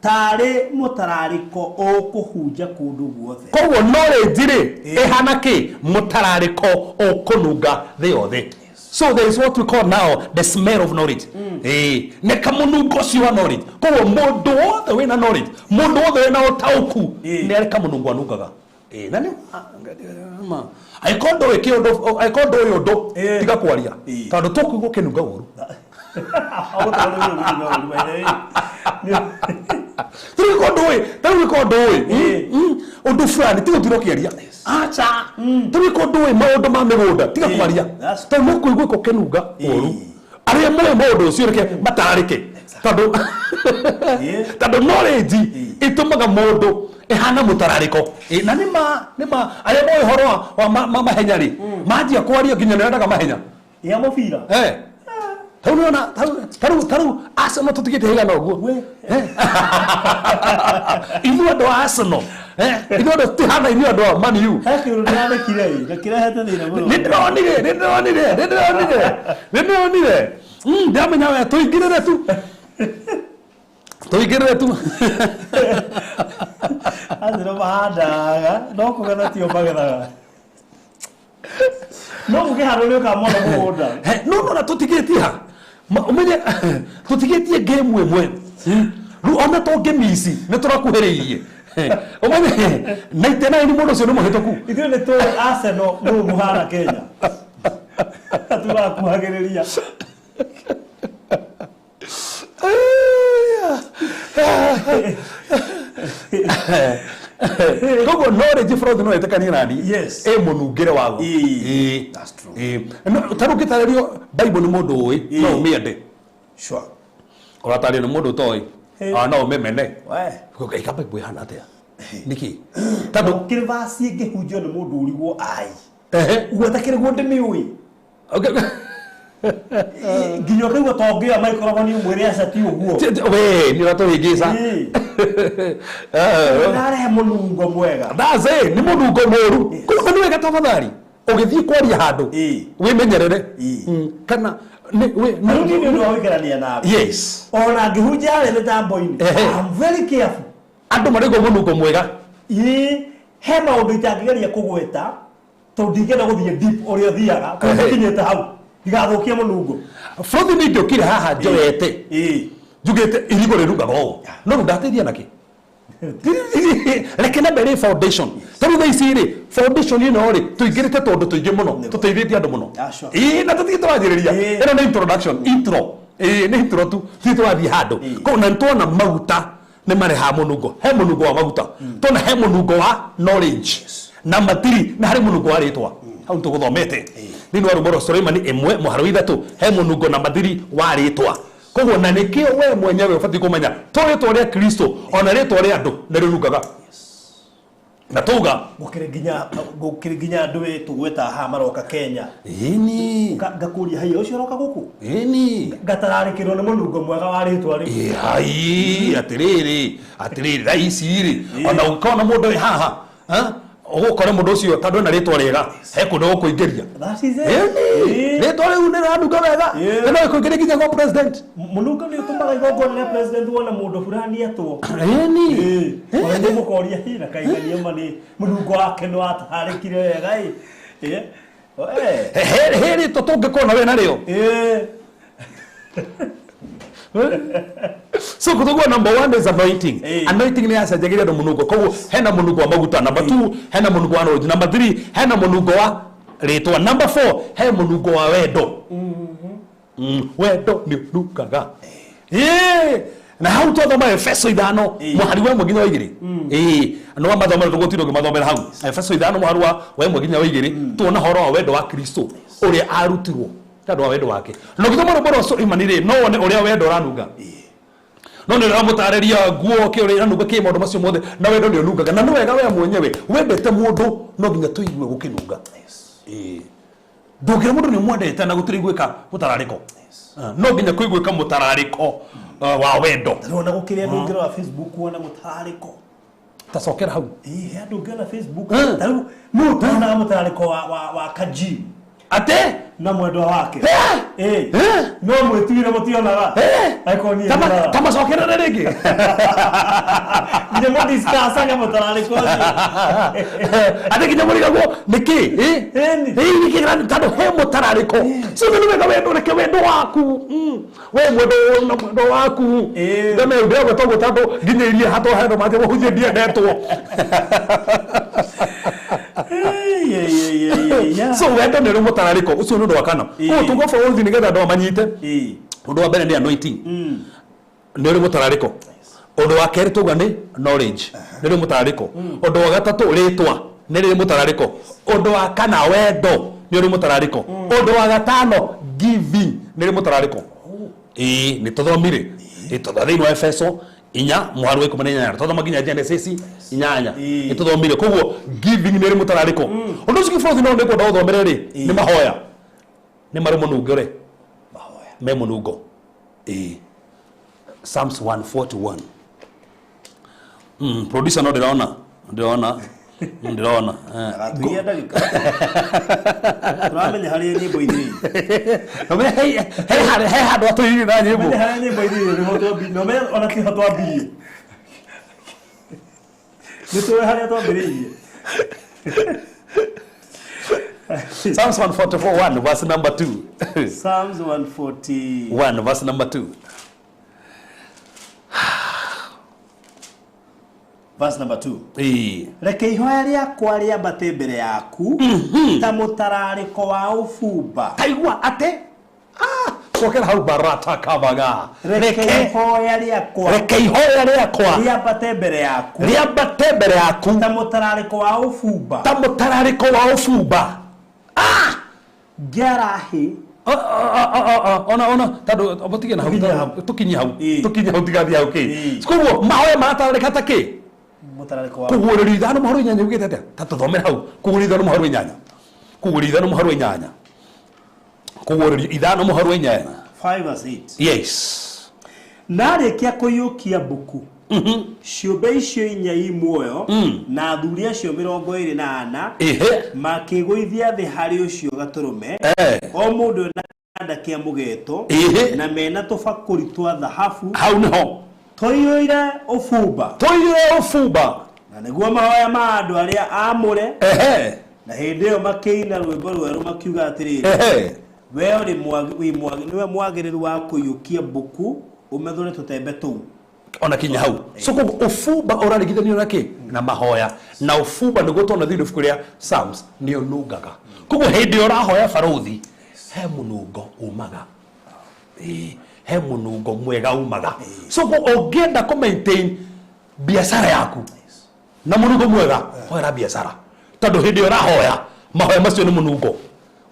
tarĩ mũtararĩko ũkũhunja kũndũ guothe. Koguo knowledge rĩ, ĩhana kĩ? Mũtararĩko ũkũnunga thĩ yothe. So there is what we call now the smell of knowledge. Nĩ kamũnungo ũcio wa knowledge. Koguo mũndũ wothe wĩna knowledge, mũndũ wothe wĩna ũtaũku, nĩ arĩ kamũnungo anungaga. Na nĩ ma angĩkorwo ndũĩ kĩũndũ, angĩkorwo ndũĩ ũndũ, tiga kwaria, tondũ tũkũigua ũkĩnunga ũru. Tarĩu gĩkorwo ndũĩ, tarĩu gĩkorwo ndũĩ ũndũ fulani, tiga ũtire ũkĩaria. Aca, tarĩu gĩkorwo ndũĩ maũndũ ma mĩgũnda, tiga kwaria, tondũ no kũigua ũkĩnunga ũru. Arĩa moĩ maũndũ ũcio reke matarĩke, tondũ knowledge ĩtũmaga mũndũ ĩhana mũtararĩko. Na nĩ ma, nĩ ma, arĩa moĩ ũhoro wa mahenya rĩ, manjia kwaria nginya nĩ endaga mahenya ya mũbira. Tarĩu nĩwona, tarĩu Arsenal tũtigĩte hĩgana ũguo. Ithuĩ andũ a Arsenal, ithuĩ andũ tũtihana inyuĩ andũ a Man U. He kĩũndũ ndĩrandĩkire ĩ na kĩrehete thĩna mũno. Nĩ ndĩronire, nĩ ndĩronire, nĩ ndĩronire, nĩ ndĩronire. Ndamenya we tũingĩrĩre tu, tũingĩrĩre tu. Arsenal mahandaga no kũgetha tio magethaga, no gũkĩhandwo nĩ ũkamona mũgũnda. No no na tũtigĩtie ha. Ũmenye tũtigĩtie game ĩmwe rĩu, ona tũngĩmici nĩ tũrakuhĩrĩirie. Ũmenye 99 mũndũ ũcio nĩ mũhĩtũku. Ithuĩ nĩ tũĩ Arsenal nũ mũhana Kenya, tũrakuhagĩrĩria. Koguo knowledge fraud no ĩtĩkanie nani. Yes. Ĩ mũnungĩre waguo. Ĩĩ. Ĩĩ. That's true. Ĩĩ. No, ta rĩu ũngĩtarĩrio Bible nĩ mũndũ ũĩ no Ĩĩ. ũmĩende. Sure. Ũratarĩrio nĩ mũndũ ũtoĩ Ĩĩ. ona no ũmĩmene. We. Ĩka Bible ĩhana atĩa? Nĩkĩ? Tondũ Kĩrĩ verse ĩngĩhunjio nĩ mũndũ ũrigwo ai. ehe. Uga kĩrĩguo ndĩmĩũĩ. Okay. Nginya ũkaigua ta ũngĩoya microphone ũmwĩre aca ti ũguo. We nĩ ũratũhĩngĩca. Ĩĩ. Ndarehe mũnungo mwega. That's it, nĩ mũnungo mũru. Koguo nĩ wega tafadhali ũgĩthiĩ kwaria handũ Ĩĩ. wĩmenyerere. Ĩĩ. Kana nĩ wĩ Na rĩu niĩ nĩ ũndũ wa gũikarania nawe. Yes. Ona ngĩhunjia harĩa mĩtambo-inĩ. Ehe. I'm very careful. Andũ marĩgwo mũnungo mwega. Ĩĩ, he maũndũ itangĩgeria kũgweta tondũ ndingĩenda gũthiĩ deep ũrĩa ũthiaga tondũ Ehe. nginyĩte hau ndigathũkie mũnungo. Bũrũri nĩ ingĩokire haha njoete Ĩĩ. njugĩte irigũ rĩrungaga ũũ no rĩu ndateithia nakĩ? Reke na mbere foundation tarĩu thaa ici rĩ foundation ĩno rĩ tũingĩrĩte tondũ tũingĩ mũno tũteithĩtie andũ mũno. Yeah, sure. Ĩĩ na tũthiĩ tũranjĩrĩria Ĩĩ. ĩno nĩ introduction intro. Ĩĩ nĩ intro tu tũthiĩ tũrathiĩ handũ. Ĩĩ. Koguo na nĩtuona maguta nĩ marehaga mũnungo. He mũnungo wa maguta, tuona he mũnungo wa knowledge na matiri, na harĩ mũnungo wa rĩtwa hau nĩtũgũthomete thĩinĩ wa rwĩmbo rwa Suleimani 1 mũhari wa 3 he mũnungo na mathiri wa rĩtwa. Koguo na nĩkĩo we mwenyewe ũbatiĩ kũmenya to rĩtwa rĩa Kristo ona rĩtwa rĩa andũ nĩ rĩnungaga. Na tuga Gũkĩrĩ nginya andũ ĩ tũgweta haha maroka Kenya. Ĩni. Ngakũria haiya ũcio ũroka gũkũ? Ĩni. Ngatararĩkĩrwo nĩ mũnungo mwega wa rĩtwa rĩu. Ĩ, hai atĩrĩrĩ atĩrĩrĩ thaa ici rĩ ona ũngĩkona mũndũ wĩ haha ha? Ũgũkora mũndũ ũcio tondũ ena rĩtwa rĩega he kũndũ gũkũingĩria. That is it. Ĩni. Ĩĩ. Rĩtwa rĩu nĩ rĩranunga wega. Ĩĩ. Na no ĩkũingĩrie nginya kwa president. Mũnungo nĩ ũtũmaga igongona rĩa president wona mũndũ fulani etwo. Ĩni. Ĩĩ. Ona nĩ mũkoria hi na kaigania ma nĩ mũnungo wake nĩ watarĩkire wega ĩ. Ĩĩ. Ĩĩ. He rĩtwa tũngĩkorwo we narĩo. Ĩĩ. So kutogua number 1 is anointing. Ĩĩ. Anointing nĩ yacenjagiria andũ mũnungo. Koguo hena mũnungo wa maguta. Number 2 hena mũnungo wa knowledge. Number 3 hena mũnungo wa rĩtwa. Number 4 he mũnungo wa wendo. Wendo nĩ ũnungaga. Ĩĩ. Na hau twathoma Efeso 5 Ĩĩ. mũhari wa 1 nginya wa 2. Ĩĩ. No mathomera tũgũtinda ũkĩmathomera hau. Efeso 5 mũhari wa 1 nginya wa 2 tuona horo wa wendo wa Kristo ũrĩa arutirwo tondũ wa wendo wake. Na ũgĩthoma rwĩmbo rwa Suleimani rĩ no wone ũrĩa wendo ũranunga. No nĩ ũramũtarĩria nguo kĩ ũrĩa iranunga kĩ maũndũ macio mothe na wendo nĩ ũnungaga. Na nĩ wega we mwenyewe wendete mũndũ no nginya tũigue gũkĩnunga. Ĩĩ. Ndũngĩra mũndũ nĩ ũmwendete na gũtirĩ gwĩka mũtararĩko. No nginya kũiguĩka mũtararĩko wa wendo. Rĩu ona gũkĩrĩ andũ ũngĩrora Facebook wona mũtararĩko. Tacokera hau. Ĩĩ, he andũ ũngĩona Facebook. Mm. Ta rĩu nũ ũtonaga mũtararĩko wa Kaji Ate? na mwendwa wake. Eh! Ĩĩ. Eh! No mwĩtuire mũtionaga. Eh! Angĩkorwo niĩ nyonaga. Ta macokerere rĩngĩ. Nginya mũdiscussaga mũtararĩko ũcio. Atĩ nginya mũrigagwo nĩkĩ? Ĩ? Ĩni. Ĩ, nĩkĩ tondũ he mũtararĩko. So nĩ wega wendo reke wendo waku. We mwendo na mwendo waku. Ĩ. Ndame ndĩragweta ũguo tondũ nginya iria hatwa handũ mate mũhunjie ndiendetwo. Ĩĩ. So wendo nĩ ũrĩ mũtararĩko ũcio nĩ ũndũ wa kana. Ĩ. Koguo tũgwa bũrũri nĩgetha andũ manyite. Ĩĩ. Ũndũ wa mbere nĩ anointing. Nĩ ũrĩ mũtararĩko. Ũndũ wa kerĩ tauga nĩ knowledge. Nĩ ũrĩ mũtararĩko. Ũndũ wa gatatũ rĩtwa nĩ rĩrĩ mũtararĩko. Ũndũ wa kana wendo nĩ ũrĩ mũtararĩko. Ũndũ wa gatano giving nĩ rĩ mũtararĩko. Ĩĩ nĩ tũthomire. Ĩ tũtha thĩinĩ wa Efeso 4 mũhari wa 18 twathoma nginya Genesis 8 Ĩĩ. nĩ tũthomire. Koguo giving nĩ rĩ mũtararĩko. Ũndũ ũcio kĩbũrũri no nĩngwenda ũthomere rĩ nĩ mahoya. Nĩ marĩ mũnungo rĩ. Mahoya. Me mũnungo. Ĩĩ. Psalms 141. Producer no ndĩrona. Ndĩrona. Ndĩrona. Agatuiya ndagĩka. Tũramenya harĩa nyĩmbo ithirĩire. No me he he handũ atũirire na nyĩmbo. Menya harĩa nyĩmbo ithirĩire nĩho twambi. No menya ona tiho twambirie. Nĩ tũĩ harĩa twambĩrĩirie. Psalms 144:1 verse number 2. Psalms 140. 1 verse number 2. Verse number 2. Ĩĩ. Reke ihoya rĩakwa rĩambate mbere yaku ta mũtararĩko wa ũbumba. Taigua ate. Cokera hau barata kabaga. Reke ihoya rĩakwa Reke ihoya rĩakwa rĩambate mbere yaku rĩambate mbere yaku ta mũtararĩko wa ũbumba. Ta mũtararĩko wa ũbumba. Ngĩarahi. Ona tondũ mũtige na hau. Tũkinye hau. Tũkinye hau. Ĩĩ. Tũkinye hau tigathiĩ hau kĩ. Ĩĩ. Koguo mahoya maratararĩka ta kĩ? Mũtararĩko wa Kũguũrĩrio 5:8 ugĩte atĩa? Ta tũthomere hau. Kũguũrĩrio 5:8. Kũguũrĩrio 5:8. Kũguũrĩrio 5:8. 5 verse 8. Yes. Narĩkia kũiyũkia mbuku, ciũmbe icio inya i muoyo na athuri acio 24 makĩgũithia thĩ harĩ ũcio Gatũrũme, o mũndũ na kĩnanda kĩa mũgeeto na mena tũbakũri twa thahabu Hau nĩho. Tũiyũire ũbumba. Tũiyũire ũbumba. Na nĩguo mahoya ma andũ arĩa aamũre. Na hĩndĩ ĩyo makĩina rwĩmbo rwerũ makiuga atĩrĩrĩ, we ũrĩ nĩwe mwagĩrĩru wa kũiyũkia mbuku ũmethũre tũtembe tũu. Ona kinya hau. So koguo ũbumba ũraringithanio na kĩ? Na mahoya. Na ũbumba nĩguo tuona thĩinĩ ibuku rĩa Psalms nĩ ũnungaga. Koguo hĩndĩ ĩrĩa ũrahoya barũthi, he mũnungo umaga. Ĩĩ, he mũnungo mwega umaga. So koguo ũngĩenda kũ maintain biacara yaku na mũnungo mwega, hoera biacara. Tondũ hĩndĩ ĩrĩa ũrahoya, mahoya macio nĩ mũnungo.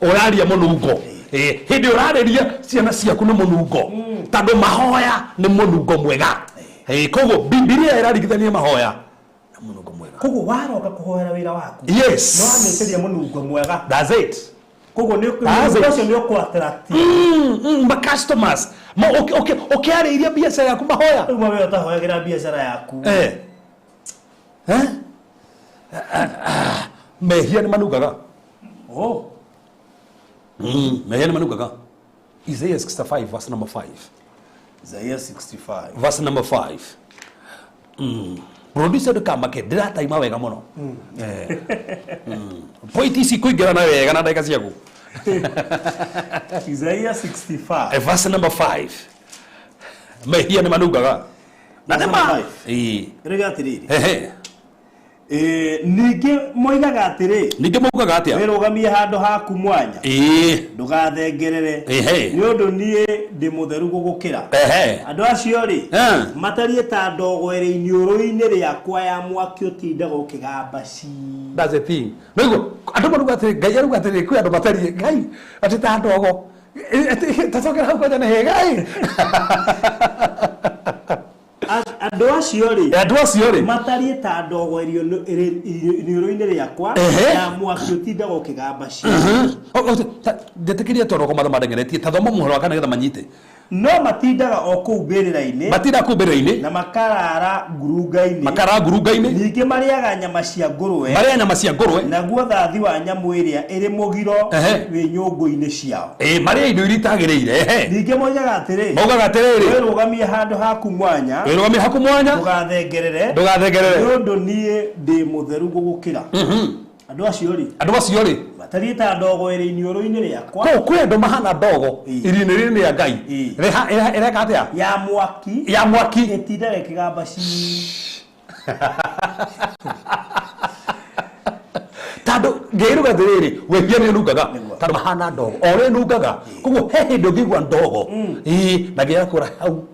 Ũraria mũnungo. Ĩĩ, hĩndĩ ĩrĩa ũrarĩria ciana ciaku nĩ mũnungo. Tondũ mahoya nĩ mũnungo mwega. Ĩĩ, koguo Bibilia ĩraringithania mahoya na mũnungo mwega. Koguo waroka kũhoera wĩra waku, Yes. no wamĩtĩria mũnungo mwega. That's it. Koguo nĩ That's it. mũnungo ũcio nĩ ũkũ-attract. Ma customers. Ma ũkĩarĩiria biacara yaku mahoya. Rĩu mawĩra ũtahoyagĩra biacara yaku. Eh? Mehia nĩ manungaga. Oh. Mehia nĩ manungaga. Isaiah 65 verse number 5. Isaiah 65. Verse number 5. Producer ndũkamake, ndĩrataima wega mũno. Point ici kũingĩrana wega na ndagĩka ciaku. Isaiah 65. Verse number 5. Mehia nĩ manungaga. Na nĩ ma. Ĩĩ. Rĩga atĩrĩrĩ. Ehe. Ningĩ moigaga atĩrĩ. Ningĩ maugaga atĩa? Wĩrũgamie handũ haku mwanya. Ndũgathengerere. Nĩ ũndũ niĩ ndĩ mũtheru gũgũkĩra. Andũ acio rĩ, matariĩ ta ndogo ĩrĩ iniũrũ-inĩ rĩakwa ya mwaki ũtindaga ũkĩgamba ci. That's the thing. Nĩguo andũ maruga atĩrĩ, Ngai aruga atĩrĩ, kwĩ andũ matariĩ Ngai atĩ ta ndogo. Tacokera hau kwanja nĩ hega ĩ. Andũ acio rĩ, Andũ acio rĩ, matariĩ ta ndogo ĩrĩ iniũrũ-inĩ rĩakwa ya mwaki ũtindaga ũkĩgamba ci. Njĩtĩkĩrie tondũ mathaa mandengeretie, ta thoma mũhoro wa kana nĩgetha manyite. No matindaga o kũu mbĩrĩra-inĩ. Matindaga kũu mbĩrĩra-inĩ. Na makarara ngurunga-inĩ. Makarara ngurunga-inĩ. Ningĩ marĩaga nyama cia ngũrwe. Marĩaga nyama cia ngũrwe. Naguo thathi wa nyamũ ĩrĩa ĩrĩ mũgiro wĩ nyũngũ-inĩ ciao. Marĩa indo iria itagĩrĩire. Ningĩ moigaga atĩrĩ. Maugaga atĩrĩrĩ. Wĩrũgamie handũ haku mwanya. Wĩrũgamie haku mwanya. Ndũgathengerere. Ndũgathengerere. Nĩ ũndũ niĩ ndĩ mũtheru gũgũkĩra. Andũ acio rĩ. Andũ acio rĩ. Matariĩ ta ndogo ĩrĩ iniũrũ-inĩ rĩakwa. Kũu kwĩ andũ mahana ndogo irio-inĩ rĩrĩ rĩa Ngai. Ĩreka atĩa? Ya mwaki. Ya mwaki. Ĩtindaga ĩkĩgamba ci. Tondũ ngĩruga atĩrĩrĩ, wĩhia nĩ ũnungaga. Tondũ mahana ndogo. O ũrĩa ĩnungaga. Koguo he hĩndĩ ũngĩigua ndogo. Ĩĩ, na ngĩakũra hau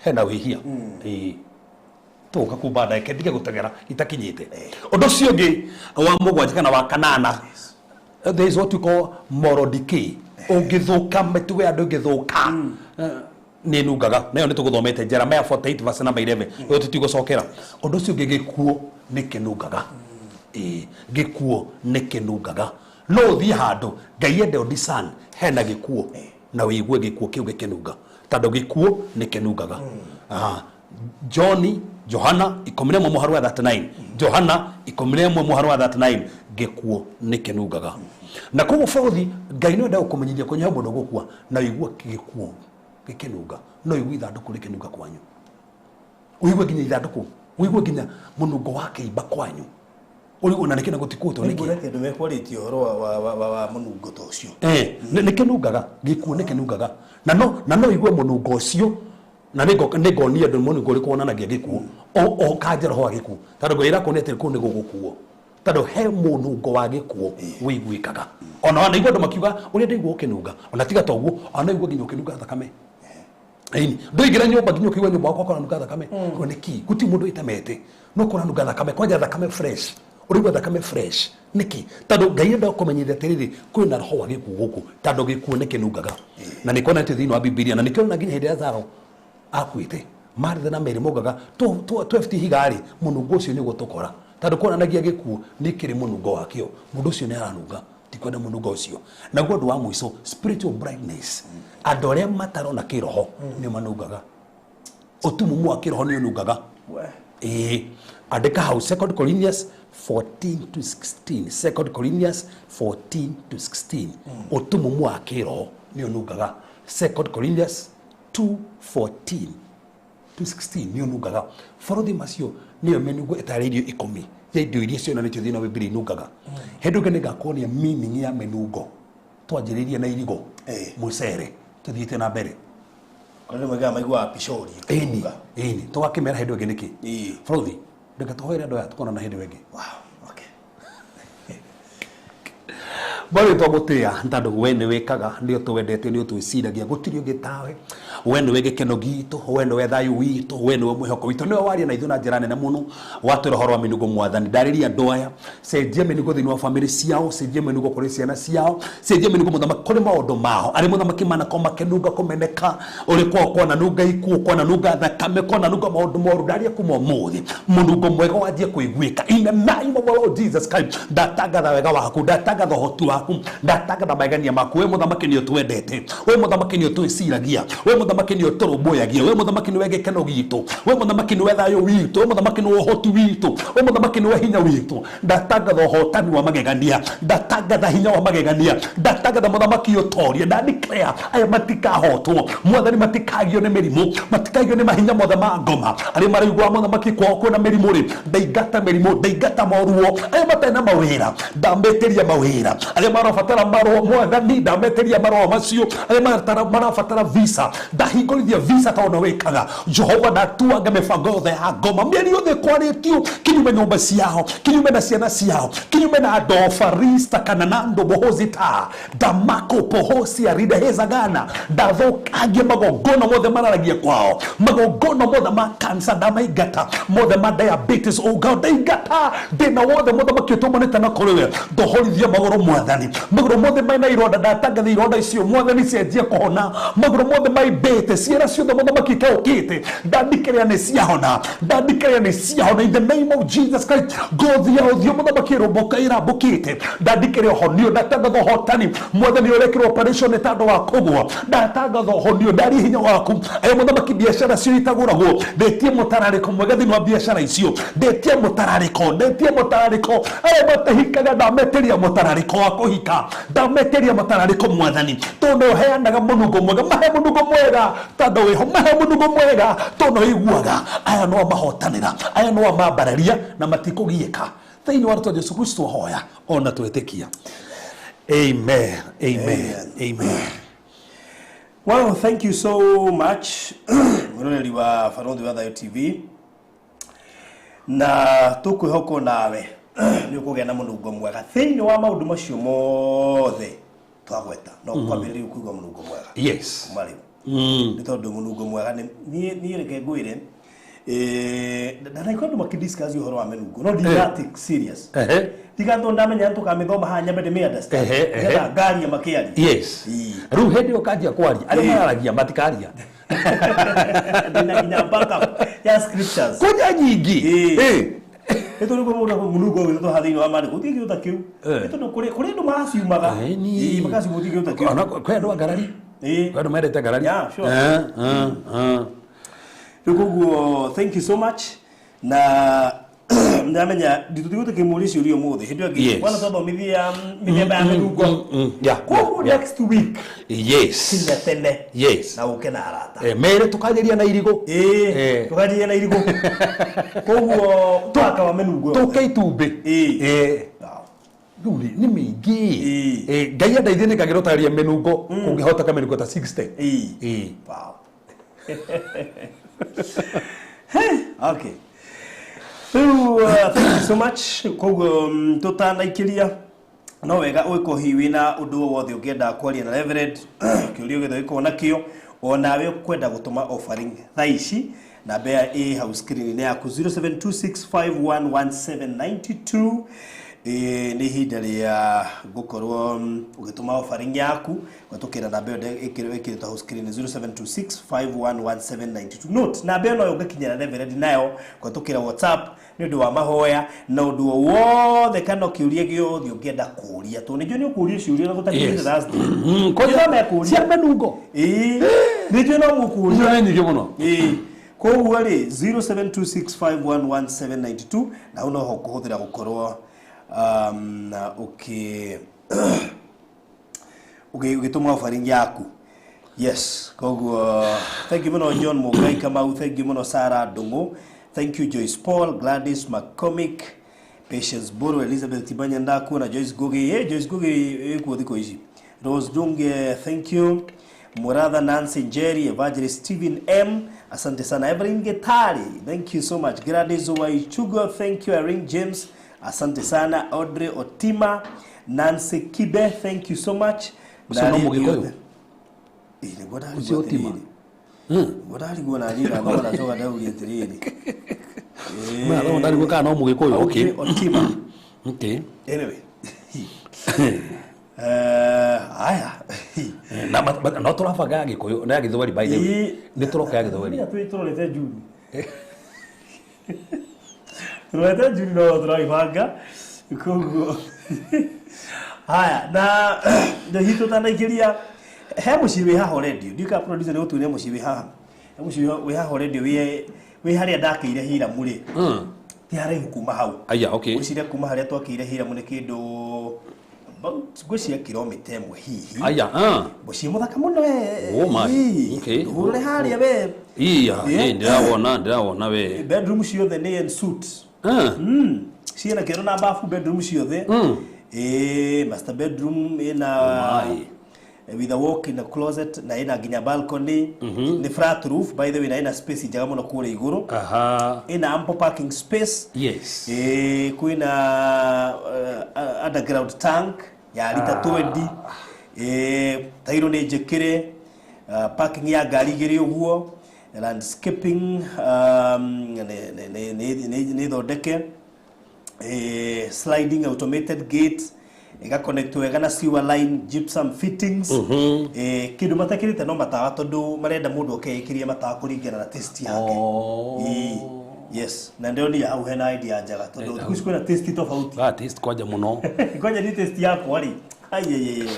hena wĩhia. Ĩĩ. Tũgũka kumba ndagĩka ndige gũteng'era itakinyĩte. Ũndũ ũcio ũngĩ wa mũgwanja kana wa kanana, there is what we call moral decay. Ũngĩthũka, mĩtugo ya andũ ĩngĩthũka, nĩ ĩnungaga. Nayo nĩ tũgũthomete Jeremiah 48 verse number 11. Ũyũ tũtigũcokera. Ũndũ ũcio ũngĩ, gĩkuũ nĩ kĩnungaga. Ĩĩ, gĩkuũ nĩ kĩnungaga. No ũthiĩ handũ Ngai ende ũdiscern hena gĩkuũ na ũigue gĩkuũ kĩu gĩkĩnunga, tondũ gĩkuũ nĩ kĩnungaga. John Johana 11 mũhari wa 39. Johana 11 mũhari wa 39, gĩkuũ nĩ kĩnungaga. Na koguo bũrũthi Ngai no enda gũkũmenyithia kũnyiha mũndũ gũkua na ũigue gĩkuũ gĩkĩnunga. No ũigue ithandũkũ rĩkĩnunga kwanyu. Ũigue nginya ithandũkũ, ũigue nginya mũnungo wa kĩimba kwanyu. Ũigue na nĩkĩ na gũtikũtwo nĩkĩ? Nĩngũrete andũ mekwarĩtie ũhoro wa mũnungo ta ũcio. Nĩ kĩnungaga, gĩkuũ nĩ kĩnungaga. Na no ũigue mũnungo ũcio, na nĩngonia andũ mũnungo ũrĩkũ wonanagia gĩkuũ. O kanja roho wa gĩkuũ. Tondũ ngwĩra kuonia atĩ kũu nĩ gũgũkuo. Tondũ he mũnungo wa gĩkuũ wĩiguĩkaga. Ona wanaigua andũ makiuga ũrĩa ndaigua ũkĩnunga, ona tiga ta ũguo, ona igua nginya ũkĩnunga thakame. Ĩni, ndũingĩra nyũmba nginya ũkĩigua nyũmba wakwa kũranunga thakame. Ko nĩ kĩ? Gũtirĩ mũndũ ĩtemete. No kũranunga thakame, kwanja thakame fresh. Ũraigua thakame fresh. Nĩkĩ? Tondũ Ngai enda kũmenyithia atĩrĩrĩ, kwĩna roho wa gĩkuũ gũkũ, tondũ gĩkuũ nĩ kĩnungaga. Na nĩ kuonanĩtio thĩinĩ wa Bibilia, na nĩkĩo ona nginya hĩndĩ ĩrĩa Lazaro akuĩte, Maritha na Mary maugaga twebutie ihiga-rĩ, mũnungo ũcio nĩ ũgũtũkora. Tondũ kuonanagia gĩkuũ nĩ kĩrĩ mũnungo wakĩo. Mũndũ ũcio nĩ aranunga, tikwenda mũnungo ũcio. Naguo ũndũ wa mũico, spiritual blindness. Andũ arĩa matarona kĩroho nĩo manungaga. Ũtumumu wa kĩroho nĩ ũnungaga. Ĩĩ, andĩka hau 2 Corinthians 14 to 16. 2 Corinthians 14 to 16. Ũtumumu wa kĩroho nĩ ũnungaga. 2 Corinthians 2:14 to 16 nĩ ũnungaga. Borothi macio nĩyo mĩnungo ĩtarĩirio ikũmi ya indo iria cionanĩtio thĩinĩ wa Bibilia inungaga. Hĩndĩ ĩngĩ nĩngakuonia meaning ya mĩnungo. Twanjĩrĩirie na irigũ, mũcere, tũthiĩte na mbere. Andũ maigaga maiguaga picori. Ĩni, ĩni, tũgakĩmera hĩndĩ ĩngĩ nĩkĩ? Borothi, reke tũhoere andũ aya tũkonana hĩndĩ ĩngĩ. Wow, okay. Bwana twagũtĩa tondũ we nĩ wĩkaga, nĩ ũtwendete, nĩ ũtwĩciragia, gũtirĩ ũngĩ tawe. We nĩwe gĩkeno gitũ, we nĩwe thayũ witũ, we nĩwe mwĩhoko witũ, nĩwe waria na ithuĩ na njĩra nene mũno, watwĩra ũhoro wa mĩnungo mwathani. Ndarĩria andũ aya, cenjia mĩnungo thĩinĩ wa bamĩrĩ ciao, cenjia mĩnungo kũrĩ ciana ciao, cenjia mĩnungo mũthamaki kũrĩ maũndũ mao. Arĩ mũthamaki manakorwo makĩnunga kũmeneka, ũrĩ kwao kwananunga ikuũ, kwananunga thakame, kwananunga maũndũ moru. Ndaria kuma ũmũthĩ, mũnungo mwega wanjie kũiguĩka. In the name of our Lord Jesus Christ, ndatangatha wega waku, ndatangatha ũhoti waku, ndatangatha magegania maku. We mũthamaki nĩ ũtwendete, we mũthamaki nĩ ũtwĩciragia, we mũthamaki nĩ ũtũrũmbũyagia, we mũthamaki nĩwe gĩkeno gitũ, we mũthamaki nĩwe thayũ witũ, we mũthamaki nĩwe ũhoti witũ, we mũthamaki nĩwe hinya witũ. Ndatangatha ũhotani wa magegania, ndatangatha hinya wa magegania, ndatangatha mũthamaki ũtorie, nda declare aya matikahotwo mwathani, matikagio nĩ mĩrimũ, matikagio nĩ mahinya mothe ma ngoma. Arĩa maraigua mũthamaki kwao kwĩna mĩrimũ rĩ, ndaingata mĩrimũ, ndaingata moruo. Arĩa matarĩ na mawĩra, ndametĩria mawĩra. Arĩa marabatara marũa mwathani, ndametĩria marũa macio. Arĩa marabatara visa, ndahingũrithia visa tondũ nĩ wĩkaga. Jehova, ndatuanga mĩbango yothe ya ngoma, mĩario yothe ĩkwarĩtio kinyume nyũmba ciao, kinyume na ciana ciao, kinyume na ndofarista kana na ndobohozita damako pohosia ridahezagana, ndathũkangia magongona mothe mararagia kwao, magongona mothe ma cancer ndamaingata, mothe ma diabetes ũngao ndaingata, thĩna wothe mũthamaki ũtũmanĩte na kũrĩ we, ndohorithia magũrũ mwathani, magũrũ mothe mena ironda ndatangatha ironda icio mwathani cianjie kũhona, magũrũ mothe maimbĩte, ciĩra ciothe mũthamaki ikaũkĩte, ndandikĩrĩa nĩ ciahona, ndandikĩrĩa nĩ ciahona in the name of Jesus Christ. Ngothi ya ũthiũ mũthamaki ĩrũmbũka ĩrambũkĩte, ndandikĩrĩa ũhonio, ndatangatha ũhotani mwathani, ũrekĩrwo operation nĩ tondũ wa kũgũa, ndatangatha ũhonio, ndaria hinya waku. Aya mũthamaki biacara cio itagũragwo, ndetie mũtararĩko mwega thĩinĩ wa biacara icio, ndetie mũtararĩko, ndetie mũtararĩko. Arĩa matahikaga ndametĩria mũtararĩko wa kũhika, ndametĩria mũtararĩko mwathani, tondũ nĩ ũheanaga mũnungo mwega. Mahe mũnungo mwega tondũ wĩho, mahe mũnungo mwega tondũ nĩ ũiguaga. Aya no mahotanĩra, aya no mambararia na matikũgiĩka thĩinĩ wa rĩtwa Jesu Kristo hoya ona twĩtĩkia. Amen, amen, amen. Well, thank you so much, mwĩroreri wa Barothi wa Thayo TV. Na tũkwĩhoka nawe nĩ ũkũgĩa na mũnungo mwega thĩinĩ wa maũndũ macio mothe twagweta, no kwambĩrĩria kũigua mũnungo mwega. Kuma rĩu. Nĩ tondũ mũnungo mwega nĩ niĩ reke ngwĩre, ndanaigua andũ makĩdiscuss ũhoro wa mĩnungo no ndina take serious. Tiga tondũ ndamenya tũkamĩthoma haha nyambe ndĩmĩ understand. Ehe. Nĩgetha ngaria makĩaria. Rĩu hĩndĩ ĩyo ũkanjia kwaria, arĩa mararagia matikaria. Ndĩna nginya backup ya scriptures. Kũnya nyingĩ. Nĩ tondũ kũrĩ mũndũ mũnungo ũgĩtwo haha thĩinĩ wa maandĩko gũtirĩ kĩndũ ta kĩu. Nĩ tondũ kũrĩ andũ maraciumaga. Ĩĩ, makaciuma gũtirĩ kĩndũ ta kĩu. Ona kwĩ andũ a ngarari. Kwĩ andũ mendete ngarari. Yeah, sure. Rĩu koguo thank you so much, na ndamenya nditũtigũ tũkĩmũria ciũria ũmũthĩ hĩndĩ ĩyo ĩngĩ. Bwana twathomithia mĩthemba ya mĩnungo. Koguo next week kinya tene na ũke na arata. Mere tũkanjĩria na irigũ. Tũkanjĩria na irigũ, koguo twaka wa mĩnungo yothe. Tũke itumbĩ. Rĩu rĩ, nĩ mĩingĩ. Ngai andeithie nĩ ngagĩra ũtarĩria mĩnungo kũngĩhoteka mĩnungo ta 60. Wow. Okay. Rĩu thank you so much. Koguo tũtanaikĩria no wega ũgĩkorwo hihi wĩna ũndũ o wothe ũngĩenda kwaria na Reverend, kĩũria gĩothe ũgĩkorwo nakĩo, onawe ũkwenda gũtũma offering thaa ici, namba ya ĩ hau screen-inĩ yaku, 0726511792. Nĩ ihinda rĩa gũkorwo ũgĩtũma offering yaku gwatũkĩra namba ĩyo ĩkĩrĩtwo hau screen, 0726511792. Note, namba ĩyo no ũngĩkinyĩra Reverend nayo gwatũkĩra WhatsApp nĩ ũndũ wa mahoya na ũndũ o wothe kana kĩũria gĩothe ũngĩenda kũũria, tondũ nĩnjũĩ nĩ ũkũũria ciũria na gũtakinyĩte Thursday. Koja Nĩ mekũũria. Cia menungo. Ĩĩ, nĩnjũĩ no mũkũũria. Icio nĩ nyingĩ mũno. Ĩĩ, koguo rĩ, 0726511792 na hau noho kũhũthĩra gũkorwo ũgĩtũma offering yaku. Yes, koguo thank you mũno John Mũngai Kamau, thank you mũno Sarah Ndung'u, thank you Joyce Paul, Gladys McCormick, Patience Boro, Elizabeth Tibanya, ndakuona Joyce Ngugi, Joyce Ngugi ĩkuo thikũ ici, Rose Dunge, thank you Muratha, Nancy Njeri, Evangelist Stephen M, asante sana Evelyn Getari, thank you so much Gladys Waichugo, thank you Irene James, asante sana Audrey Otima, Nancy Kibe, thank you so much. Ũcio no Mũgĩkũyũ? Ĩĩ, nĩguo ndarigwo. Ũcio Otima? Atĩrĩrĩ, nĩguo ndarigwo na niĩ ndathoma ndacoka ndauria atĩrĩrĩ. Mwana ndarigwo kana no Mũgĩkũyũ. Okay. Audrey Otima. Okay. Anyway, haya. Na no tũrabanga ya Gĩkũyũ na ya Gĩthweri, by the way. Nĩ tũroka ya Gĩthweri. Twĩ tũrorete Juni, tũrorete Juni, no tũragĩbanga. Koguo haya, na hihi tũtanaikĩria, he mũciĩ wĩ haha ũrendio, ndiũĩ kana producer nĩ gũtuonia mũciĩ wĩ haha, he mũciĩ wĩ haha ũrendio wĩ harĩa ndakĩire Hiramu rĩ, ti haraihu kuma hau. Aya, okay. Ngwĩciria kuma harĩa twakĩire Hiramu nĩ kĩndũ about, ngwĩciria kilomita 1 hihi. Aya, ah. Mũciĩ mũthaka mũno we. Oh my, okay. Hũrũre harĩa we. Iya, Yeah. ndĩrawona we. Bedroom ciothe nĩ en suite. Ah. Ciĩna kĩoro na bafu bedroom ciothe. Ĩĩ, master bedroom ĩna Oh my. With a walk in a closet na ĩna nginya balcony. Nĩ flat roof, by the way, na ĩna space njega mũno kũrĩa igũrũ. Ĩna ample parking space. Kwĩna underground tank ya lita 20. Tairo nĩ njĩkĩre, parking ya ngari igĩrĩ ũguo, landscaping nĩ thondeke, sliding automated gate ĩgaconnect wega na sewer line, gypsum fittings. Kĩndũ matekĩrĩte no matawa, tondũ marenda mũndũ oke ĩkĩrie matawa kũringana na taste yake. Oh. Ĩĩ, yes, na ndĩronire hau hena idea njega, tondũ thikũ ici kwĩna taste tofauti. Ah, taste kwanja mũno. Kwanja ni taste yakwa rĩ, aiaiai,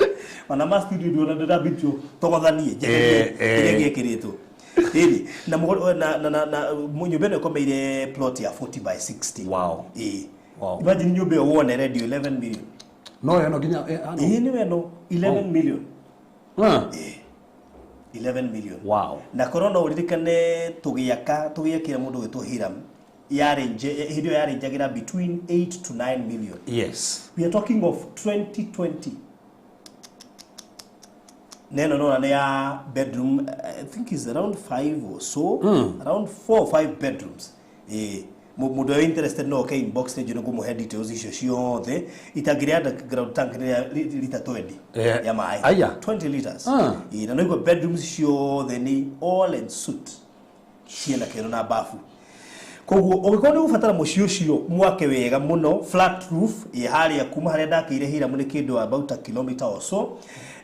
ona ma studio ndona ndĩrambitio togothanie Eh, eh. kĩrĩa gĩekĩrĩtwo ĩni na na nyũmba ĩno ĩkomeire plot ya 40 by 60. Wow. Ĩĩ. Wow. Imagine nyũmba ĩyo wone radio 11 million. No ĩno nginya ano. Ĩĩ, nĩ weno 11 million. Ah. 11 million. Wow. Na korwo no ũririkane tũgĩaka, tũgĩakĩra mũndũ gwĩtwo Hiram, yarĩ hĩndĩ ĩyo yarĩ njagĩra between 8 to 9 million. We are talking of 2020. Neno nona nĩ ya bedroom, I think is around 5 or so, around 4 or 5 bedrooms. Mũndũ ũrĩa interested no oke inbox, nĩ njũĩ ngũmũhe details icio ciothe. Itangi rĩa underground tank nĩ rĩa lita 20 Eh, ya maĩ. aya. 20 liters. Ah. Na no bedrooms ciothe nĩ all en suite, ciĩna kĩoro na bafu. Koguo ũngĩkorwo nĩ ũgũbatara mũciĩ ũcio mwake wega mũno, flat roof ĩ harĩa kuma harĩa ndakĩire Hiramu nĩ kĩndũ about a kilometer or so.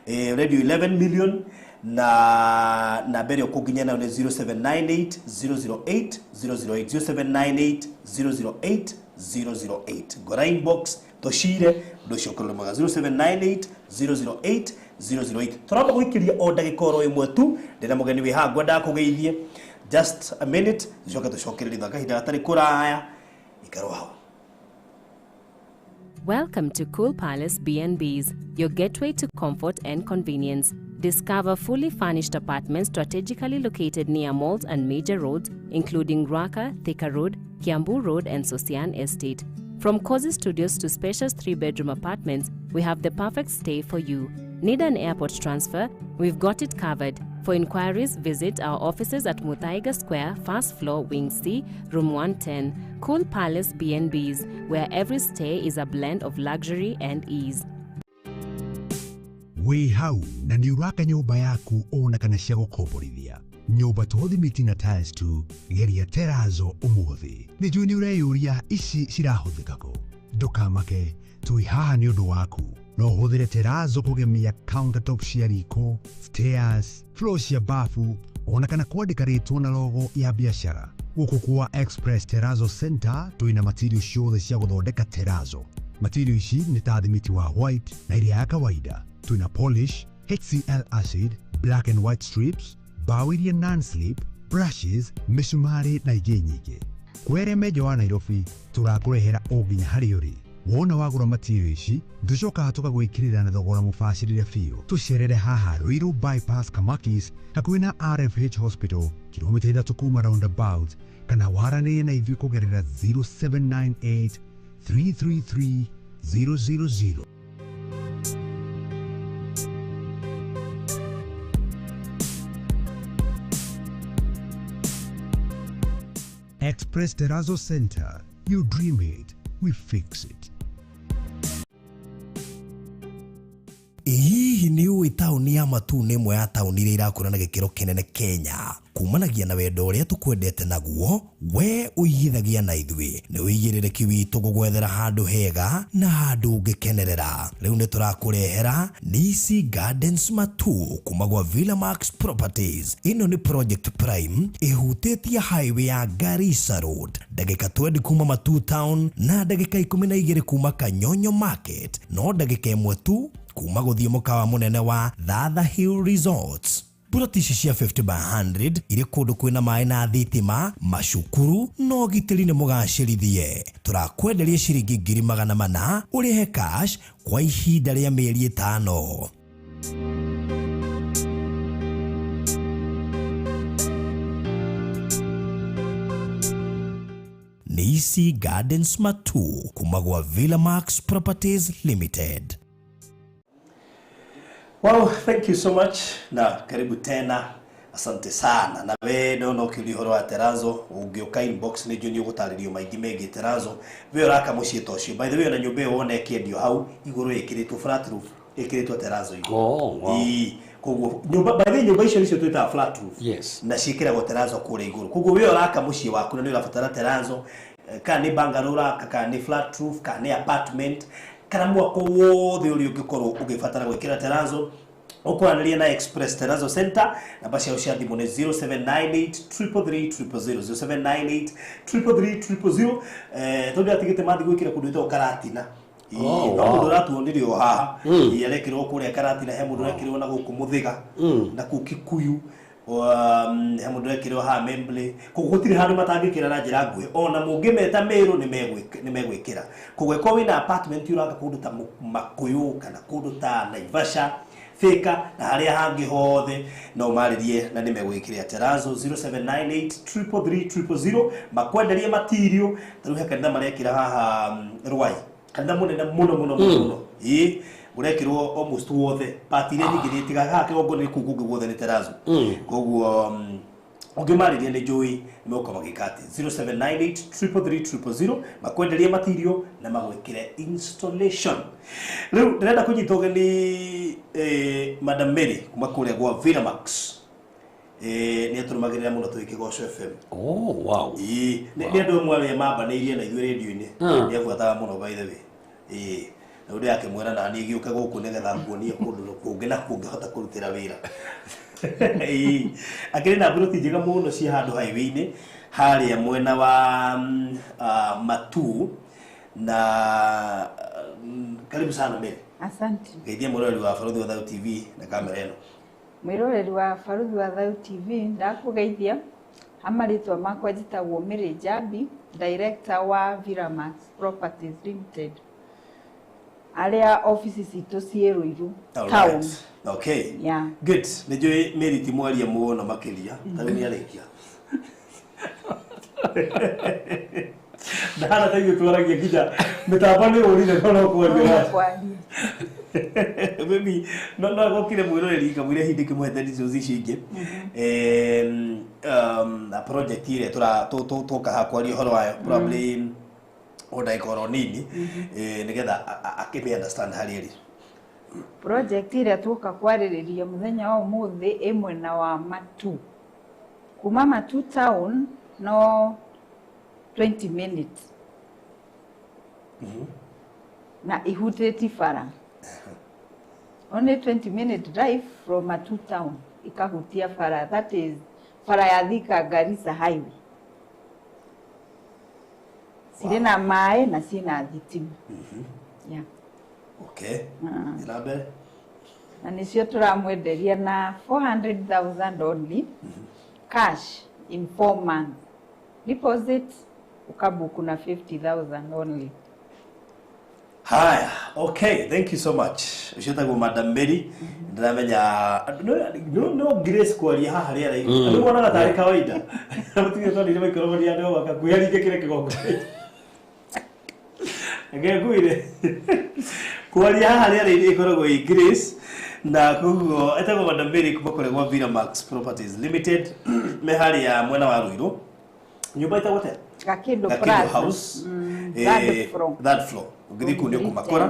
Radio 11 million, na namba ĩrĩa ũkũnginya nayo nĩ 0798 008 008, 0798 008 008. Ngora inbox tũcire ũndũ ũcio ũkorwo mwega, 0798 008 008. Tũramba gũikĩria o ndagĩka oro ĩmwe tu, ndĩna mũgeni wĩ haha ngwendaga kũgeithie, just a minute, tũcoke tũcokererie thaka kahinda gatarĩ kũraya. Ikarwo hau. Welcome to Cool Palace B&Bs, your gateway to comfort and convenience. Discover fully furnished apartments strategically located near malls and major roads, including Ruaka, Thika Road, Kiambu Road, and Sosian Estate. From cozy studios to spacious 3-bedroom apartments, we have the perfect stay for you. Need an airport transfer? We've got it covered. For inquiries, visit our offices at Muthaiga Square, first floor, Wing C, Room 110, Cool Palace B&Bs, where every stay is a blend of luxury and ease. Wĩ hau na nĩ ũraka nyũmba yaku ona kana cia gũkomborithia nyũmba to thimiti na tiles tu, geria terazo ũmũthĩ. Nĩ njũĩ nĩ ũreyũria ici cirahũthĩka kũ. Ndũkamake, twĩ haha nĩ ũndũ waku. No ũhũthĩre terazo kũgemia countertop cia riko, stairs, floor cia bafu ona kana kwandĩka rĩtwa na logo ya biacara. Gũkũ kwa Express Terazo Center twĩna material ciothe cia gũthondeka terazo. Material ici nĩ ta thimiti wa white na iria ya kawaida. Twĩna polish, HCl acid, black and white strips, bao iria non-slip, brushes, mĩcumarĩ na ingĩ nyingĩ. Kwere menjo wa Nairobi tũrakũrehera o nginya harĩa ũrĩ. Wona wagũra material ici tũcokaga tũkagwĩkĩrĩra na thogora mũbacĩrĩre biũ. Tũcerere haha Ruiru Bypass Kamakis hakuhĩ na RFH Hospital kilomita 3 kuma roundabout, kana waranĩrie na ithuĩ kũgerera 0798 333 000. Express Terrazzo Center. You dream it, we fix it. Hihi nĩ ũĩ taũni ya Matuu nĩ ĩmwe ya taũni iria irakũra na gĩkĩro kĩnene Kenya, kumanagia na wendo ũrĩa tũkwendete naguo we ũigithagia na ithuĩ. Nĩ ũigĩrĩrĩki witũ gũgwethera handũ hega na handũ ũngĩkenerera. Rĩu nĩ tũrakũrehera Nisi Gardens Matuu kuma gwa Villa Max Properties. Ĩno nĩ Project Prime ĩhutĩtie highway ya Garissa Road, ndagĩka 20 kuma Matuu Town na ndagĩka 12 kuma Kanyonyo Market, no ndagĩka 1 tu kuma gũthiĩ mũkawa mũnene wa Thatha Hill Resorts. Buroti ici cia 50 by 100 irĩ kũndũ kwĩna maĩ na thitima, macukuru na ũgitĩri nĩ mũgacĩrithie. Tũrakwenderia ciringi 400,000 ũrĩhe cash kwa ihinda rĩa mĩeri 5. Nisi Gardens Matuu kuma gwa Villa Max Properties Limited. Wow, thank you so much. Na karibu tena. Asante sana. Na we ndona ũkĩũria ũhoro wa terazo, ũngĩũka inbox nĩ njũĩ nĩ ũgũtarĩrio maingĩ megiĩ terazo. We ũraka mũciĩ ta ũcio. By the way, ona nyũmba ĩyo wona ĩkĩendio hau igũrũ ĩkĩrĩtwo flat roof, ĩkĩrĩtwo terazo igũrũ. Oh, wow. Ĩĩ, koguo nyũmba, by the way, nyũmba icio nĩcio twĩtaga flat roof. Yes. Na ciĩkĩragwo terazo kũrĩa igũrũ. Koguo we ũraka mũciĩ waku na nĩ ũrabatara terazo, kana nĩ bungalow ũraka, kana nĩ flat roof, kana nĩ apartment, kana mwako wothe ũrĩa ũngĩkorwo ũgĩbatara gwĩkĩra terazo, ũkwaranĩria na Express Terrazzo Center. Namba ciao cia thimũ nĩ 0798 333 000, 0798 333 000. Tondũ atigĩte mathi gwĩkĩra kũndũ gwĩtagwo Karatina. Oh, no wow. Mũndũ ũratuonirie o haha arekĩrwo kũrĩa Karatina, he mũndũ ũrekĩrwo na gũkũ Mũthĩga na kũu Kikuyu, he mũndũ ũrekĩrwo haha Membley. Koguo gũtirĩ handũ matangĩkĩra na njĩra nguhĩ, ona mũngĩmeta Meru nĩ megwĩkĩra. Koguo ĩkorwo wĩna apartment ũraka kũndũ ta Makuyu kana kũndũ ta Naivasha, Thika na harĩa hangĩ hothe, no marĩrie na nĩ megwĩkĩra terazo 0798 333 000, makwenderie material. Ta rĩu he kanitha marekĩra haha Ruai, kanitha mũnene mũno mũno mũno mũno, ĩĩ ũrekĩrwo almost wothe, part iria nyingĩ nĩ itigaga haha kĩgongona kũu kũngĩ guothe nĩ terazo. Koguo ũngĩmarĩria nĩ njũĩ nĩ megũkorwo magĩka atĩ 0798 333 000, makwenderie material na magwĩkĩre installation. Rĩu ndĩrenda kũnyita ũgeni Madam Mary kuma kũrĩa gwa Villa Max. Nĩ atũrũmagĩrĩra mũno twĩ Kĩgoco FM. Oh, wow. Ĩĩ, nĩ andũ amwe arĩa mambanĩirie na ithuĩ rĩndio-inĩ. Nĩ abuataga mũno by the way. Ĩĩ, na ũndũ akĩmwĩra na niĩ gĩũke gũkũ nĩgetha nguonie kũndũ kũngĩ na kũngĩhota kũrutĩra wĩra. Ĩĩ, akĩrĩ na mburoti njega mũno cia handũ highway-inĩ harĩa mwena wa Matuu na karibu sana Mary. Asante. Geithia mwĩroreri wa Barũthi wa Thayũ TV na kamera ĩno. Mwĩroreri wa Barũthi wa Thayũ TV, ndakũgeithia. Amarĩtwa makwa njĩtagwo Mary Njambi, director wa Villa Max Properties Limited. Arĩa office citũ ciĩ Ruiru All town. right. Okay. Yeah. Good. Nĩ njũĩ Mary ti mwaria mũno makĩria, ta rĩu nĩ arĩkia. Ndahana ta ithuĩ twaragia nginya mĩtambo nĩ ũrire no no kwaria. Kwaria. Maybe no gokire mwiroreri kamwire hindi kimũhete details ici ingĩ. Project ĩrĩa tũra tũka haha kwaria ũhoro wayo probably o ndagĩka oro nini, nĩgetha akĩmĩ understand harĩa ĩrĩ. Project ĩrĩa tuoka kwarĩrĩria mũthenya wa ũmũthĩ ĩ mwena wa Matu. Kuma Matu town no 20 minutes na ihutĩtie bara. Only 20 minute drive from Matu town ikahutia bara, that is bara ya Thika Garissa highway. Cirĩ na maĩ na ciĩna thitima. Yeah. Okay. Ĩra mbere. Na nĩcio tũramwenderia na 400,000 only, cash in 4 months. Deposit ukabuku na 50,000 only. Haya, okay, thank you so much. Ũcio tagwo Madam Mary. Ndĩramenya no Grace kwaria haha rĩera-inĩ. Andũ monaga tarĩ kawaida. Mũtige tondũ maikroboni andũ makakuhĩrĩria kĩrĩa kĩgongona. Ngekuire. Kwaria haha rĩera-inĩ ĩkoragwo ĩ Grace, na koguo etagwo Madam Mary kuma kũrĩa gwa Villa Max Properties Limited, me harĩa mwena wa Ruiru. Nyũmba ĩtagwo atĩa? Gakindo Gakindo Plaza. House. Third floor. Third floor. Ũngĩthiĩ kũu nĩ ũkũmakora.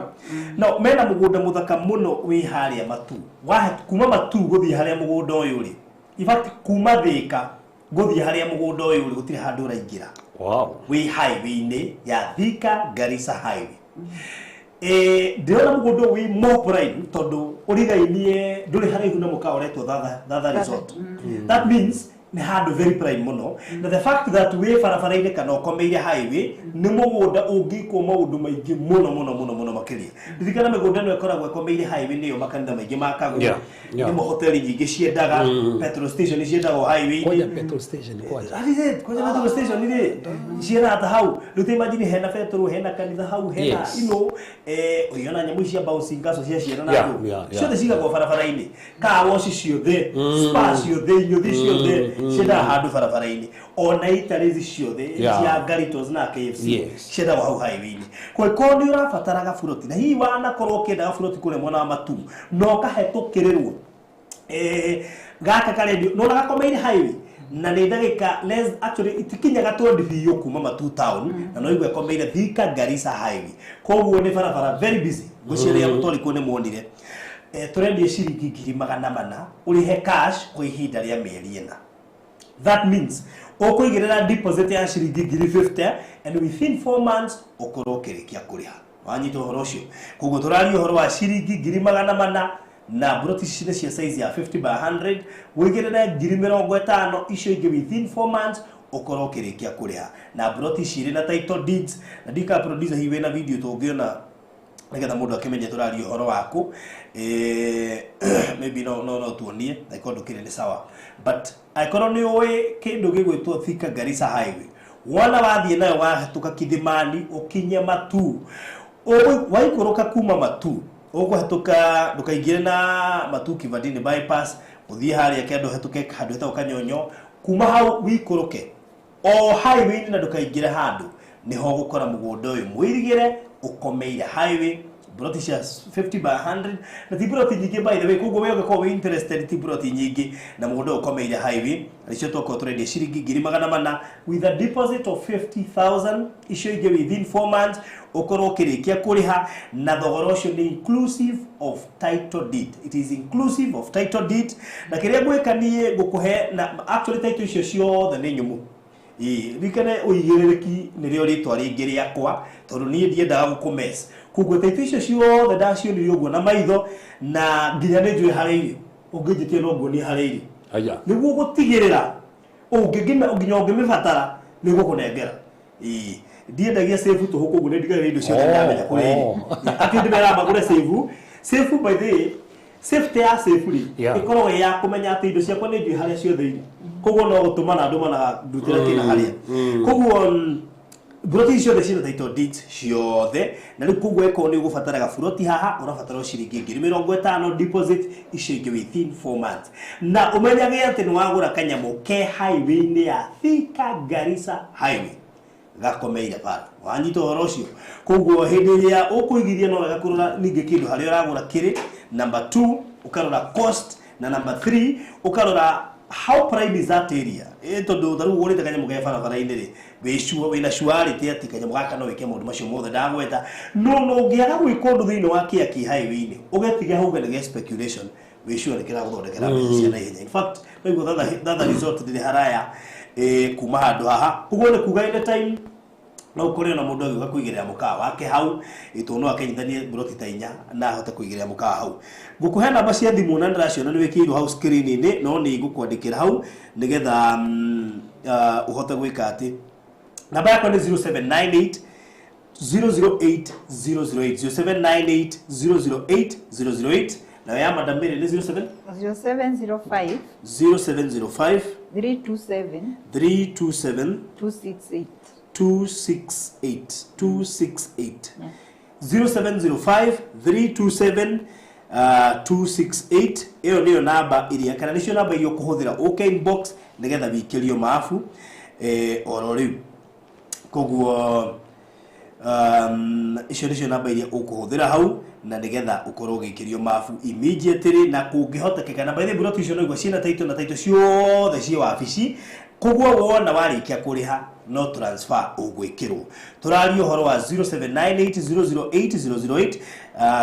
No mena mũgũnda mũthaka mũno wĩ harĩa Matu. Kuma Matu gũthiĩ harĩa mũgũnda ũyũ ũrĩ. In fact, kuma Thika gũthiĩ harĩa mũgũnda ũyũ ũrĩ gũtirĩ handũ ũraingĩra. Wow. Wĩ highway-inĩ ya Thika Garissa highway. Ndĩrona mũgũnda ũyũ wĩ more prime tondũ ũrigainie, ndũrĩ haraihu na mũkawa ũretwo Thatha Resort. That means nĩ handũ very prime mũno, na the fact that wĩ barabara-inĩ kana ũkomeire highway, nĩ mũgũnda ũngĩkwo maũndũ maingĩ mũno mũno mũno mũno makĩria. Ririkana mĩgũnda ĩno ĩkoragwo ĩkomeire highway nĩyo makanitha maingĩ makagwo, nĩmo hoteli nyingĩ ciendaga, petrol station ciendagwo highway-inĩ. Kwanja petrol station kwanja. That is it. Kwanja petrol station rĩ ciena ta hau. Rĩu ta imagine hena petrol, hena kanitha hau, hena ũiona nyamũ cia bouncing castle cia ciana na andũ. Ciothe cigagwo barabara-inĩ. Car wash ciothe, spa ciothe, inyuthi ciothe ciendaga handũ barabara-inĩ. Ona eateries ciothe cia Garitos na KFC ciendagwo hau highway-inĩ. Kũngĩkorwo nĩ ũrabatara gaburoti, na hihi wanakorwo ũkĩenda gaburoti kũrĩa mwena wa Matu na ũkahetũkĩrĩrwo, gaka karendio nona gakomeire highway na nĩ ndagĩka less, actually itikinyaga 20 biũ kuma Matu town, na no igue ĩkomeire Thika Garissa highway, koguo nĩ barabara very busy. Ngwĩciria mũtwari kuo nĩ muonire. Tũrendia ciringi 400,000 ũrĩhe cash kwa ihinda rĩa mĩeri 4. That means ũkũigĩrĩra deposit ya ciringi 50,000 and within 4 months ũkorwo ũkĩrĩkia kũrĩha. Wanyita ũhoro ũcio? Koguo tũraria ũhoro wa ciringi 400,000 na buroti ici nĩ cia size ya 50 by 100. Wĩigĩrĩre 50,000, icio ingĩ within 4 months ũkorwo ũkĩrĩkia kũrĩha. Na buroti ici irĩ na title deeds, na ndika producer hihi wĩna video tũngĩona nĩgetha mũndũ akĩmenye tũraria ũhoro waku. Maybe no tuonie angĩkorwo ndũkĩrĩ nĩ sawa, but angĩkorwo nĩ ũĩ kĩndũ gĩgwĩtwo Thika Garissa highway, wona wathiĩ nayo wahĩtũka Kithimani ũkinye Matu, waikũrũka kuma Matu ũkũhetũka, ndũkaingĩre na Matu Kivandini bypass, ũthiĩ harĩa kĩanda ũhetũke handũ hetagwo Kanyonyo, kuma hau wikũrũke o highway-inĩ na ndũkaingĩre handũ, nĩho ũgũkora mũgũnda ũyũ mũirigĩre ũkomeire highway, broti cia 50 by 100, na ti broti nyingĩ by the way. Koguo we ũngĩkorwo wĩ interested, ti broti nyingĩ na mũgũnda ũyũ ũkomeire highway, nĩcio twakorwo tũrendia ciringi 400,000 with a deposit of 50,000, icio ingĩ within 4 months ũkorwo ũkĩrĩkia kũrĩha. Na thogora ũcio nĩ inclusive of title deed. It is inclusive of title deed. Na kĩrĩa ngwĩka niĩ ngũkũhe na actually title icio ciothe nĩ nyũmũ. Ĩĩ, ririkane ũigĩrĩrĩki nĩrĩo rĩtwa rĩngĩ rĩakwa, tondũ niĩ ndiendaga gũkũmess. Koguo taito icio ciothe ndacionirie ũguo na maitho, na nginya nĩ njũĩ harĩa irĩ. Ũngĩnjĩtia no nguonie harĩa irĩ. Aya. Nĩguo gũtigĩrĩra ũngĩngima nginya ũngĩmĩbatara nĩ gũkũnengera. Ĩĩ, ndiendagia safe tũhũ, koguo nĩ ndigagĩrĩra indo ciothe ndamenya kũrĩa irĩ. Atĩ ndĩmeraga magũre safe. Safe, by the way, safety ya safe rĩ, ĩkoragwo ĩ ya kũmenya atĩ indo ciakwa nĩ njũĩ harĩa ciothe irĩ, koguo no gũtũmana ndũmanaga ndutĩra kĩna harĩa. Koguo buroti ici ciothe ciĩna title deeds ciothe, na rĩu koguo ĩkorwo nĩ ũgũbataraga buroti haha, ũrabatara o ciringi 50,000 deposit, icio ingĩ within 4 months. Na ũmenyage atĩ nĩ wagũra kanyamũ ke highway-inĩ ya Thika Garissa highway gakomeire bara. Wanyita ũhoro ũcio? Koguo hĩndĩ ĩrĩa ũkũigithia no wega kũrora ningĩ kĩndũ harĩa ũragũra kĩrĩ, Number 2, ũkarora cost, na number 3, ũkarora how prime is that area. Tondũ ta rĩu ũgũrĩte kanyamũ ke barabara-inĩ rĩ, wĩ sure wĩna surety atĩ kanyamũ gaka no wĩke maũndũ macio mothe ndagweta. No ũngĩaga gwĩka ũndũ thĩinĩ wa Kĩaki highway-inĩ, ũgetiga hau nĩ gĩa speculation, wĩ sure nĩ kĩragũthondekera mbeca cia naihenya. In fact, no Thatha Resort ndĩrĩ haraya kuma handũ haha. Ũguo nĩ kuga anytime no ũkore ona mũndũ agĩũka kũigĩrĩra mũkawa wake hau, tondũ no akenyitanie mburoti ta 4 na ahote kũigĩrĩra mũkawa hau. Ngũkũhe namba cia thimũ na ndĩraciona nĩ wĩkĩirwo hau screen-inĩ, no nĩ ngũkwandĩkĩra hau nĩgetha ũhote gwĩka atĩ. Namba yakwa nĩ 0798 008 008, 0798 008 008. Nayo ya Madam Mary nĩ 07 0705 0705 327 327 268. 268 268 0705 327 268. Ĩyo nĩyo namba iria kana nĩcio namba iria ũkũhũthĩra ũke inbox nĩgetha wikĩrio mabu oro rĩu. Koguo icio nĩcio namba iria ũkũhũthĩra hau na nĩgetha ũkorwo ũgĩikĩrio mabu immediately na kũngĩhotekeka. Na by the way, mburoti icio no igua ciĩna title na title ciothe ciĩ wabici, koguo wona warĩkia kũrĩha no transfer ũgwĩkĩrwo. Tũraria ũhoro wa 0798008008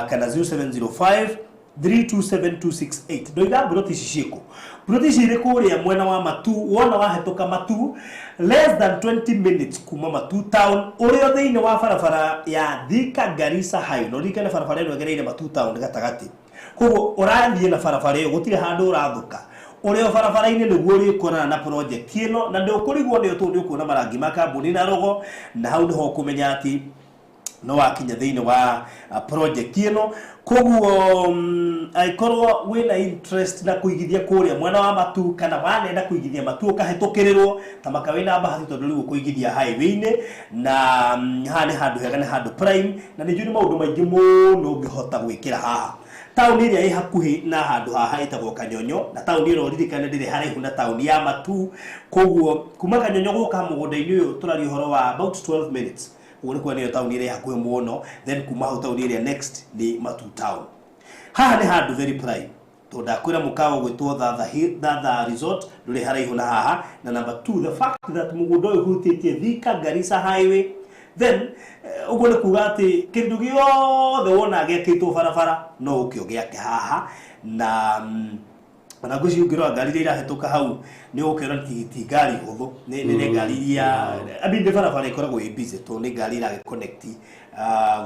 kana 0705 327268. Ndoiga mburoti ici ciĩkũ? Mburoti ici irĩ kũrĩa mwena wa Matu. Wona wahĩtũka Matu, less than 20 minutes kuma Matu town, ũrĩa thĩinĩ wa barabara ya Thika Garissa Highway. Na ũririkane barabara ĩno ĩgereire Matu town gatagatĩ, koguo ũrathiĩ na barabara ĩyo gũtirĩ handũ ũrathũka. Ũrĩa barabara-inĩ nĩguo ũrĩkorana na project ĩno, na ndũkũrigwo nĩyo tondũ nĩ ũkuona marangi ma kambuni na rogo, na hau nĩho ũkũmenya atĩ no wakinya thĩinĩ wa project ĩno. Koguo angĩkorwo wĩna interest na kũigithia kũrĩa mwena wa Matu, kana wanenda kũigithia Matu ũkahĩtũkĩrĩrwo ta maka wĩna bahati tondũ rĩu ũkũigithia highway-inĩ, na haha nĩ handũ hega, nĩ handũ prime, na nĩ njũĩ nĩ maũndũ maingĩ mũno ũngĩhota gwĩkĩra haha. Taũni ĩrĩa ĩ hakuhĩ na handũ haha ĩtagwo Kanyonyo, na taũni ĩno ũririkane ndĩrĩ haraihu na taũni ya Matu. Koguo kuma Kanyonyo gũka mũgũnda-inĩ ũyũ tũraria ũhoro wa about 12 minutes. Ũguo nĩ kuona nĩyo taũni ĩrĩa ĩ hakuhĩ mũno. Then kuma hau taũni ĩrĩa next nĩ Matu town. Haha nĩ handũ very prime tondũ ndakwĩra mũkawa ũgwĩtwo Thatha Resort ndũrĩ haraihu na haha. Na number 2, the fact that mũgũnda ũyũ ũhutĩtie Thika Garissa Highway, then ũguo nĩ kuga atĩ kĩndũ gĩothe wona gĩakĩtwo barabara no ũke ũgĩake haha. Na ona ngwĩciria ũngĩrora ngari iria irahĩtũka hau nĩ ũgũkĩona ti ngari hũthũ, nĩ ngari iria, I mean, nĩ barabara ĩkoragwo ĩ busy tondũ nĩ ngari iragĩconnect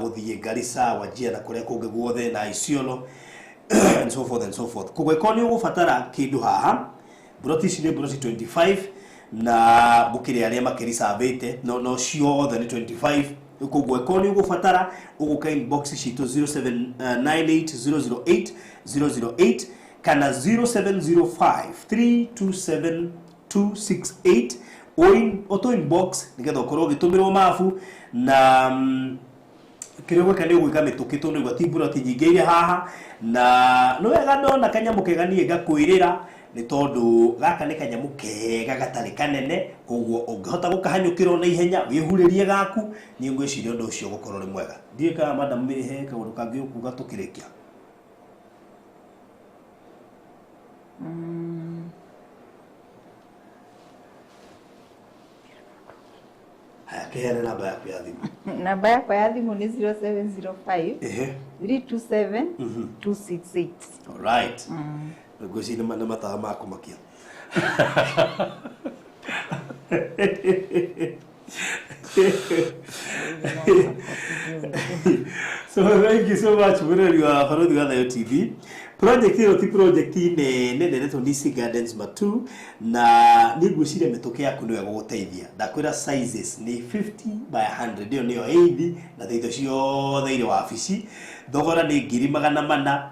gũthiĩ Garissa, Wajir na kũrĩa kũngĩ guothe na Isiolo and so forth and so forth. Koguo ĩkorwo nĩ ũgũbatara kĩndũ haha, mburoti ici nĩ mburoti 25 na gũkĩrĩ arĩa makĩricabĩte, no ciothe nĩ 25. Koguo ĩkorwo nĩ ũgũbatara ũgũka inbox citũ 0798 008 008 kana 0705 327 268, ũtũ inbox nĩgetha ũkorwo ũgĩtũmĩrwo mabu. Na kĩrĩa ũgwĩka nĩ ũgwĩka mĩtũkĩ tondũ nĩguo ti mburoti nyingĩ irĩ haha. Na nĩ wega ndona kanyamũ kega niĩ ngakwĩrĩra, nĩ tondũ gaka nĩ kanyamũ kega gatarĩ kanene, koguo ũngĩhota gũkahanyũkĩra na ihenya wĩhurĩrie gaku, niĩ ngwĩciria ũndũ ũcio ũgũkorwo ũrĩ mwega. Ndiũĩ kana Madam Mary he kaũndũ kangĩ ũkuga tũkĩrĩkia. Haya, kĩheane namba yaku ya thimũ. Namba yakwa ya thimũ nĩ 0705 Ehe. 327 268. Alright. Ngwĩciria nĩ matawa ma kũmakia. So thank you so much mũrori wa Barothi wa Thayo TV. Project ĩno ti project nene nene Nisi Gardens Matu, na nĩ ngwĩciria mĩtũkĩ yaku nĩyo ĩgũgũteithia. Ndakwĩra sizes nĩ 50 by 100, ĩyo nĩyo eithi na indo ciothe irĩ wabici. Thogora nĩ 400,000,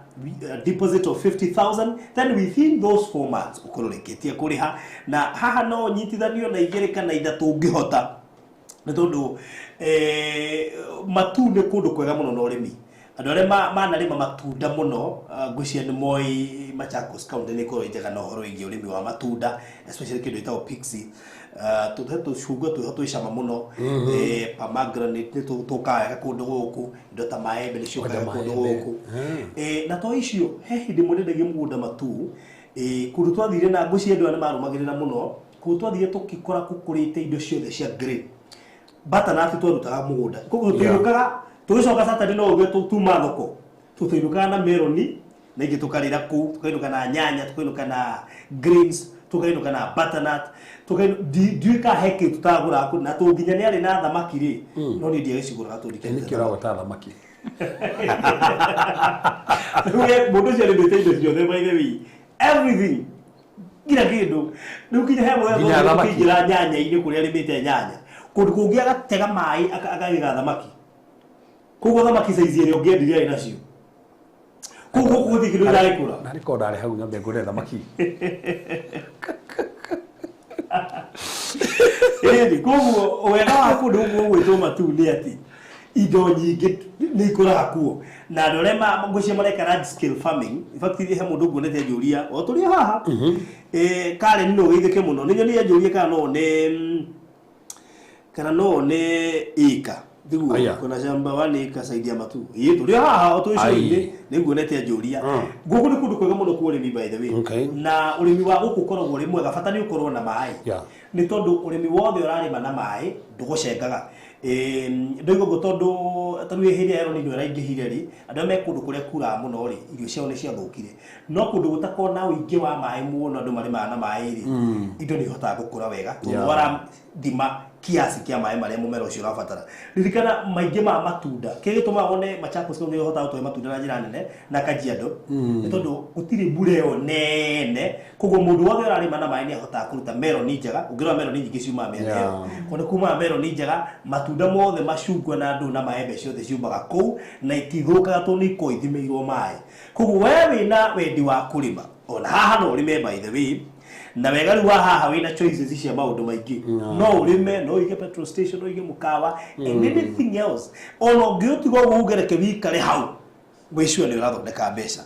deposit of 50,000, then within those 4 months ũkorwo ũrĩkĩtie kũrĩha. Na haha no nyitithanio na 2 kana 3 ũngĩhota, nĩ tondũ Matu nĩ kũndũ kwega mũno na ũrĩmi. Andũ arĩa manarĩma matunda mũno, ngwĩciria nĩ moĩ Machakos County nĩ ĩkoragwo ĩ njega na ũhoro wĩgiĩ ũrĩmi wa matunda, especially kĩndũ gĩtagwo pixie. Tũhe tũcungwa twĩho twĩ cama mũno. Pomegranate nĩ tũkaga wega kũndũ gũkũ, indo ta maembe nĩ ciũkaga Kwanja kũndũ maembe. gũkũ. Na to icio, he hĩndĩ ĩmwe ndendagia mũgũnda Matuu, kũndũ twathire na ngwĩciria andũ aya nĩ marũmagĩrĩra mũno, kũndũ twathire tũkĩkora kũkũrĩte indo ciothe cia green butternut twarutaga mũgũnda, koguo tũinũkaga tũgĩcoka Saturday no ũguo tuma thoko, tũinũkaga na meloni na ingĩ tũkarĩra kũu, tũkainũka na nyanya, tũkainũka na greens, tũkainũka na butternut, ndiũĩ kana he kĩndũ tũtagũraga kũu, na to nginya nĩ arĩ na thamaki rĩ, no niĩ ndiagĩcigũraga tondũ Nĩkĩo ũragweta thamaki? Rĩu mũndũ ũcio arĩmĩte indo ciothe, by the way, everything, nginya kĩndũ rĩu kinya he mũthenya Nginya thamaki. Tũkĩingĩra nyanya-inĩ kũrĩa arĩmĩte nyanya, kũndũ kũngĩ agatega maĩ akagĩra thamaki, koguo thamaki size ĩrĩa ũngĩendirie arĩ nacio, koguo gũthiĩ kĩndũ iragĩkũra. Na nĩkorwo ndarĩ hau nyambe ngũre thamaki. Ĩni koguo wega wa kũndũ gũkũ gwĩtwo Matuu nĩ atĩ indo nyingĩ nĩ ikũraga kuo, na andũ arĩa ngwĩciria mareka large scale farming. In fact, he mũndũ nguonete njũria o tũrĩ haha, Karen, no ũgeithĩke mũno, nĩ nyonire njũria kana no one ĩka thiguo. Aya. Kuna shamba 1 acre side ya Matuu, ĩ tũrĩ haha o twĩ Ai. icũa-inĩ, nĩ nguonete njũria. Gũkũ nĩ kũndũ kwega mũno kwa ũrĩmi, by the way. Na ũrĩmi wa gũkũ ũkoragwo ũrĩ mwega, bata nĩ ũkorwo na maĩ, nĩ tondũ ũrĩmi wothe ũrarĩma na maĩ ndũgũcengaga. Ndoiga ũguo tondũ ta rĩu hĩndĩ ĩrĩa El Nino ĩraingĩhire rĩ, andũ arĩa me kũndũ kũrĩa kuraga mũno rĩ, irio ciao nĩ ciathũkire, no kũndũ gũtakoragwo na ũingĩ wa maĩ mũno, andũ marĩmaga na maĩ rĩ, indo nĩ ihotaga gũkũra wega tondũ warathima kiasi kĩa maĩ marĩa mũmera ũcio ũrabatara. Ririkana maingĩ ma matunda, kĩrĩa gĩtũmaga wone Machakos nĩ ũhotaga gũtũhe matunda na njĩra nene na Kajiado nĩ tondũ gũtirĩ mbura ĩyo nene, koguo mũndũ wothe ũrarĩma na maĩ nĩ ahotaga kũruta meloni njega. Ũngĩrora meloni nyingĩ ciumaga mĩena ĩyo. Kũndũ kumaga meloni njega, matunda mothe, macungwa na ndũ na maembe, ciothe ciumaga kũu na itithũkaga tondũ nĩ ikoragwo ithimĩirwo maĩ. Koguo we wĩna wendi wa kũrĩma, ona haha no ũrĩme, by the way. Na wega rĩu wa haha, wĩna choices cia maũndũ maingĩ. No ũrĩme, no ũige petrol station, no ũige mũkawa and anything else. Ona ũngĩũtiga ũguo ugereke wikare hau, wĩcua nĩ ũrathondeka mbeca.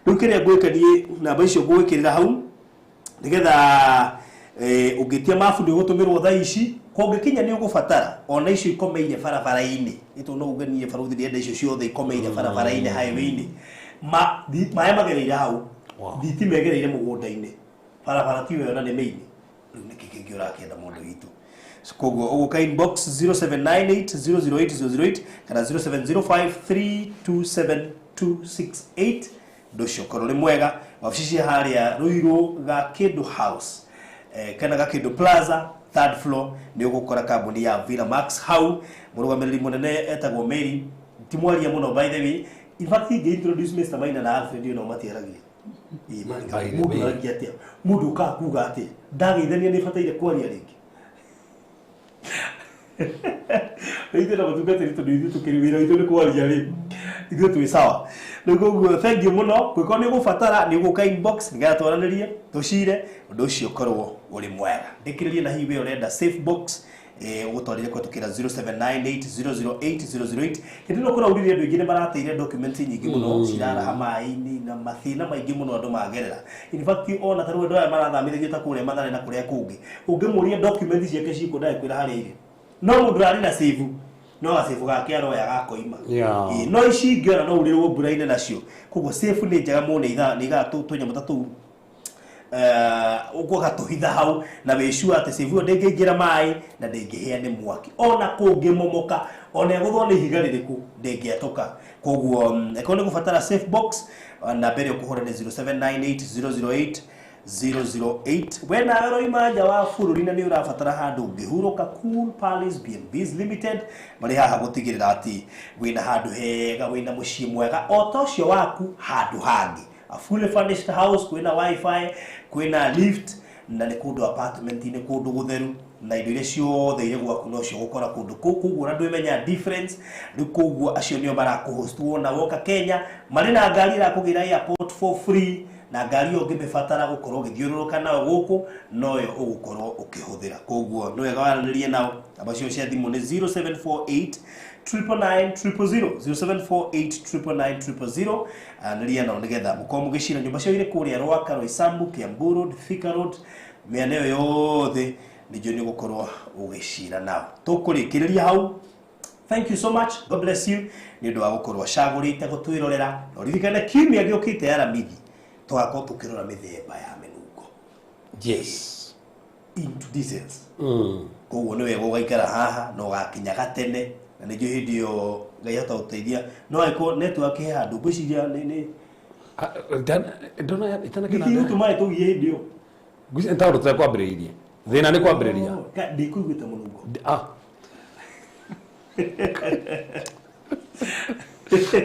Rĩu kĩrĩa ngwĩka niĩ, namba icio ngũgwĩkĩrĩra hau nĩgetha ũngĩtia mabu nĩ ũgũtũmĩrwo thaa ici, kũngĩkinya nĩ ũgũbatara ona icio ikomeire barabara-inĩ, ĩtũ no uge niĩ baruthi ndĩrenda icio ciothe ikomeire barabara-inĩ, highway-inĩ, maĩ magereire hau, thitima ĩgereire mũgũnda-inĩ, barabara ti wega na nĩ mĩini. Rĩu nĩkĩ kĩngĩ ũrakĩenda, mũndũ witũ? So, koguo ũgũka inbox 0798 008 008 kana 0705 327 268. Ũndũ ũcio ũkorwo ũrĩ mwega. Wabici cia harĩa Ruiru ga Kĩndũ House, kana ga Kĩndũ Plaza, third floor, nĩ ũgũkora kambuni ya Villa Max hau. Mũrũgamĩrĩri mũnene etagwo Mary, ti mwaria mũno, by the way. In fact, ingĩ introduce Mr. Maina na Alfred no matiaragia. Ĩ, By the mũndũ way. aragia atĩa? Mũndũ ũkaga kuga atĩa ndageithania nĩ bataire kwaria rĩngĩ? Ithuĩ na mũtungatĩri, tondũ ithuĩ tũkĩrĩ wĩra witũ nĩ kwaria rĩ, ithuĩ twĩ sawa. Rĩu koguo thank you mũno. Kwĩkorwo nĩ ũgũbatara, nĩ ũgũka inbox nĩgetha twaranĩrie, tũcire, ũndũ ũcio ũkorwo ũrĩ mwega. Ndĩkĩrĩrie na hihi we ũrenda safe box, ũgũtwarire kũhetũkĩra 0798 008 008. Hĩndĩ ĩno kũraurire, andũ aingĩ nĩ marateire document nyingĩ mũno, ciraraha maĩ-inĩ na mathĩna maingĩ mũno andũ magerera. In fact, ona ta rĩu andũ aya marathamithagio ta kũrĩa Mathare na kũrĩa kũngĩ, ũngĩmũria document ciake ciĩkũ, ndagĩkwĩra harĩa irĩ, no mũndũ ararĩ na save, no gacabu gake aroya gakoima. Ĩĩ, no ici ingĩ ona no urĩrwo mbura-inĩ nacio, koguo safe nĩ njega mũno, nĩ igaga tũnyamũ ta tũu ũgatũhitha hau na wĩcua atĩ save ĩyo ndĩngĩingĩra maĩ na ndĩngĩhĩa nĩ mwaki, ona kũngĩmomoka, ona ĩgũthwo nĩ ihiga rĩrĩkũ, ndĩngĩatũka. Koguo ĩkorwo nĩ gũbatara safe box, namba ĩrĩa ũkũhũra nĩ 0798 008 008. We nawe ũroima nja wa bũrũri na nĩ ũrabatara handũ ũngĩhurũka, Cool Palace B&Bs Limited marĩ haha gũtigĩrĩra atĩ wĩna handũ hega, wĩna mũciĩ mwega o ta ũcio waku handũ hangĩ, a fully furnished house, kwĩna wifi, kwĩna lift, na nĩ kũndũ apartment-inĩ, kũndũ gũtheru, na indo iria ciothe irĩ gwaku nocio gũkora kũndũ kũu. Koguo ona ndwĩmenya difference rĩu. Koguo acio nĩo marakũhost wona woka Kenya, marĩ na ngari ĩrakũgĩra airport for free, na ngari ĩyo ũngĩmĩbatara gũkorwo ũgĩthiũrũrũka nayo gũkũ, noyo ũgũkorwo ũkĩhũthĩra. Koguo nĩ wega waranĩrie nao. Namba cio cia thimũ nĩ 0748 999 000, 0748 999 000. Anĩria nao nĩgetha mũkorwo mũgĩcira. Nyũmba cio irĩ kũrĩa Rwaka, Roysambu, Kiambu Road, Thika Road, mĩena ĩyo yothe. Nĩ njũĩ nĩ ũgũkorwo ũgĩcira nao. Tũkũrĩkĩrĩria hau. Thank you so much. God bless you. Nĩ ũndũ wa gũkorwo ũcagũrĩte gũtwĩrorera. Na ũririkane kiumia gĩũkĩte ya Aramithi tũgakorwo tũkĩrora mĩthemba ya mĩnungo. Yes. Into details. Koguo nĩ wega ũgaikara haha na ũgakinya gatene na nĩnjũĩ hĩndĩ ĩyo Ngai ahota gũteithia no angĩkorwo network he handũ ngwĩciria nĩ Ndona itanakena. nĩkĩ gĩtũmaga tũgie hĩndĩ ĩyo. Ngwĩciria nĩ tondũ tũtekwambĩrĩirie. Thĩna nĩ kwambĩrĩria. Ndikuiguĩte mũnungo. Ah.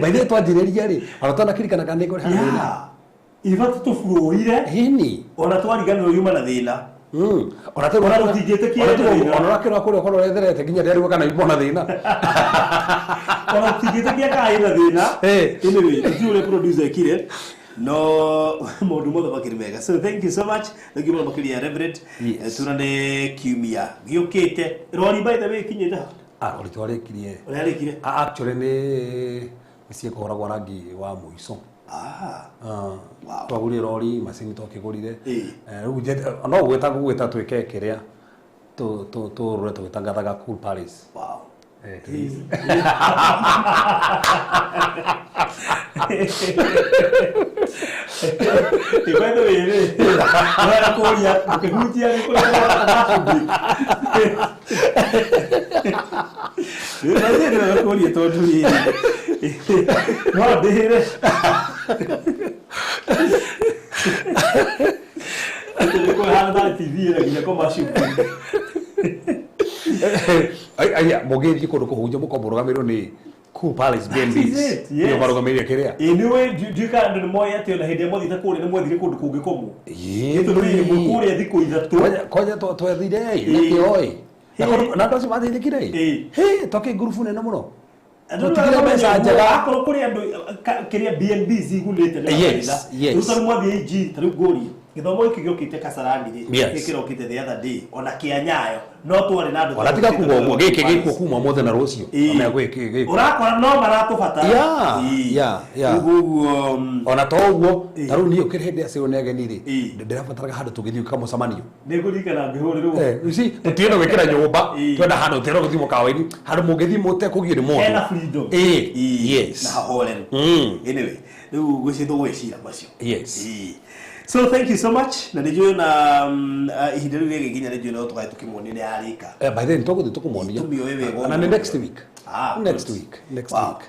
By the way twanjĩrĩria rĩ, ona twanakirikana kana nĩ kũrĩ handũ thĩna. Yeah. Ibati tũburoire Ĩni. ona twariganĩrwo yuma na thĩna. Ona tũ Ona tũtingĩtĩkia ona ĩna thĩna. ona ũrakĩrora kũrĩa ũkorwo ũretherete nginya ndĩarigwo kana yuma na thĩna. Ona tũtingĩtĩkia kana ĩna thĩna. Eh. Anyway, tũtiũĩ ũrĩa producer ekire no maũndũ mothe makĩrĩ mega. So thank you so much. Thank you mũno makĩria Reverend. Yes. Tuonane kiumia gĩũkĩte. Rori by the way ikinyĩte ha? Ah, rori twarĩkirie. Ũrĩa arĩkire? Ah, actually nĩ ciĩkũhũragwo rangi wa mũico. Ah. Ah, Wow. twagũrire rori macini twakĩgũrire. Ĩĩ. Rĩu no gwĩta gwĩta twĩke kĩrĩa tũrũre tũgĩtangathaga Cool Palace. Wow. By the way, rĩ, ũrenda kũria ũkĩhutia nĩ kũrĩ ndĩrenda kũria tondũ rĩrĩ no ndĩhĩre nĩ kũhana TV ĩna nginya commercial break. Aya mũgĩthiĩ kũndũ kũhunjia mũkorwo mũrũgamĩrĩirwo nĩ Cool Palace That is B&Bs. it, yes. Nĩo marũgamĩrĩire kĩrĩa. Ĩĩ nĩ ũĩ ndiũĩ kana andũ nĩ moĩ atĩ ona hĩndĩ ĩrĩa mwathiĩte kũrĩa nĩ mwathiire kũndũ kũngĩ kũmũ. Ĩĩ. Gĩtũmi kũrĩa thikũ ithatũ. Kwanja twethire ĩ Ĩĩ. nakĩo ĩ. Ĩĩ. Na andũ acio mateithĩkire ĩ. Ĩĩ. Hĩ twakĩ ngurubu nene mũno. Andũ Tũtigire nĩ mbeca maramenya njega. Akorwo kũrĩ andũ kĩrĩa B&Bs igunĩte nĩ Yes, makanitha. yes. Rĩu tarĩu mwathiĩ injiri tarĩu ngũrie gĩthomo gĩkĩ gĩũkĩte Kasarani rĩ Yes. gĩkĩ kĩrokĩte the other day ona kĩa Nyayo no twarĩ na andũ Ona tiga kuga ũguo gĩkĩ gĩkuo kuma ũmũthĩ na rũciũ. Ĩĩ. Amenya gĩkĩ gĩkĩ. Ũrakora no maratũbatara. Yeah, Ĩĩ. yeah. Rĩu ũguo Ona to ũguo Ĩĩ. ta rĩu niĩ ũkĩrĩ hĩndĩ acio nĩ ageni rĩ Ĩĩ. ndĩrabataraga handũ tũgĩthiĩ kamũcemanio. nĩ ngũririkana ngĩhũrĩrwo. You see, tũtienda gwĩkĩra nyũmba Ĩĩ. twenda handũ tũtienda gũthiĩ mũkawa-inĩ handũ mũngĩthiĩ mũtekũgio nĩ mũndũ. Hena freedom. Ĩĩ, Ĩĩ. yes. Na hahoreru. Anyway, rĩu ngwĩciria tũgwĩcira macio. Yes. Ĩĩ. So thank you so much. Na nĩ njũĩ na ihinda rĩu rĩgĩkinya nĩ njũĩ no tũgathiĩ tũkĩmuonie nĩ yarĩka. By then tũgũthiĩ tũkũmuonia. Tũmĩoe wega Na nĩ next week. Ah, Next good. week. Next Wow. week.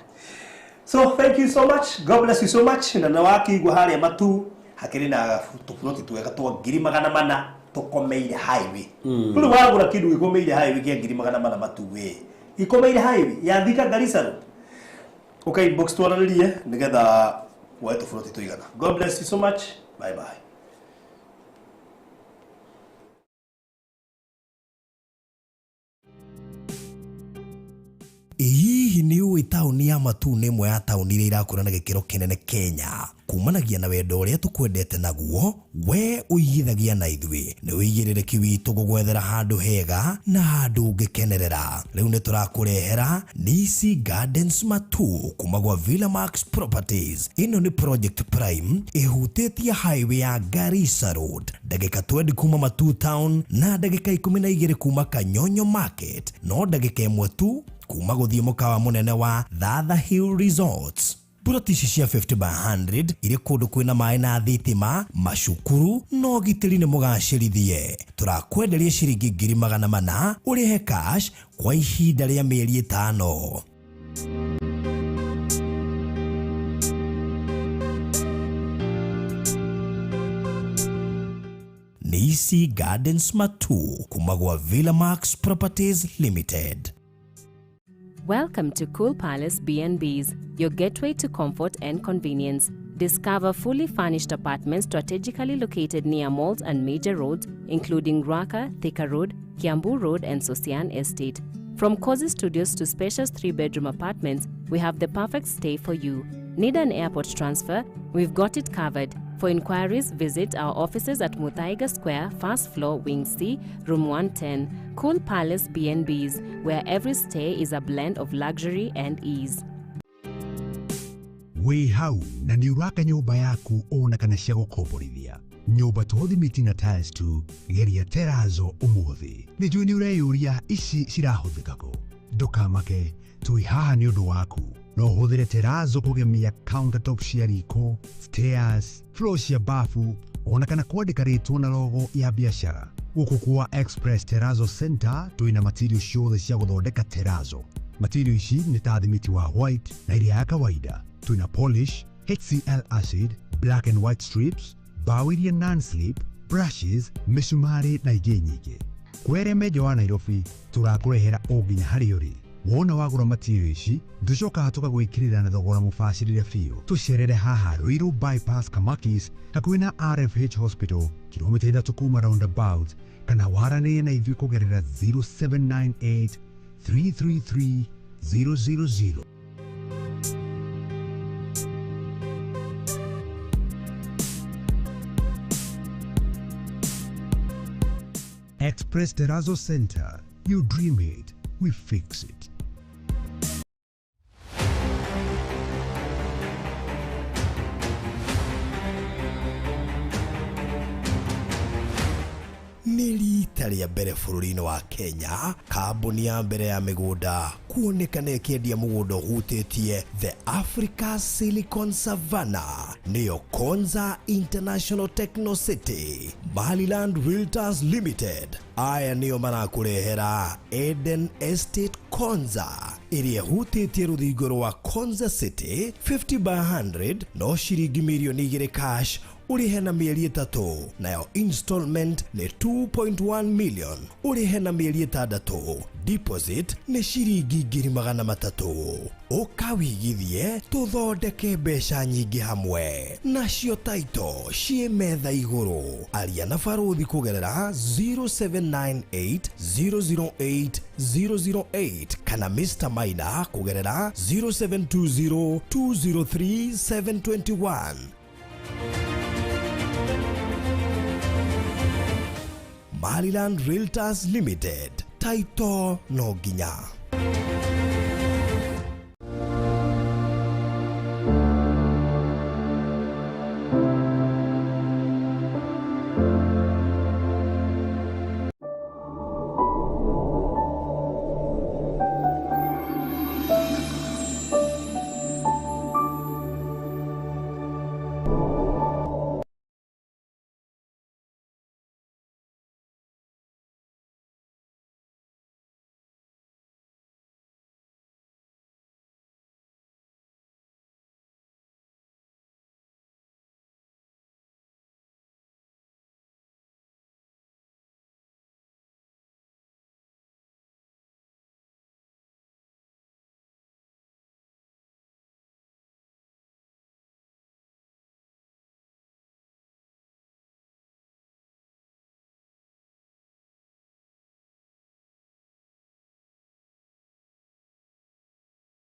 So thank you so much. God bless you so much. Na nĩ wakĩigua harĩa matu hakĩrĩ na tũburoti twega twa 400,000 tũkomeire highway. Rĩu wagũra kĩndũ gĩkomeire highway kĩa 400,000 matu we. Gĩkomeire highway ya Thika Garissa Road. Ũka inbox twaranĩrie nĩgetha woe tũburoti tũigana. God bless you so much. Bye bye. Hihi nĩ ũĩ taũni ya Matuu nĩ ĩmwe ya taũni iria irakũra na gĩkĩro kĩnene Kenya kumanagia na wendo ũrĩa tũkwendete naguo we ũigithagia na ithuĩ nĩ ũigĩrĩrĩki witũ gũgwethera handũ hega na handũ ũngĩkenerera. Rĩu nĩ tũrakũrehera Nisi Gardens Matuu kuma gwa Villa Max Properties. Ĩno nĩ project prime ĩhutĩtie highway ya Garissa Road, ndagĩka 20 kuma Matuu town na ndagĩka 12 kuma Kanyonyo Market, no ndagĩka ĩmwe tu kuma gũthiĩ mũkawa mũnene wa Thatha Hill Resorts. Buroti ici cia 50 by 100 irĩ kũndũ kwĩna maĩ na thitima, macukuru na ũgitĩri nĩ mũgacĩrithie. Tũrakwenderia ciringi 400,000 ũrĩhe cash kwa ihinda rĩa mĩeri 5. Nisi Gardens Matuu kuma gwa Villa Max Properties Limited. Welcome to Cool Palace B&Bs, your gateway to comfort and convenience. Discover fully furnished apartments strategically located near malls and major roads, including Ruaka, Thika Road, Kiambu Road, and Sosian Estate. From cozy studios to spacious 3-bedroom apartments, we have the perfect stay for you. Need an airport transfer? We've got it covered. For inquiries, visit our offices at Muthaiga Square, first floor, Wing C, Room 110. Cool Palace B&Bs, where every stay is a blend of luxury and ease. Wĩ hau na nĩ ũraka nyũmba yaku ona kana cia gũkomborithia. Nyũmba to thimiti na tiles tu, geria terazo ũmũthĩ. Nĩ njũĩ nĩ ũreyũria ici cirahũthĩka kũ. Ndũkamake, twĩ haha nĩ ũndũ waku. No ũhũthĩre terazo kũgemia countertop cia riko, stairs, floor cia bafu, ona kana kwandĩka rĩtwa na logo ya biacara. Gũkũ kwa Express Terrazzo Center twĩna material ciothe cia gũthondeka terazo. Material ici nĩ ta thimiti wa white na iria ya kawaida. Twĩna polish, HCl acid, black and white strips, mbaũ iria non-slip, brushes, mĩcumarĩ na ingĩ nyingĩ. Kwere menjo wa Nairobi tũrakũrehera o nginya harĩa ũrĩ. Wona wagũra material ici, tũcokaga tũkagwĩkĩrĩra na thogora mũbacĩrĩre biũ. Tũcerere haha Ruiru Bypass Kamakis hakuhĩ na RFH Hospital, kilomita 3 kuma roundabout, kana waranĩrie na ithuĩ kũgerera 0798 333 000. Express Terrazzo Center. You dream it, we fix it. Nĩ rita rĩa mbere bũrũri-inĩ wa Kenya, kambuni ya mbere ya mĩgũnda kuonekana ĩkĩendia mũgũnda ũhutĩtie the Africa Silicon Savannah, nĩyo Konza International Techno City. Maryland Realtors Limited aya nĩo marakũrehera Eden Estate Konza ĩrĩa ĩhutĩtie rũthingo rwa Konza City 50 by 100, no ciringi mirioni 2 cash ũrĩhe na mĩeri 3, nayo installment nĩ 2.1 million ũrĩhe na mĩeri 6, deposit nĩ ciringi 300,000. Ũka wĩigithie tũthondeke mbeca nyingĩ hamwe, nacio taito ciĩ metha igũrũ. Aria na barũthi kũgerera 0798 008 008 kana Mr Maina kũgerera 0720 203 721. Maryland Realtors Limited, taito no nginya.